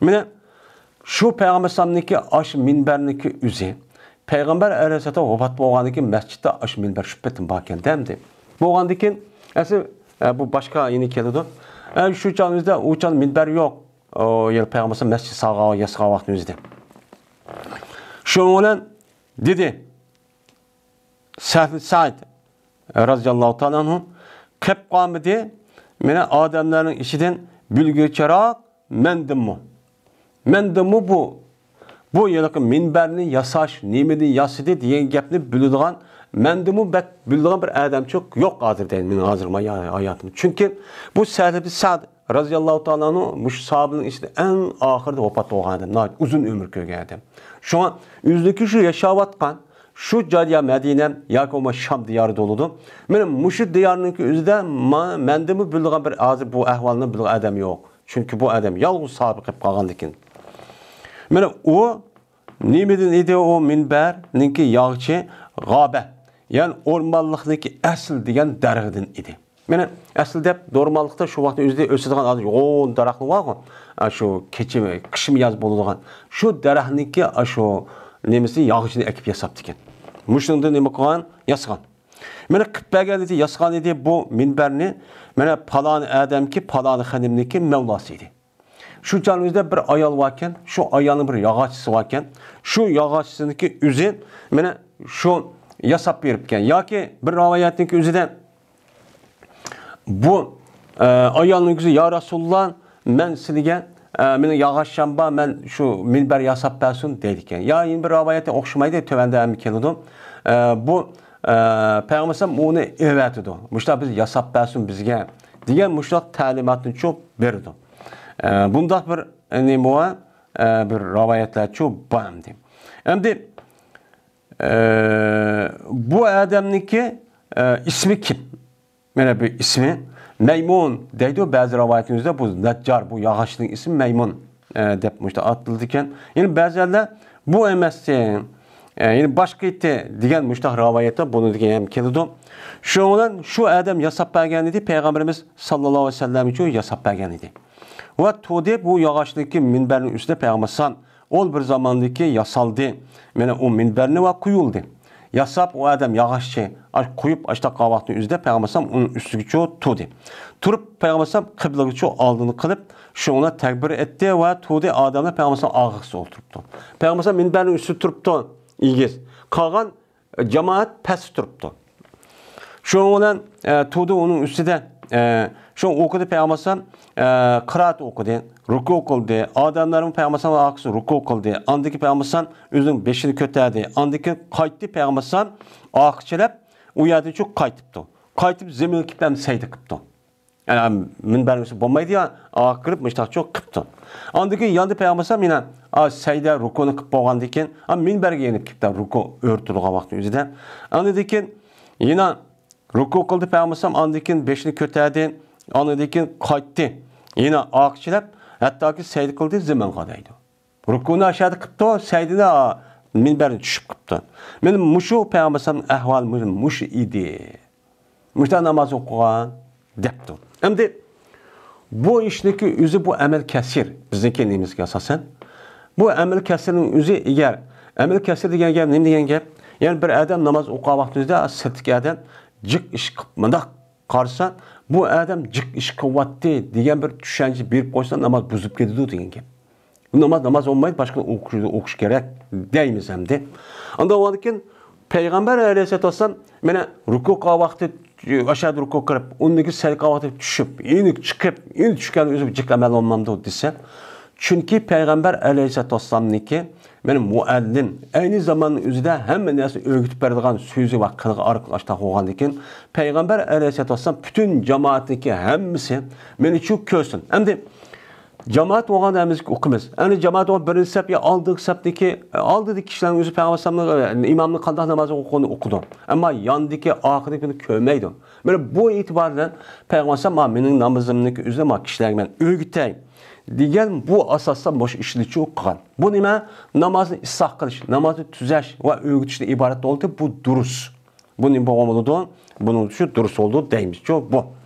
مانا شۇ پەيغەمبەر ئەلەيھىسسالامنىڭكى ئاشۇ مىنبەرنىڭكى ئۆزى، پەيغەمبەر ئەلەيھىسسالام ۋاپات بولغاندىن كېيىن مەسچىتتە ئاشۇ مىنبەر شۇ پېتىم باركەن دەمدى. بولغاندىن كېيىن، ئەسلى، ئە، بۇ باشقا يەنە كېلىدۇ. ئە، شۇ چاغنىڭ ئۆزىدە، ئۇ چاغ مىنبەر يوق. ئۇ يەر پەيغەمبەر ئەلەيھىسسالام مەسچىت سالغان، ياسىغان ۋاقتىنىڭ ئۆزىدە. شۇنىڭ بىلەن دېدى سەھل سەئد رەزىياللاھۇ تائالا ئەنھۇ، قېلىپ قالمىدى مانا ئادەملەرنىڭ ئىچىدىن بىلگۈچىراق مەندىنمۇ. مەندىنمۇ بۇ، بۇ ھېلىقى مىنبەرنى ياساش نېمىدىن ياسىدى دېگەن گەپنى بىلىدىغان، مەندىنمۇ بەك بىلىدىغان بىر ئادەمچۇ يوق ھازىر دەيمەن مېنىڭ ھازىر ھاياتىمدا. چۈنكى بۇ سەھل ئىبن سەئد رەزىياللاھۇ تائالا ئەنھۇ مۇشۇ ساھابىنىڭ ئىچىدە ئەڭ ئاخىرىدا ۋاپات بولغان ئادەم، ناھايىتى ئۇزۇن ئۆمۈر كۆرگەن ئادەم. شۇڭا ئۆزىنىڭكى شۇ ياشاۋاتقان شۇ جاي يا مەدىنە ياكى بولمىسا شام دىيارىدا بولىدۇ. مانا مۇشۇ دىيارنىڭكى ئۆزىدە ما-، مەندىنمۇ بىلىدىغان بىر ھازىر بۇ ئەھۋالنى بىلىدىغان ئادەم يوق. چۈنكى بۇ ئادەم يالغۇز ساھابە قېلىپ قالغاندىكىن. مانا ئۇ نېمىدىن ئىدى؟ ئۇ مىنبەرنىڭكى ياغىچى غابە، يەنى ئورمانلىقنىڭكى ئەسل دېگەن دەرىخىدىن ئىدى. مانا ئەسلى دەپ ئورمانلىقتا شۇ ۋاقىتتا ئۆزىدە ئۆسىدىغان ھازىر يوغان دەرەخلەر بارغۇ، ئاشۇ كېچە، قىشمۇ ياز بولىدىغان. شۇ دەرەخنىڭكى ئاشۇ نېمىسى، ياغىچىنى ئەكىپ ياساپتىكەن. مۇشۇنىڭدىن نېمە قىلغان؟ ياسىغان. مانا قىلىپ بەرگەن ئىدى، ياسىغان ئىدى بۇ مىنبەرنى. مانا پالانى ئادەمكى، پالانى خېنىمنىڭكى مەۋلاسى ئىدى. شۇ چاغنىڭ ئۆزىدە بىر ئايال باركەن، شۇ ئايالنىڭ بىر ياغاچىسى باركەن. شۇ ياغاچىسىنىڭكى ئۆزى مانا شۇ ياساپ بېرىپكەن. ياكى بىر رىۋايەتنىڭكى ئۆزىدە بۇ، ئە، ئايالنىڭ ئۆزى، يا رەسۇلۇللا، مەن سىلىگە، ئە، مېنىڭ ياغاچچام بار، مەن شۇ مىنبەر ياساپ بەرسۇن دەيدىكەن. يا يەنە بىر رىۋايەتتە ئوخشىمايدۇ، تۆۋەندە ھەم كېلىدۇ. ئە، بۇ، ئە، پەيغەمبەر ئەلەيھىسسالام ئۇنى ئەۋەتىدۇ. مۇشۇنداق بىز ياساپ بەرسۇن بىزگە دېگەن مۇشۇنداق تەلىماتنى شۇ بېرىدۇ. ئە، بۇنداق بىر، ئە، نېمە بار؟ ئە، بىر رىۋايەتلەرچۇ بار ئەمدى. ئەمدى، ئە، بۇ ئادەمنىڭكى، ئە، ئىسمى كىم؟ مانا بۇ ئىسمى مەيمۇن دەيدۇ. بەزى رىۋايەتلەردە بۇ نەججار، بۇ ياغاچنىڭ ئىسمى مەيمۇن، ئە، دەپ مۇشۇنداق ئاتىلىدىكەن. يەنە بەزىلەر بۇ ئەمەستى، ئە، يەنە باشقا ئىدى دېگەن مۇشۇنداق رىۋايەتلەر بۇنىڭدىكى ھەم كېلىدۇ. شۇنىڭ بىلەن شۇ ئادەم ياساپ بەرگەن ئىدى، پەيغەمبىرىمىز ساللاللاھۇ ئەلەيھى ۋەسەللەم ئۈچۈن ياساپ بەرگەن ئىدى. ۋە تۇردى، بۇ ياغاچنىڭكى مىنبەرنىڭ ئۈستىدە پەيغەمبەر ئەلەيھىسسالام ئول بىر زاماندىكى ياسالدى. مانا ئۇ مىنبەرنى ۋە قويۇلدى. ياساپ ئۇ ئادەم ياغاچچى، ئاش قويۇپ، ئاشتاق قاۋاقنىڭ ئۆزىدە پەيغەمبەر ئەلەيھىسسالام ئۇنىڭ ئۈستىگىچۇ تۇردى. تۇرۇپ پەيغەمبەر ئەلەيھىسسالام قىبلىغىچۇ ئالدىنى قىلىپ، شۇڭا تەكبىر ئەتتى ۋە تۇردى ئادەملەر پەيغەمبەر ئەلەيھىسسالام ئاغىقسىز ئولتۇرۇپتۇ. پەيغەمبەر ئەلەيھىسسالام مىنبەرنىڭ ئۈستىدە تۇرۇپتۇ، ئېگىز. قالغان جامائەت پەستە تۇرۇپتۇ. شۇنىڭ بىلەن، ئە، تۇردى ئۇنىڭ ئۈستىدە، ئە، شۇ ئوقۇدى پەيغەمبەر ئەلەيھىسسالام، ئە، قىرائەت ئوقۇدى، رۇكۇ قىلدى. ئادەملەرمۇ پەيغەمبەر ئەلەيھىسسالام ئارقىسىدا رۇكۇ قىلدى. ئاندىن كېيىن پەيغەمبەر ئەلەيھىسسالام ئۆزىنىڭ بېشىنى كۆتەردى. ئاندىن كېيىن قايتتى پەيغەمبەر ئەلەيھىسسالام ئارقىچىلەپ ئۇ يەردىن چۈشۈپ قايتىپتۇ. قايتىپ زېمىنغا كېلىپ ھەم سەجدە قىپتۇ. يەنى مىنبەرنىڭ ئۈستىدە بولمايدۇ يا، ئارقا كىرىپ مۇشتاقچۇ قىپتۇ. ئاندىن كېيىن ياندى پەيغەمبەر ئەلەيھىسسالام يەنە، ئا، سەجدە رۇكۇنى قىپ بولغاندىن كېيىن، ئا، مىنبەرگە يېنىپ كېتىپتۇ، رۇكۇ ئۆرە تۇرغان ۋاقتى ئۆزىدە. ئاندىن كېيىن يەنە رۇكۇ قىلدى پەيغەمبەر ئەلەيھىسسالام، ئاندىن كېيىن بېشىنى كۆتەردى، ئاندىن كېيىن قايتتى. يەنە ئارقا چىلەپ، ھەتتاكى سەجدە قىلدى زېمىنغا دەيدۇ. رۇكۇنى ئاشۇ يەردە قىپتۇ، سەجدىنى، ئا، مىنبەردىن چۈشۈپ قىپتۇ. مانا مۇشۇ پەيغەمبەر ئەلەيھىسسالامنىڭ ئەھۋالى مۇشۇ، مۇشۇ ئىدى. مۇشۇنداق ناماز ئوقۇغان دەپتۇ. ئەمدى بۇ ئىشنىڭكى ئۆزى بۇ ئەمەل كەسىر. بىزنىڭكى نېمىمىزگە ئاساسەن. بۇ ئەمەل كەسىرنىڭ ئۆزى ئەگەر، ئەمەل كەسىر دېگەن گەپ نېمە دېگەن گەپ؟ يەنى بىر ئادەم ناماز ئوقۇغان ۋاقتىمىزدا سىرتتىكى ئادەم جىق ئىش قىپ، مۇنداق قارىسا، بۇ ئادەم جىق ئىش قىلىۋاتتى دېگەن بىر چۈشەنچە بېرىپ قويسا ناماز بۇزۇپ كېتىدۇ دېگەن گەپ. بۇ ناماز، ناماز بولمايدۇ، باشقىنى ئوقۇش، ئوقۇش كېرەك دەيمىز ئەمدى. ئاندىن ئاندىن كېيىن پەيغەمبەر ئەلەيھىسسالاتۇ ۋەسسالام مانا رۇكۇ قىلغان ۋاقتى ئاشۇ يەردە رۇكۇ قىلىپ، ئۇندىن كېيىن سەجدە قىلغان ۋاقتى چۈشۈپ، يەنە چىقىپ، يەنە چۈشكەن ئۆزى جىق ئەمەل بولمامدۇ دېسە، چۈنكى پەيغەمبەر ئەلەيھىسسالاتۇ ۋەسسالامنىڭكى مانا مۇئەللىم، ئەينى زاماننىڭ ئۆزىدە ھەممە نەرسە ئۆگىتىپ بەرىدىغان سۆزى ۋە قىلىقى ئارقىلىق ئاشۇنداق بولغاندىن كېيىن، پەيغەمبەر ئەلەيھىسسالاتۇ ۋەسسالام پۈتۈن جامائەتنىڭكى ھەممىسى مېنى شۇ كۆرسۇن. ئەمدى جامائەت بولغاندا ھەممىمىز ئوقۇيمىز. ئەمدى جامائەت بولغان بىرىنچى سەپ يا ئالدىنقى سەپتىكى، ئالدىدىكى كىشىلەرنىڭ ئۆزى پەيغەمبەر ئەلەيھىسسالامنىڭ، ئىمامنىڭ قانداق ناماز ئوقۇغىنىنى ئوقۇيدۇ. ئەمما ياندىكى، ئارقىدىكىنى كۆرمەيدۇ. مانا بۇ ئېتىبار بىلەن پەيغەمبەر ئەلەيھىسسالام، مانا مېنىڭ نامىزىمنىڭكى ئۆزىنى مانا كىشىلەرگە مەن ئۆگىتەي دېگەن بۇ ئاساستا مۇشۇ ئىشنى قىلغان. بۇ نېمە؟ نامازنى ئىسلاھ قىلىش، نامازنى تۈزەش ۋە ئۆگىتىشتىن ئىبارەت بولدى. بۇ دۇرۇس. بۇ نېمە بولغان بولىدۇ؟ بۇنىڭ ئۈچۈن دۇرۇس بولىدۇ دەيمىزچۇ بۇ.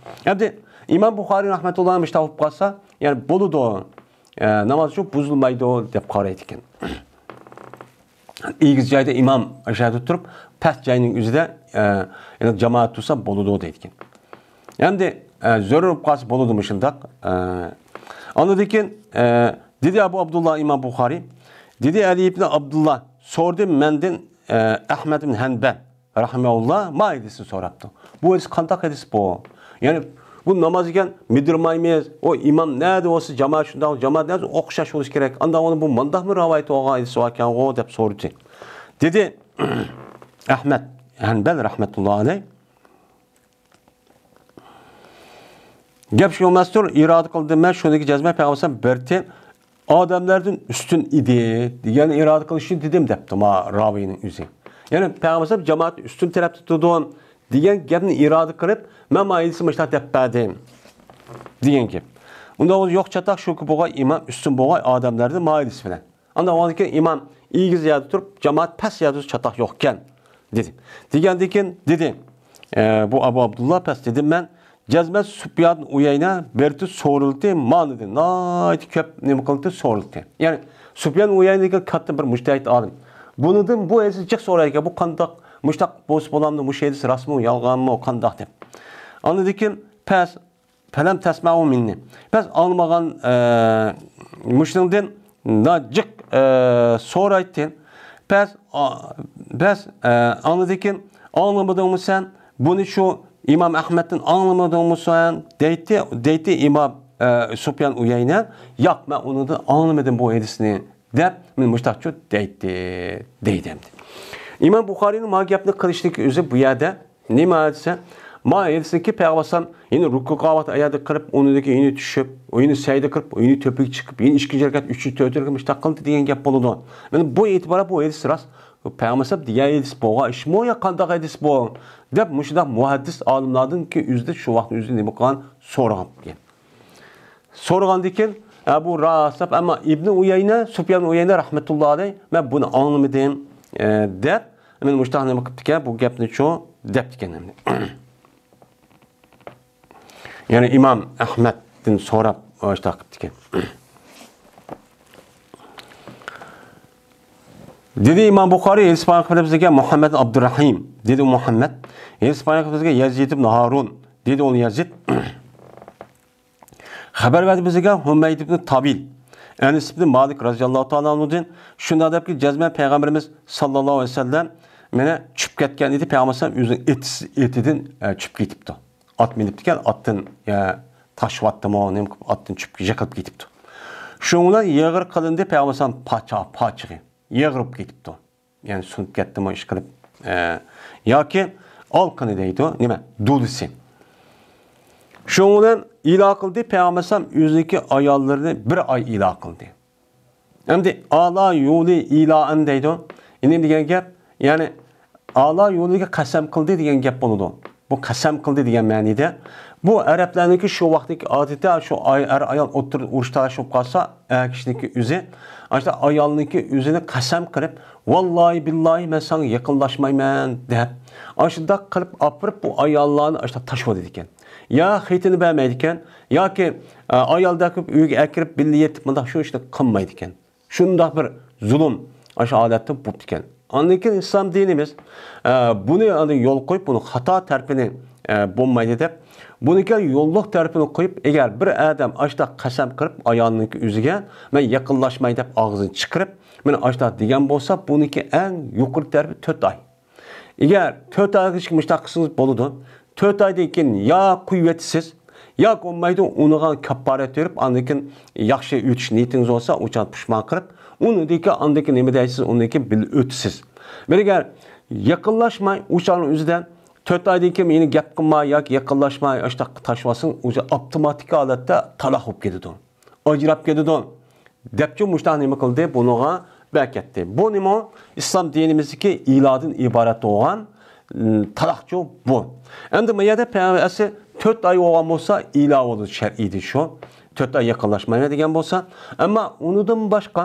ئەمدى ئىمام بۇخارىي رەھمەتۇللاھى مۇشۇنداق بولۇپ قالسا، يەنى بولىدۇ، ئە، ناماز شۇ بۇزۇلمايدۇ دەپ قارايدىكەن. ئېگىز جايدا ئىمام ئاشۇ يەردە تۇرۇپ، پەس جاينىڭ ئۆزىدە، ئە، يەنى جامائەت تۇرسا بولىدۇ دەيدىكەن. ئەمدى، ئە، زۆرۈر بولۇپ قالسا بولىدۇ مۇشۇنداق. ئە، ئاندىن كېيىن، ئە، دېدى ئەبۇ ئابدۇللا ئىمام بۇخارىي، دېدى ئەلى ئىبنى ئابدۇللا، سورىدى مەندىن، ئە، ئەھمەد ئىبن ھەنبەل رەھىمەھۇللا ما ھەدىسنى سوراپتۇ. بۇ ھەدىس قانداق ھەدىس بۇ؟ يەنى بۇ ناماز دېگەن مىدىرمايمىز، ئۇ ئىمام نەدە بولسا جامائەت شۇنداق، جامائەت نەدە ئوخشاش بولۇشى كېرەك. ئانداق بولسا بۇ مانداقمۇ رىۋايەت بولغان ھەدىس باركەنغۇ دەپ سورىدى. دېدى ئەھمەد ھەنبەل رەھمەتۇللا ئەلەيھ. گەپ شۇ ئەمەستۇر، ئىرادە قىلدىم مەن شۇنىڭكى جەزمەن پەيغەمبەر بىرتى ئادەملەردىن ئۈستۈن ئىدى دېگەن ئىرادە قىلىشنى دېدىم دەپتۇ ما راۋىينىڭ ئۆزى. يەنى پەيغەمبەر جامائەتنى ئۈستۈن تەرەپتە تۇرىدۇ دېگەن گەپنى ئىرادە قىلىپ، مەن ما ھەدىسنى مۇشۇنداق دەپ بەردىم دېگەن گەپ. ئۇندا يوق چاتاق شۇكى بولغاي ئىمام ئۈستۈن بولغاي ئادەملەردىن ما ھەدىس بىلەن. ئاندىن ئۇنىڭدىن كېيىن ئىمام ئېگىز يەردە تۇرۇپ، جامائەت پەس يەردە تۇرسا چاتاق يوقكەن، دېدى. دېگەندىن كېيىن دېدى، ئە، بۇ ئەبۇ ئابدۇللا پەس دېدىم مەن، جەزمەن سۇپيان ئۇيەينە بىرتى سورۇلتى، مانىدى، ناھايىتى كۆپ نېمە قىلدى، سورۇلتى. يەنى سۇپيان ئۇيەينە دېگەن كاتتا بىر مۇجتەھىد ئالىم. بۇنىڭدىن بۇ ھەدىسنى جىق سورايدىكەن، بۇ قانداق، مۇشتاق بولسا بولامدۇ، مۇشۇ ھەدىس راستمۇ، يالغانمۇ، قانداق دەپ. ئاندىن كېيىن پەس فەلەم تەسمەئۇ مىننى. بەس ئاڭلىمىغان، ئە، مۇشۇنىڭدىن ناجىق، ئە، سورايتتى. بەس، ئا، بەس، ئە، ئاڭلىدىكىن، ئاڭلىمىدىڭمۇ سەن؟ بۇنى شۇ ئىمام ئەھمەدتىن ئاڭلىمىدىڭمۇ سەن؟ دەيتتى، دەيتتى ئىمام، ئە، سۇپيان ئۇيەينە. ياق، مەن ئۇنىڭدىن ئاڭلىمىدىم بۇ ھەدىسنى، دەپ، مانا مۇشتاقچۇ دەيتتى، دەيدۇ ئەمدى. ئىمام بۇخارىينىڭ ما گەپنى قىلىشتىكى ئۆزى بۇ يەردە نېمە دېسە، ما ھەدىسنىكى پەيغەمبەر ئەلەيھىسسالام يەنە رۇكۇغا قالغان ئايەردە قىلىپ، ئۇنىڭدىن كېيىن يەنە چۈشۈپ، يەنە سەجدە قىلىپ، يەنە تۆپىگە چىقىپ، يەنە ئىككىنچى رەكەت، ئۈچىنچى، تۆتىنچى رەكەت مۇشتاق قىلدى دېگەن گەپ بولىدۇ. مانا بۇ ئېتىبارى بۇ ھەدىس راست. پەيغەمبەر ئەلەيھىسسالام دېگەن ھەدىس بولغان ئىشمۇ يا قانداق ھەدىس بۇ؟ دەپ مۇشۇنداق مۇھەددىس ئالىملاردىنكى ئۆزىدە شۇ ۋاقىتنىڭ ئۆزىدە نېمە قىلغان سورىغان گەپ. سورىغاندىن كېيىن، ئە، بۇ راست دەپ، ئەمما ئىبنى ئۇيەينە، سۇپيان ئۇيەينە رەھمەتۇللا ئەلەيھ، مەن بۇنى ئاڭلىمىدىم، ئە، دەپ، مانا مۇشتاق نېمە قىپتىكەن، بۇ گەپنى شۇ دەپتىكەن ئەمدى. يەنى ئىمام ئەھمەدتىن سوراپ، مۇشتاق قىپتىكەن. دېدى ئىمام بۇخارىي، ھەدىس بايان قىلىپ بىزگە مۇھەممەد ئابدۇرەھىم. دېدى مۇھەممەد، ھەدىس بايان قىلىپ بىزگە يەزىد ئىبن ھارۇن. دېدى ئۇ يەزىد. خەۋەر بەردى بىزگە ھۇمەيد ئىبن تاۋىل، ئەنەس ئىبن مالىك رەزىياللاھۇ تائالا ئەنھۇدىن، شۇنداق دەپكى، جەزمەن پەيغەمبىرىمىز ساللاللاھۇ ئەلەيھى ۋەسەللەم مانا چۈشۈپ كەتكەن ئىدى، پەيغەمبەر ئەلەيھىسسالام ئۆزىنىڭ ئېتىس-، ئېتىدىن، ئە، چۈشۈپ كېتىپتۇ. ئات مىنىپتىكەن، ئاتتىن، ئە، تاشىۋاتتىمۇ، نېمە قىلىپ ئاتتىن چۈشۈپ يىقىلىپ كېتىپتۇ. شۇنىڭ بىلەن يېغىر قىلىندى پەيغەمبەر ئەلەيھىسسالام پاچا-، پاچىقى، يېغىرىپ كېتىپتۇ. يەنى سۇنۇپ كەتتىمۇ ئىشقىلىپ، ئە، ياكى ئالقىنى دەيدۇ، نېمە، دۇدىسى. شۇنىڭ بىلەن ئىلا قىلدى، پەيغەمبەر ئەلەيھىسسالام ئۆزىنىڭكى ئاياللىرىنى بىر ئاي ئىلا قىلدى. ئەمدى ئالا يولى ئىلائەن دەيدۇ. يەنى دېگەن گەپ، يەنى ئالا يولىغا قەسەم قىلدى دېگەن گەپ بولىدۇ. بۇ قەسەم قىلدى دېگەن مەنىدە. بۇ ئەرەبلەرنىڭكى شۇ ۋاقىتتىكى ئادىتى، شۇ ئاي-، ئەر-ئايال ئوتتۇرىدا ئۇرۇش تالاش بولۇپ قالسا، ئەر كىشىنىڭكى ئۆزى، ئاشۇنداق ئايالنىڭكى ئۆزىنى قەسەم قىلىپ، ۋاللاھى بىللاھى مەن ساڭا يېقىنلاشمايمەن دەپ، ئاشۇنداق قىلىپ ئاپىرىپ بۇ ئاياللارنى ئاشۇنداق تاشلىۋېتىدىكەن. يا خېتىنى بەرمەيدىكەن، ياكى، ئە، ئايالدەك قىلىپ ئۆيگە ئەكىرىپ بىللە يېتىپ مۇنداق شۇ ئىشنى قىلمايدىكەن. شۇنداق بىر زۇلۇم ئاشۇ ھالەتتە بوپتىكەن. ئاندىن كېيىن ئىسلام دىنىمىز، ئە، بۇنى ئاندىن يول قويۇپ، بۇنىڭ خاتا تەرىپىنى، ئە، بولمايدۇ دەپ، بۇنىڭكى يوللۇق تەرىپىنى قويۇپ، ئەگەر بىر ئادەم ئاشۇنداق قەسەم قىلىپ، ئايالنىڭكى ئۆزىگە، مەن يېقىنلاشماي دەپ ئاغزىنى چىقىرىپ، مانا ئاشۇنداق دېگەن بولسا، بۇنىڭكى ئەڭ يۇقىرى تەرىپى تۆت ئاي. ئەگەر تۆت ئايغىچە مۇشۇنداق قىلسىڭىز بولىدۇ. تۆت ئايدىن كېيىن يا قويۇۋېتىسىز، ياكى بولمايدۇ، ئۇنىڭغا كاپپارەت بېرىپ، ئاندىن كېيىن ياخشى ئۆتۈش نىيىتىڭىز بولسا، ئۇ چاغدا پۇشمان قىلىپ، ئۇنىڭدىن كېيىن، ئاندىن كېيىن نېمە دەيسىز، ئۇنىڭدىن كېيىن بىللە ئۆتىسىز. بىر ئەگەر يېقىنلاشماي، ئۇ چاغنىڭ ئۆزىدە تۆت ئايدىن كېيىن يەنە گەپ قىلماي ياكى يېقىنلاشماي، ئاشۇنداق تاشلىۋالسىڭىز، ئۇ ئاپتوماتىك ھالەتتە تالاق بولۇپ كېتىدۇ. ئاجراپ كېتىدۇ، دەپچۇ مۇشۇنداق نېمە قىلدى، بۇنىڭغا بەركەتتى. بۇ نېمە؟ ئىسلام دىنىمىزدىكى ئىلادىن ئىبارەت بولغان، م، تالاقچۇ بۇ. ئەمدى بۇ يەردە پەيغەمبەر ئەسلى تۆت ئاي بولغان بولسا، ئىلا بولىدۇ شەرئىيدە شۇ. تۆت ئاي يېقىنلاشمايمەن دېگەن بولسا، ئەمما ئۇنىڭدىن باشقا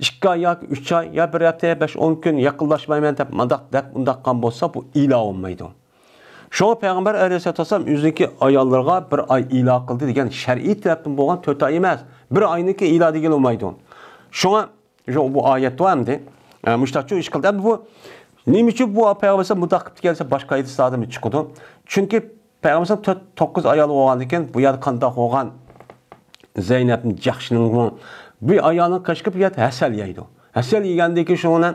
ئىككى ئاي ياكى ئۈچ ئاي يا بىر ھەپتە، بەش ئون كۈن يېقىنلاشمايمەن دەپ، مانداق دەپ، ئۇنداق قىلغان بولسا، بۇ ئىلا بولمايدۇ. شۇڭا پەيغەمبەر ئەلەيھىسسالاتۇ ۋەسسالام ئۆزىنىڭكى ئاياللىرىغا بىر ئاي ئىلا قىلدى دېگەن شەرئىي تەرەپتىن بولغان تۆت ئاي ئەمەس، بىر ئاينىڭكى ئىلا دېگىلى بولمايدۇ. شۇڭا شۇ بۇ ئايەت بار ئەمدى. ئە، مۇشتاقچۇ ئىش قىلدى. ئەمدى بۇ نېمە ئۈچۈن بۇ پەيغەمبەر ئەلەيھىسسالام مۇنداق قىپتۇ دېسە، باشقا ھەدىسلەردىن چىقىدۇ. چۈنكى پەيغەمبەر ئەلەيھىسسالام تۆت، توققۇز ئايال بولغاندىكىن، بۇ يەردە قانداق بولغان؟ زەينەپنى جەخشىنىڭ بۇ ئايالنىڭ قېشىغا بۇ يەردە ھەسەل يەيدۇ. ھەسەل يېگەندىن كېيىن شۇنىڭ بىلەن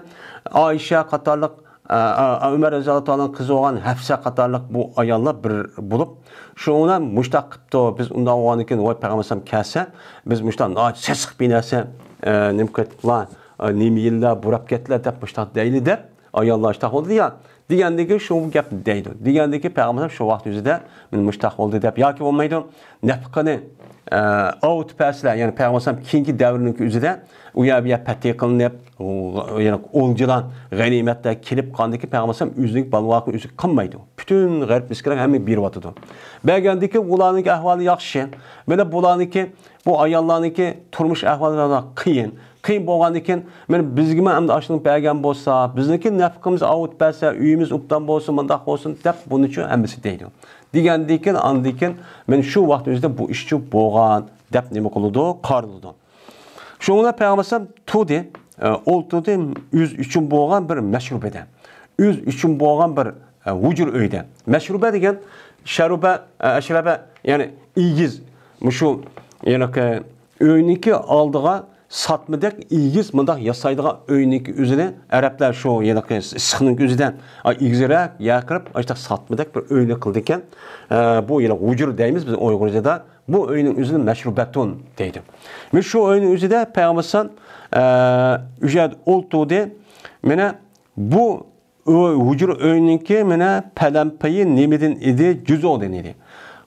ئائىشە قاتارلىق، ئە، ئە، ئۆمەر رەزىياللاھۇ تائالا قىزى بولغان ھەپسە قاتارلىق بۇ ئاياللار بىر بولۇپ، شۇنىڭ بىلەن مۇشتاق قىپتۇ، بىز ئۇنداق بولغاندىن كېيىن، ۋاي پەيغەمبەر ئەلەيھىسسالام كەلسە، بىز مۇشتاق ناھايىتى سېسىق بىر نەرسە، ئە، نېمە قىلىپلا، نېمە يىللار بۇراپ كەتتىلە دەپ مۇشتاق دەيلى دەپ، ئاياللار ئىشتاق بولدى يا. دېگەندىن كېيىن شۇ گەپنى دەيدۇ. دېگەندىن كېيىن پەيغەمبەر شۇ ۋاقىت ئۆزىدە مېنى مۇشتاق بولدى دەپ ياكى بولمايدۇ، نەپىقىنى، ئە، ئاۋۇتۇپ بەرسىلە، يەنى پەيغەمبەر كېيىنكى دەۋرنىڭ ئۆزىدە ئۇ يەر بۇ يەر پەتھى قىلىنىپ، يەنى ئولجىلار، غەنىيمەتلەر كېلىپ قالغاندىن كېيىن پەيغەمبەر ئۆزىنىڭ بالىۋاقى ئۆزىگە قالمايدۇ. پۈتۈن غەرب مىسكىنلەرگە ھەممىگە بېرىۋاتىدۇ. بەرگەندىن كېيىن ئۇلارنىڭ ئەھۋالى ياخشى. مانا بۇلارنىڭكى، بۇ ئاياللارنىڭكى تۇرمۇش ئەھۋالى قىيىن. قىيىن بولغاندىن كېيىن، مانا بىزگىمۇ ئەمدى ئاشۇنى بەرگەن بولسا، بىزنىڭكى نەپىقىمىز ئاۋۇت بەرسە، ئۆيىمىز ئوبدان بولسۇن، مۇنداق بولسۇن دەپ بۇنىچۇ ھەممىسى دەيدۇ. دېگەندىن كېيىن، ئاندىن كېيىن، مانا شۇ ۋاقىت ئۆزىدە بۇ ئىشچۇ بولغان دەپ نېمە قىلىدۇ؟ قارىلىدۇ. شۇڭا پەيغەمبەر ئەلەيھىسسالام تۇردى، ئە، ئولتۇردى، ئۆزى ئۈچۈن بولغان بىر مەشرۇبىدە. ئۆزى ئۈچۈن بولغان بىر، ئە، ھۇجرا ئۆيدە. مەشرۇبە دېگەن شەرۇبە، ئە، ئەشرەبە، يەنى ئېگىز. مۇشۇ، يەنى، ئۆينىڭكى ئالدىغا ساتمىدەك ئېگىز مۇنداق ياسايدىغان ئۆينىڭكى ئۆزىنى ئەرەبلەر شۇ ھېلىقى ئىسسىقنىڭ ئۆزىدە، ئا، ئېگىزرەك يەر قىلىپ، ئاشۇنداق ساتمىدەك بىر ئۆينى قىلىدىكەن. ئە، بۇ ھېلىقى ھۇجرا دەيمىز بىز ئۇيغۇرچىدا. بۇ ئۆينىڭ ئۆزىنى مەشرۇبەتۇن دەيدۇ. مانا شۇ ئۆينىڭ ئۆزىدە پەيغەمبەر ئەلەيھىسسالام، ئە، ئۆشەدە ئولتۇردى. مانا بۇ ئۆ-، ھۇجرا ئۆينىڭكى مانا پەلەمپىيى نېمىدىن ئىدى؟ جۇزۇدىن ئىدى.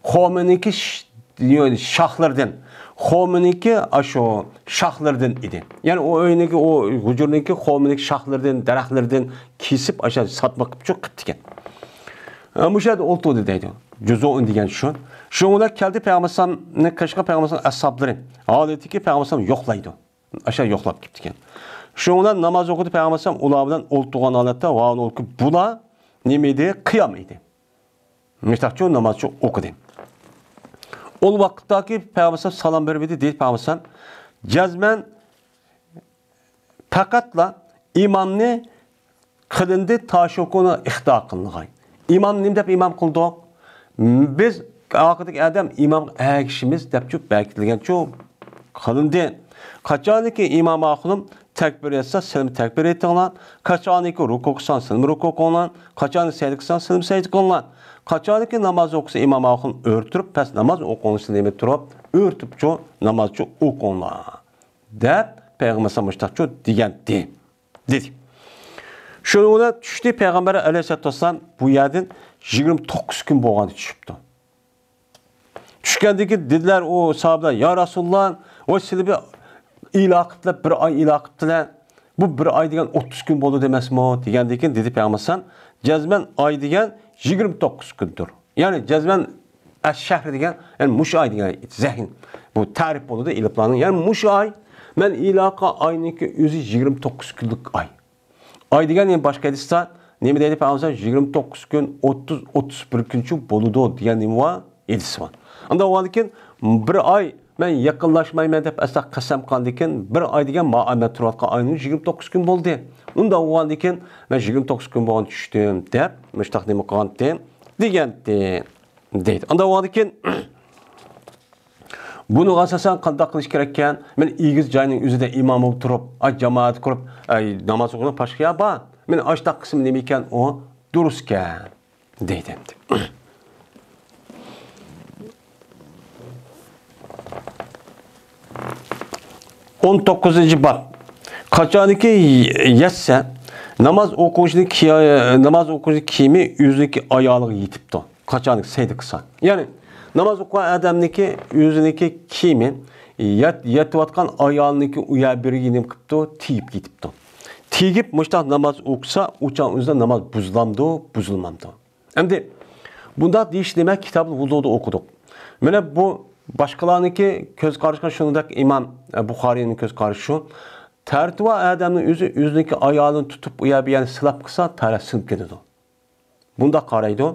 خورمىنىڭكى ش-، يو-، شاخلىرىدىن. خورمىنىڭكى ئاشۇ شاخلىرىدىن ئىدى. يەنى ئۇ ئۆينىڭكى، ئۇ ھۇجرىنىڭكى خورمىنىڭكى شاخلىرىدىن، دەرەخلىرىدىن كېسىپ، ئاشۇ ساتما قىپچۇ قىپتىكەن. ئە، مۇشۇ يەردە ئولتۇردى دەيدۇ. جۇزۇئۇن دېگەن شۇ. شۇنىڭ بىلەن كەلدى پەيغەمبەر ئەلەيھىسسالامنى كۆرۈشكە، پەيغەمبەر ئەلەيھىسسالام ئەسھابلىرى. ھالىتىكى پەيغەمبەر ئەلەيھىسسالام يوقلايدۇ. ئاشۇ يوقلاپ كېتىدىكەن. شۇنىڭ بىلەن ناماز ئوقۇدى پەيغەمبەر ئەلەيھىسسالام ئۇلار بىلەن ئولتۇرغان ھالەتتە، ۋاۋۇن ئولكۇپ بۇلار نېمە ئىدى؟ قىيام ئىدى. مۇشتاقچۇ نامازچۇ ئوقۇدى. ئۇ ۋاقىتتاكى پەيغەمبەر ئەلەيھىسسالام سالام بېرىپ ئىدى، دېدى پەيغەمبەر ئەلەيھىسسالام، جەزمەن پەقەتلا ئىمامنى قىلىندى تاشوكۇنى ئىختار قىلىنغاي. ئىمام نېمە دەپ ئىمام قىلدۇق؟ بىز ئارقىدىكى ئادەم ئىمامغا ئەگىشىمىز دەپچۇ بەكىتىلگەنچۇ قىلىندى. قاچانكى ئىمام ئاخۇنۇم تەكبىر ئېيتسا، سىلىمۇ تەكبىر ئېيتىڭلار. قاچانكى رۇكۇ قىلسا، سىلىمۇ رۇكۇ قىلىڭلار. قاچانكى سەجدە قىلسا، سىلىمۇ سەجدە قىلىڭلار. قاچانكى ناماز ئوقۇسا، ئىمام ئاخۇنۇم ئۆرە تۇرۇپ، پەس ناماز ئوقۇڭلار، سىلىمۇ تۇرۇپ، ئۆرە تۇرۇپچۇ نامازچۇ ئوقۇڭلار. دەپ پەيغەمبەر ئەلەيھىسسالام مۇشتاقچۇ دېگەنتى، دېدى. شۇنىڭ بىلەن چۈشتى پەيغەمبەر ئەلەيھىسسالاتۇ ۋەسسالام بۇ يەردىن يىگىرمە توققۇز كۈن بولغاندا چۈشۈپتۇ. چۈشكەندىن كېيىن دېدىلەر ئۇ ساھابىلەر، يا رەسۇلاللا، ۋاي سىلى بىر ئىلا قىپتىلە، بىر ئاي ئىلا قىپتىلە، بۇ بىر ئاي دېگەن ئوتتۇز كۈن بولىدۇ ئەمەسمۇ؟ دېگەندىن كېيىن دېدى پەيغەمبەر ئەلەيھىسسالام، جەزمەن ئاي دېگەن يىگىرمە توققۇز كۈندۇر. يەنى جەزمەن ئەششەھر دېگەن، يەنى مۇشۇ ئاي دېگەن زەھىن. بۇ تەرىپ بولىدۇ ئېلىپلارنىڭ. يەنى مۇشۇ ئاي، مەن ئېلان قىلغان ئاينىڭكى ئۆزى يىگىرمە توققۇز كۈنلۈك ئاي. ئاي دېگەن يەنە باشقا ھەدىستە نېمە دەيدۇ پەيغەمبەر؟ يىگىرمە توققۇز كۈن، ئوتتۇز، ئوتتۇز بىر كۈنچە بولىدۇ دېگەن نېمە بار؟ ھەدىسى بار. ئاندىن بولغاندىن كېيىن بىر ئاي مەن يېقىنلاشمايمەن دەپ ئەسلا قەسەم قىلغاندىن كېيىن، بىر ئاي دېگەن مانا مەن تۇرۇۋاتقان ئاينىڭ يىگىرمە توققۇز كۈن بولدى. ئۇنداق بولغاندىن كېيىن مەن يىگىرمە توققۇز كۈن بولغان چۈشتۈم دەپ مۇشتاق نېمە قىلغانتىم دېگەنتى. دەيدۇ. ئاندىن بولغاندىن كېيىن بۇنىڭغا ئاساسەن قانداق قىلىش كېرەككەن؟ مەن ئېگىز جاينىڭ ئۆزىدە ئىمام بولۇپ تۇرۇپ، ئاي، جامائەت قۇرۇپ، ئاي، ناماز ئوقۇغان باشقا يەر بار. مەن ئاشتاق قىسمى نېمە ئىكەن ئۇ؟ دۇرۇس ئىكەن. دەيدۇ ئەمدى. ئون توققۇزىنچى باب. قاچانكى يەتسە، ناماز ئوقۇغۇچىنىڭ كىي-، ناماز ئوقۇغۇچىنىڭ كىيىمى ئۆزىنىڭكى ئايالىغا يېتىپتۇ. قاچانكى سەجدە قىلسا. يەنى ناماز ئوقۇغان ئادەمنىڭكى ئۆزىنىڭكى كىيىمى يەت-، يېتىۋاتقان ئايالىنىڭكى ئۇ يەر بىرىگە نېمە قىپتۇ؟ تېگىپ كېتىپتۇ. تېگىپ مۇشتاق ناماز ئوقۇسا، ئۇ چاغ ئۆزىدە ناماز بۇزۇلامدۇ، بۇزۇلمامدۇ؟ ئەمدى بۇنداق دېيىش نېمە؟ كىتابۇل ۋۇزۇدا ئوقۇدۇق. مانا بۇ باشقىلارنىڭكى كۆز قارىشىغا شۇنداق ئىمام، ئە، بۇخارىينىڭ كۆز قارىشى شۇ. تەرىتى بار ئادەمنىڭ ئۆزى ئۆزىنىڭكى ئايالىنى تۇتۇپ ئۇ يەر بۇ يەرنى سىلاپ قىلسا، تەرەت سىنىپ كېتىدۇ. بۇنداق قارايدۇ.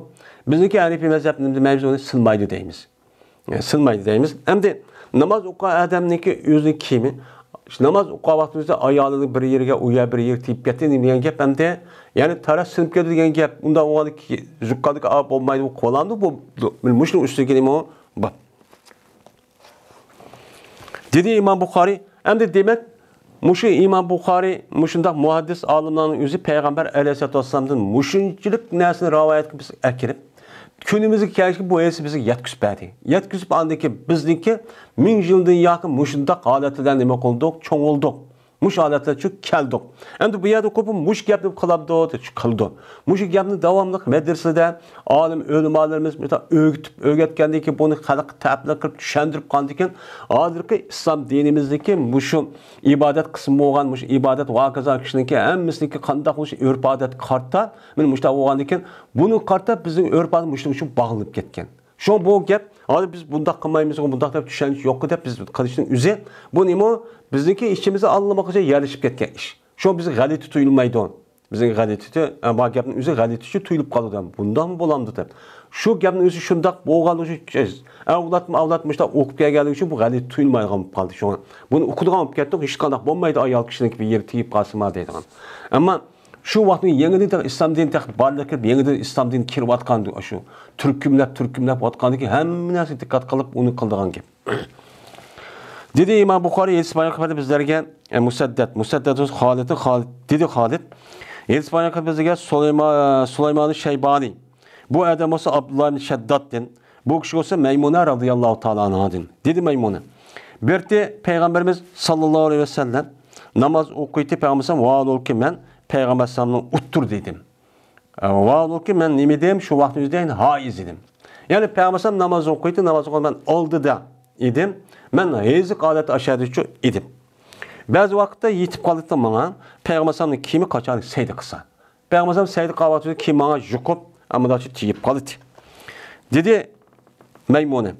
بىزنىڭكى ھەنىفىي مەزھەپنى دېمەيمىز، ئۇنى سىلمايدۇ دەيمىز. ئە، سىلمايدۇ دەيمىز. ئەمدى ناماز ئوقۇغان ئادەمنىڭكى ئۆزىنىڭ كىيىمى، ناماز ئوقۇغان ۋاقتىمىزدا ئايالىنىڭ بىر يېرىگە، ئۇ يەر بىر يېرىگە تېگىپ كەتتى دېگەن گەپ ئەمدى. يەنى تەرەت سىنىپ كەتتى دېگەن گەپ. ئۇنداق بولغاندا كى-، زۇككاندىكى ئاۋاپ بولمايدۇ، بۇ قولامدۇ، بۇ، بۇ، مۇشۇنىڭ ئۈستىگە نېمە بار؟ دېدى ئىمام بۇخارىي، ئەمدى دېمەك، مۇشۇ ئىمام بۇخارىي، مۇشۇنداق مۇھەددىس ئالىملارنىڭ ئۆزى پەيغەمبەر ئەلەيھىسسالاتۇ ۋەسسالامدىن مۇشۇنچىلىك نەرسىنى رىۋايەتكە بىز ئەكىرىپ، كۈنىمىزگە كەلگەچكە بۇ ھەدىسنى بىزگە يەتكۈزۈپ بەردى. يەتكۈزۈپ ئاندىن كېيىن بىزنىڭكى مىڭ يىلدىن ياقى مۇشۇنداق ھالەتلەردە نېمە قىلدۇق؟ چوڭ بولدۇق. مۇشۇ ھالەتلەرگە كەلدۇق. ئەمدى بۇ يەردە قوپۇپ مۇشۇ گەپنى قىلامدۇ؟ قىلىدۇ. مۇشۇ گەپنى داۋاملىق مەدرىسىدە ئالىم ئۆلىمالىرىمىز مۇشۇنداق ئۆگىتىپ، ئۆگەتكەندىن كېيىن، بۇنى خەلققە تەپسىر قىلىپ چۈشەندۈرۈپ قالغاندىن كېيىن، ھازىرقى ئىسلام دىنىمىزدىكى مۇشۇ ئىبادەت قىسمى بولغان، مۇشۇ ئىبادەت ۋە ھاكازا كىشىنىڭكى ھەممىسىنىڭكى قانداق بولۇشى، ئۆرپ-ئادەتكە قارىتا، مانا مۇشۇنداق بولغاندىن كېيىن، بۇنىڭغا قارىتا بىزنىڭ ئۆرپ-ئادەت مۇشۇنىڭ ئۈچۈن باغلىنىپ كەتكەن. شۇڭا بۇ گەپ، ھازىر بىز بۇنداق قىلمايمىزغۇ، بۇنداق دەپ چۈشەنچە يوققۇ دەپ بىز قىلىشنىڭ ئۆزى، بۇ نېمە؟ بىزنىڭكى ئىچىمىزدە ئاللىماقىچە يەرلىشىپ كەتكەن ئىش. شۇڭا بىزگە غەلىتە تۇيۇلمايدۇ. بىزنىڭ غەلىتە، ئە، بار گەپنىڭ ئۆزى غەلىتىچە تۇيۇلۇپ قالىدۇ. بۇنداقمۇ بولامدۇ دەپ. شۇ گەپنىڭ ئۆزى شۇنداق بولغانلىقى ئۈچۈن، ئەۋلادمۇ ئەۋلاد مۇشۇنداق ئوقۇپ كەلگەنلىكى ئۈچۈن بۇ غەلىتە تۇيۇلمايدىغان بولۇپ قالدى. شۇڭا بۇنى ئوقۇيدىغان بولۇپ كەتتۇق، ھېچقانداق بولمايدۇ، ئايال كىشىنىڭكى بىر يېرى تېگىپ قالسىمۇ دەيدىغان. ئەمما شۇ ۋاقىتنىڭ يېڭىدىن تېخى ئىسلام دىنى تېخى بارلىققا كېلىپ، يېڭىدىن ئىسلام دىنى كىرىۋاتقان، شۇ تۈركۈملەپ، تۈركۈملەپ ئاتقاندىكى ھەممە نەرسىگە دىققەت قىلىپ، ئۇنى قىلىدىغان گەپ. دېدى ئىمام بۇخارىي، ھەدىس بايان قىلىپ بەردى بىزلەرگە، ئە، مۇسەددەد، مۇسەددەد خالىدتىن، خالىد، دېدى خالىد، ھەدىس بايان قىلىپ بىزگە سۇلايما-، سۇلايمان شەيبانى. بۇ ئادەم بولسا ئابدۇللا ئىبن شەددادتىن، بۇ كىشى بولسا مەيمۇنە رەزىياللاھۇ تائالا ئانھادىن. دېدى مەيمۇنە، بىر قېتى پەيغەمبىرىمىز ساللاللاھۇ ئەلەيھى ۋەسەللەم ناماز ئوقۇيتتى، پەيغەمبەر ۋەھالبۇلكى مەن پەيغەمبەر ئەلەيھىسسالامنىڭ ئوتتۇرىدا ئىدىم. ۋەھالبۇلكى مەن نېمە ئىدىم؟ شۇ ۋاقىتنىڭ ئۆزىدە ھائىز ئىدىم. يەنى پەيغەمبەر ئەلەيھىسسالام ناماز ئوقۇيتتى، ناماز ئوقۇيتتى، مەن ئالدىدا ئىدىم. مەن ھەيزلىك ھالەتتە ئاشۇ يەردە ئىدىم. بەزى ۋاقىتتا يېتىپ قالاتتى ماڭا پەيغەمبەر ئەلەيھىسسالامنىڭ كىيىمى قاچان سەجدە قىلسا. پەيغەمبەر ئەلەيھىسسالام سەجدە قىلغان ۋاقتىدا كىيىم ماڭا يۇقۇپ، ئەمدىچە تېگىپ قالاتتى. دېدى مەيمۇنە.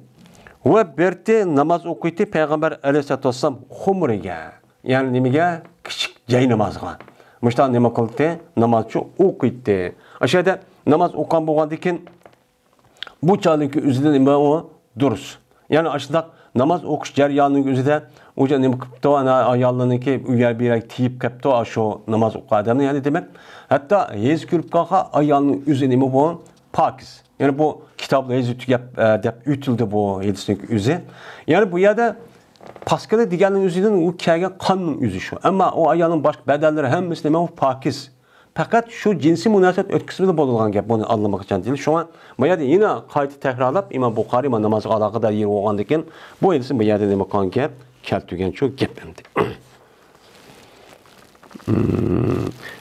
ۋە بىر قېتى ناماز ئوقۇيتتى پەيغەمبەر ئەلەيھىسسالاتۇ ۋەسسالام خۇمرىگە. يەنى نېمىگە؟ كىچىك جاي نامازغا. مۇشۇنداق نېمە قىلاتتى؟ نامازچۇ ئوقۇيتتى. ئاشۇ يەردە ناماز ئوقۇغان بولغاندىن كېيىن، بۇ چاغدىكى ئۆزىدە نېمە ئۇ؟ دۇرۇس. يەنى ئاشۇنداق ناماز ئوقۇش جەريانىنىڭ ئۆزىدە ئۇ نېمە قىپتۇ، ئانا ئاياللىرىنىڭكى ئۇ يەر بۇ يەرگە تېگىپ كەپتۇ، ئاشۇ ناماز ئوقۇغان ئادەمنى، يەنى دېمەك، ھەتتا ھەيز كۆرۈپ قالغان ئايالنىڭ ئۆزى نېمە بۇ؟ پاكىز. يەنى بۇ كىتابتا ھەيزى تۈگەپ، ئە، دەپ ئۆتۈلدى بۇ ھەدىسنىڭ ئۆزى. يەنى بۇ يەردە پاسكىنا دېگەننىڭ ئۆزىدىن ئۇ كەلگەن قاننىڭ ئۆزى شۇ. ئەمما ئۇ ئايالنىڭ باشقا بەدەنلىرى ھەممىسى نېمە؟ ئۇ پاكىز. پەقەت شۇ جىنسىي مۇناسىۋەت ئۆتكۈزمىدە بولىدىغان گەپ، بۇنى ئاللىماقچان دېدى. شۇڭا بۇ يەردە يەنە قايتا تەكرارلاپ، ئىمام بۇخارىي مانا نامازغا ئالاقىدار يېرى بولغاندىكىن، بۇ ھەدىسنى بۇ يەردە نېمە قىلغان گەپ؟ كەلتۈرگەن شۇ گەپ ئەمدى.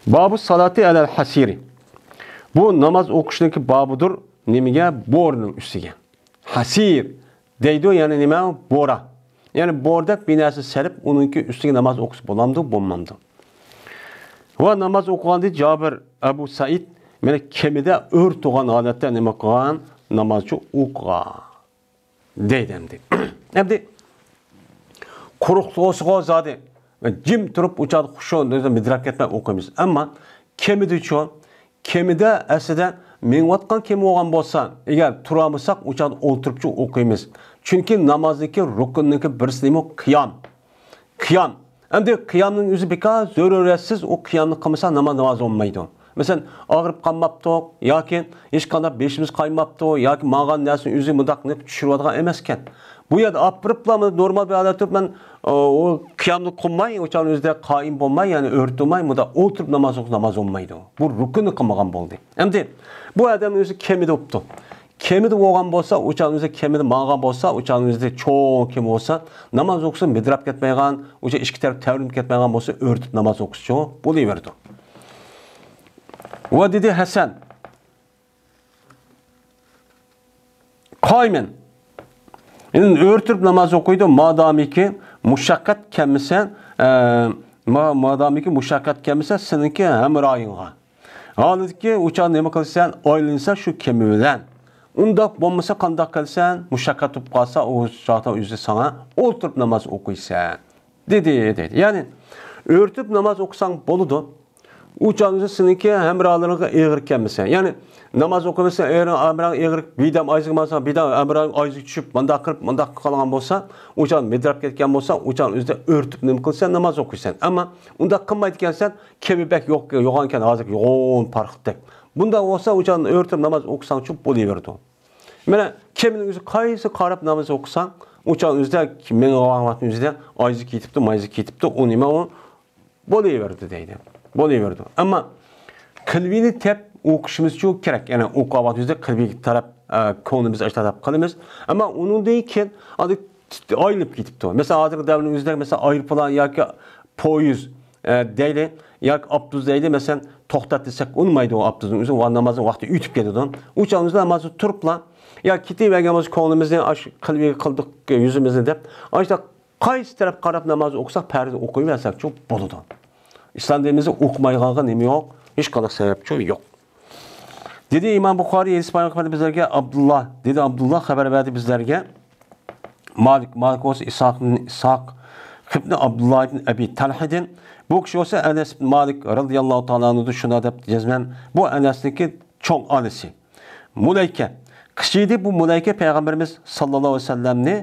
بابۇ سالاتى ئەلەل ھەسىرى. بۇ ناماز ئوقۇشنىڭكى بابىدۇر. نېمىگە؟ بورىنىڭ ئۈستىگە. ھەسىر دەيدۇ، يەنى نېمە؟ بورا. يەنى بوردەك بىر نەرسە سېلىپ، ئۇنىڭكى ئۈستىگە ناماز ئوقۇسا بولامدۇ، بولمامدۇ؟ ۋە ناماز ئوقۇغاندا جابىر ئەبۇ سەئىد مېنى كېمىدە ئۆرتىگەن ھالەتتە نېمە قىلغان؟ نامازچۇ ئوقۇغان. دەيدۇ ئەمدى. ئەمدى قۇرۇقلۇقىغا زادى جىم تۇرۇپ ئۇ چاغدا خۇشۇ مىدىراپ كەتمەي ئوقۇيمىز. ئەمما كېمىدىچۇ؟ كېمىدە ئەسلىدە مېڭىۋاتقان كېمە بولغان بولسا، ئەگەر تۇرالمىساق ئۇ چاغدا ئولتۇرۇپچۇ ئوقۇيمىز. چۈنكى نامازنىڭكى رۇكنىنىڭكى بىرسى نېمە؟ قىيام. قىيام. ئەمدى قىيامنىڭ ئۆزى بىكار، زۆرۈرىيەتسىز ئۇ قىيامنى قىلمىسا ناماز، ناماز بولمايدۇ. مەسىلەن، ئاغرىپ قالماپتۇق ياكى ھېچقانداق بېشىمىز قايماپتۇ ياكى ماڭغان نەرسىنى ئۆزى مۇنداق نېمە چۈشۈرۈۋاتقان ئەمەسكەن. بۇ يەردە ئاپىرىپلا نورمال بىر ھالەتتە تۇرۇپ مەن، ئۇ قىيامنى قىلماي، ئۇ چاغنىڭ ئۆزىدە قائىم بولماي، يەنى ئۆرتىمەي، مۇنداق ئولتۇرۇپ ناماز ئوقۇسا ناماز بولمايدۇ. بۇ رۇكننى قىلمىغان بولدى. ئەمدى بۇ ئادەمنىڭ ئۆزى كېمىدە بوپتۇ. كېمىدە بولغان بولسا، ئۇ چاغنىڭ ئۆزىدە كېمىدە ماڭغان بولسا، ئۇ چاغنىڭ ئۆزىدە چوڭ كېمە بولسا، ناماز ئوقۇسا مىدىراپ كەتمەيدىغان، ئۇ چاغ ئىككى تەرەپ تەۋرىنىپ كەتمەيدىغان بولسا، ئۆرتۈپ ناماز ئوقۇسىچۇ بولۇۋېرىدۇ. ۋە دېدى ھەسەن، قائىمەن. يەنى ئۆرتۈپ ناماز ئوقۇيدۇ، مادامىكى مۇشەققەت كەلمىسە، ئە، ما-، مادامىكى مۇشەققەت كەلمىسە، سېنىڭكى ھەمراھىڭغا. ھالىتى ئۇ چاغ نېمە قىلىسەن؟ ئايلىنىسەن شۇ كېمە بىلەن. ئۇنداق بولمىسا قانداق قىلىسەن؟ مۇشەققەت بولۇپ قالسا، ئۇ چاغدا ئۆزى ساڭا ئولتۇرۇپ ناماز ئوقۇيسەن. دېدى، دېدى. يەنى ئۆرتۈپ ناماز ئوقۇساڭ بولىدۇ. ئۇ چاغدا سېنىڭكى ھەمراھلىرىڭغا ئېغىر كەلمىسە. يەنى ناماز ئوقۇيمىسا، ئېرىڭ، ھەمراھىڭ ئېغىر، بىردەم ئايزىغا ماڭسا، بىردەم ھەمراھىڭ ئايزىغا چۈشۈپ، مۇنداق قىلىپ، مۇنداق قىلغان بولسا، ئۇ چاغ مىدىراپ كەتكەن بولسا، ئۇ چاغ ئۆزىدە ئۆرتۈپ نېمە قىلىسەن؟ ناماز ئوقۇيسەن. ئەمما ئۇنداق قىلمايدىكەنسەن، كېمە بەك يوق، يوغانكەن، ھازىرقى يوغان پارىخوتتەك. بۇنداق بولسا، ئۇ چاغ ئۆرتۈپ ناماز ئوقۇساڭچۇ بولۇۋېرىدۇ. مانا كېمىنىڭ ئۆزى قايسى قاراپ ناماز ئوقۇساڭ، ئۇ چاغ ئۆزىدە مېڭىۋاتقان ئۆزىدە ئايزى كېتىپتۇ، مايزى كېتىپتۇ، ئۇ نېمە ئۇ؟ بولۇۋېرىدۇ دەيدۇ. بولۇۋېرىدۇ. ئەمما قەلبىنى تەپ ئوقۇشىمىزچۇ كېرەك. يەنى ئوقۇغان ۋاقتىمىزدا قەلبىگە تەرەپ، ئە، كۆڭلىمىز ئاشۇنداق تەپ قىلىمىز. ئەمما ئۇنىڭدىن كېيىن ئاندىن ئايلىنىپ كېتىپتۇ. مەسىلەن، ھازىرقى دەۋرنىڭ ئۆزىدە، مەسىلەن، ئايروپىلان ياكى پويىز، ئە، دەيلى، ياكى ئاپتوبۇس دەيلى، مەسىلەن، توختات دېسەك ئۇنىمايدۇ، ئۇ ئاپتوبۇسنىڭ ئۆزى ۋە نامازنىڭ ۋاقتى ئۆتۈپ كېتىدۇ. ئۇ چاغدا بىز نامازنى تۇرۇپلا، يا كېتىۋەرگەن بولسا كۆڭلىمىزنى، ئاش قەلبىگە قىلدۇق يۈزىمىزنى دەپ، ئاشۇنداق قايسى تەرەپ قاراپ ناماز ئوقۇساق، پەرزنى ئوقۇيۋەرسەكچۇ بولىدۇ. ئىسلام دىنىمىزدە ئوقۇمايدىغانغا نېمە يوق؟ ھېچقانداق سەۋەبچۇ يوق. دېدى ئىمام بۇخارىي، ھەدىس بايان قىلىپ بىزلەرگە ئابدۇللا، دېدى ئابدۇللا خەۋەر بەردى بىزلەرگە. مالىك، مالىك بولسا ئىسھاق، ئىسھاق ئىبن ئابدۇللا ئىبن ئەبى تەلھىدىن. بۇ كىشى بولسا ئەنەس ئىبن مالىك رەزىياللاھۇ تائالا ئەنھۇدىن شۇنداق دەپ جەزمەن. بۇ ئەنەسنىڭكى چوڭ ئانىسى. مۇلەيكە. قىچى ئىدى، بۇ مۇلەيكە پەيغەمبىرىمىز ساللاللاھۇ ئەلەيھى ۋەسەللەمنى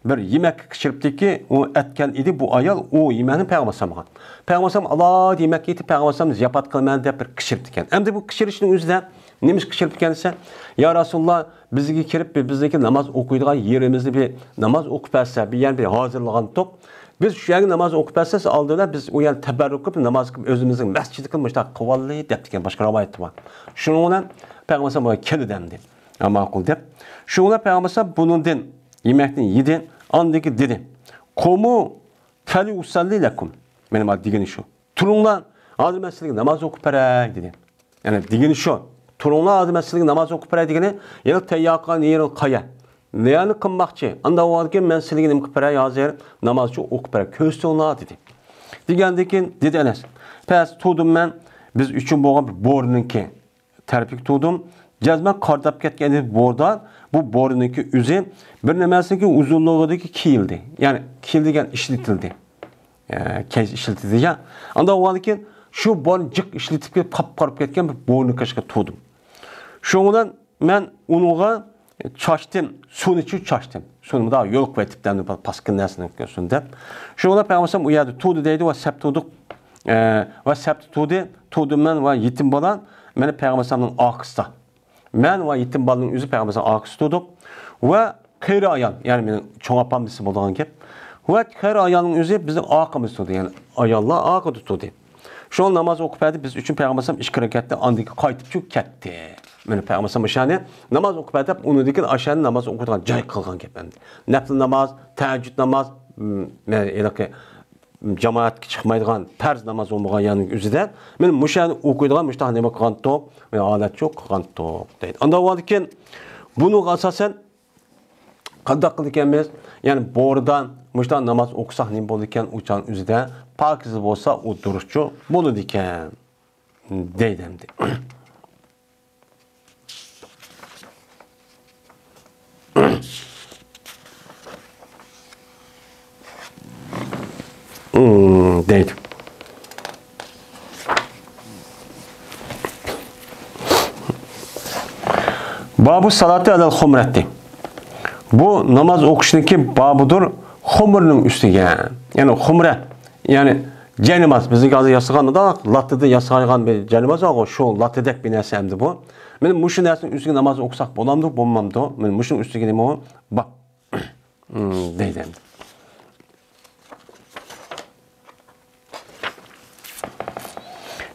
بىر يېمەككە قىچىرىپتىكى، ئۇ ئەتكەن ئىدى بۇ ئايال، ئۇ يېمەكنى پەيغەمبەر ئالەيھىسسالامغا. پەيغەمبەر ئالەيھىسسالام ئالاھىدە يېمەك يېتىپ، پەيغەمبەر ئالەيھىسسالامنى زىياپەت قىلىمەن دەپ بىر قىچىرىپتىكەن. ئەمدى بۇ قىچىرىشنىڭ ئۆزىدە نېمە ئىش قىچىرىپتىكەن دېسە، يا رەسۇلاللا، بىزگە كىرىپ، بىزنىڭكى ناماز ئوقۇيدىغان يېرىمىزنى بىر ناماز ئوقۇپ بەرسە، بىر يەرنى بىر ھازىرلىغانتۇق. بىز شۇ يەرگە ناماز ئوقۇپ بەرسە، سىز ئالدى بىلەن بىز ئۇ يەردە تەبەررۇك قىلىپ، ناماز قىلىپ، ئۆزىمىزنىڭ مەسچىتىگە مۇشۇنداق قىلىۋاللى دەپتىكەن، باشقا رىۋايەتتە بار. شۇنىڭ بىلەن پەيغەمبەر ئەلەيھىسسالام كەلدى ئەمدى. ھە، ماقۇل دەپ. شۇنىڭ بىلەن پەيغەمبەر ئەلەيھىسسالام بۇنىڭدىن يېمەكنى يېدى. ئاندىن كېيىن دېدى، قومۇ فەلىئۇسەللى لەكۇم. مېنىڭ دېگىنى شۇ. تۇرۇڭلار، ھازىر مەن سىلەرگە ناماز ئوقۇپ بېرەي، دېدى. يەنى دېگىنى شۇ. تۇرۇڭلار، ھازىر مەن سىلەرگە ناماز ئوقۇپ بېرەي دېگىنى، يەنى تەييار قىلغان يېرىڭ قايا؟ نېمىنى قىلماقچى؟ ئانداق بولغاندىكىن مەن سىلەرگە نېمە قىلىپ بېرەي ھازىر؟ ناماز ئۈچۈن ئوقۇپ بېرەي، كۆرسىتىڭلار، دېدى. دېگەندىن كېيىن دېدى ئەنەس، پەس تۇردۇم مەن، بىز ئۈچۈن بولغان بىر بورىنىڭكى تەرىپىگە تۇردۇم. جەزمەن قارىداپ كەتكەن ئىدى بورىدا. بۇ بورىنىڭكى ئۆزى بىر نېمەسىنىڭكى ئۇزۇنلۇقىدىكى كېيىلدى. يەنى كېيىلدى دېگەن ئىشلىتىلدى. ئە، كەيس ئىشلىتىلدى يا. ئانداق بولغاندىكىن شۇ بورىنى جىق ئىشلىتىپ كېلىپ قاپقارا بولۇپ كەتكەن بىر بورىنىڭ قېشىغا تۇردۇم. شۇنىڭ بىلەن مەن ئۇنىڭغا چاچتىم، سۇنى چۈ چاچتىم. سۇنى مۇنداق يولۇقۇپ ئېتىپتۇ، ئەمدى پاسكىنا نەرسىنى سۇنى دەپ. شۇ بىلەن پەيغەمبەر ئەلەيھىسسالام ئۇ يەردە تۇردى دەيدۇ ۋە سەپ تۇردۇق. ئە، ۋە سەپتە تۇردى، تۇردۇم مەن ۋە يېتىم بالا، مانا پەيغەمبەر ئەلەيھىسسالامنىڭ ئارقىسىدا. مەن ۋە يېتىم بالىنىڭ ئۆزى پەيغەمبەر ئەلەيھىسسالام ئارقىسىدا تۇردۇق. ۋە قېرى ئايال، يەنى مېنىڭ چوڭ ئاپام دېسە بولىدىغان گەپ. ۋە قېرى ئايالنىڭ ئۆزى بىزنىڭ ئارقىمىزدا تۇردى، يەنى ئاياللار ئارقىدا تۇردى. شۇڭا ناماز ئوقۇپ بەردى، بىز ئۈچۈن پەيغەمبەر ئەلەيھىسسالام ئىككى رەكەتتە ئاندىن كېيىن قايتىپ چۈ كەتتى. مانا پەيغەمبەر ئەلەيھىسسالام ئاشۇنى ناماز ئوقۇپ بەردى دەپ، ئۇنىڭدىن كېيىن ئاشۇنى ناماز ئوقۇيدىغان جاي قىلغان گەپ ئەمدى. نەپلى ناماز، تەھەججۇد ناماز، م، مەن ھېلىقى جامائەتكە چىقمايدىغان پەرز ناماز بولمىغان يەرنىڭ ئۆزىدە مانا مۇشۇ يەرنى ئوقۇيدىغان مۇشۇنداق نېمە قىلغانتۇق، ھالەتچۇ قىلغانتۇق دەيدۇ. ئانداق بولغاندىكىن بۇنىڭغا ئاساسەن قانداق قىلىدىكەنمىز؟ يەنى بورىدا مۇشۇنداق ناماز ئوقۇساق نېمە بولىدىكەن؟ ئۇ چاغنىڭ ئۆزىدە پاكىز بولسا ئۇ دۇرۇسچۇ بولىدىكەن دەيدۇ ئەمدى. دەيدۇ. بابۇ سالاتى ئەلەل خۇمرەتى. بۇ ناماز ئوقۇشنىڭكى بابىدۇر خۇمرىنىڭ ئۈستىگە. يەنى خۇمرە، يەنى جايناماز، بىزنىڭكى ھازىر ياسىغان مۇنداق لاتتىدىن ياسايدىغان بىر جايناماز بارغۇ، شۇ لاتتىدەك بىر نەرسە ئەمدى بۇ. مانا مۇشۇ نەرسىنىڭ ئۈستىگە ناماز ئوقۇساق بولامدۇ، بولمامدۇ؟ مانا مۇشۇنىڭ ئۈستىگە نېمە بۇ؟ باب. دەيدۇ ئەمدى.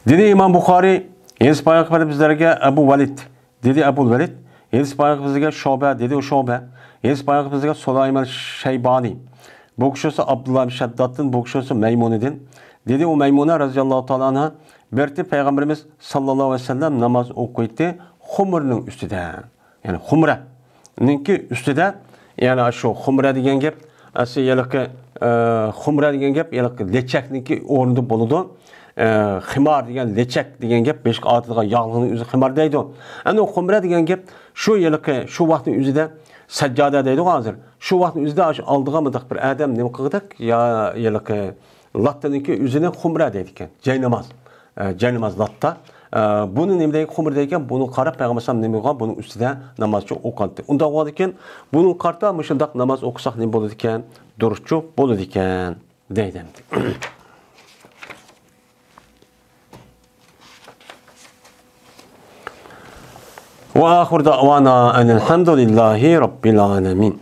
دېدى ئىمام بۇخارىي، ھەدىس بايان قىلىپ بىزلەرگە ئەبۇ ۋەلىد، دېدى ئەبۇل ۋەلىد، ھەدىس بايان قىلىپ بىزلەرگە شۇبە، دېدى ئۇ شۇبە، ھەدىس بايان قىلىپ بىزلەرگە سۇلايمان شەيبانى. بۇ كىشى بولسا ئابدۇللا ئىبن شەددادتىن، بۇ كىشى بولسا مەيمۇنىدىن. دېدى ئۇ مەيمۇنە رەزىياللاھۇ تائالا ئەنھا، بىر قېتىم پەيغەمبىرىمىز ساللاللاھۇ ئەلەيھى ۋەسەللەم ناماز ئوقۇيتتى خۇمرىنىڭ ئۈستىدە. يەنى خۇمرەنىڭكى ئۈستىدە، يەنى شۇ خۇمرە دېگەن گەپ، ئەسلى ھېلىقى، ئە، خۇمرە دېگەن گەپ ھېلىقى لەچەكنىڭكى ئورنىدا بولىدۇ. ئە، خىمار دېگەن لەچەك دېگەن گەپ، بېشىغا ئارتىدىغان ياغلىقنىڭ ئۆزى خىمار دەيدۇ. ئەنە ئۇ خۇمرە دېگەن گەپ شۇ ھېلىقى، شۇ ۋاقىتنىڭ ئۆزىدە سەججادە دەيدۇ ھازىر. شۇ ۋاقىتنىڭ ئۆزىدە شۇ ئالدىغا مۇنداق بىر ئادەم نېمە قىلغۇدەك، يا ھېلىقى لاتتىنىڭكى ئۆزىنى خۇمرە دەيدىكەن، جايناماز. ئە، جايناماز لاتتا. ئە، بۇنى نېمە دەيدىكەن، خۇمرە دەيدىكەن، بۇنى قاراپ پەيغەمبەر ئەلەيھىسسالام نېمە قىلغان، بۇنىڭ ئۈستىدە ناماز ئوقۇغانتى. ئۇنداق بولغاندىكىن، بۇنىڭغا قارىتا مۇشۇنداق ناماز ئوقۇساق نېمە بولىدىكەن؟ دۇرۇسچۇ بولىدىكەن، دەيدۇ ئەمدى. وآخر دعوانا أن الحمد لله رب العالمين.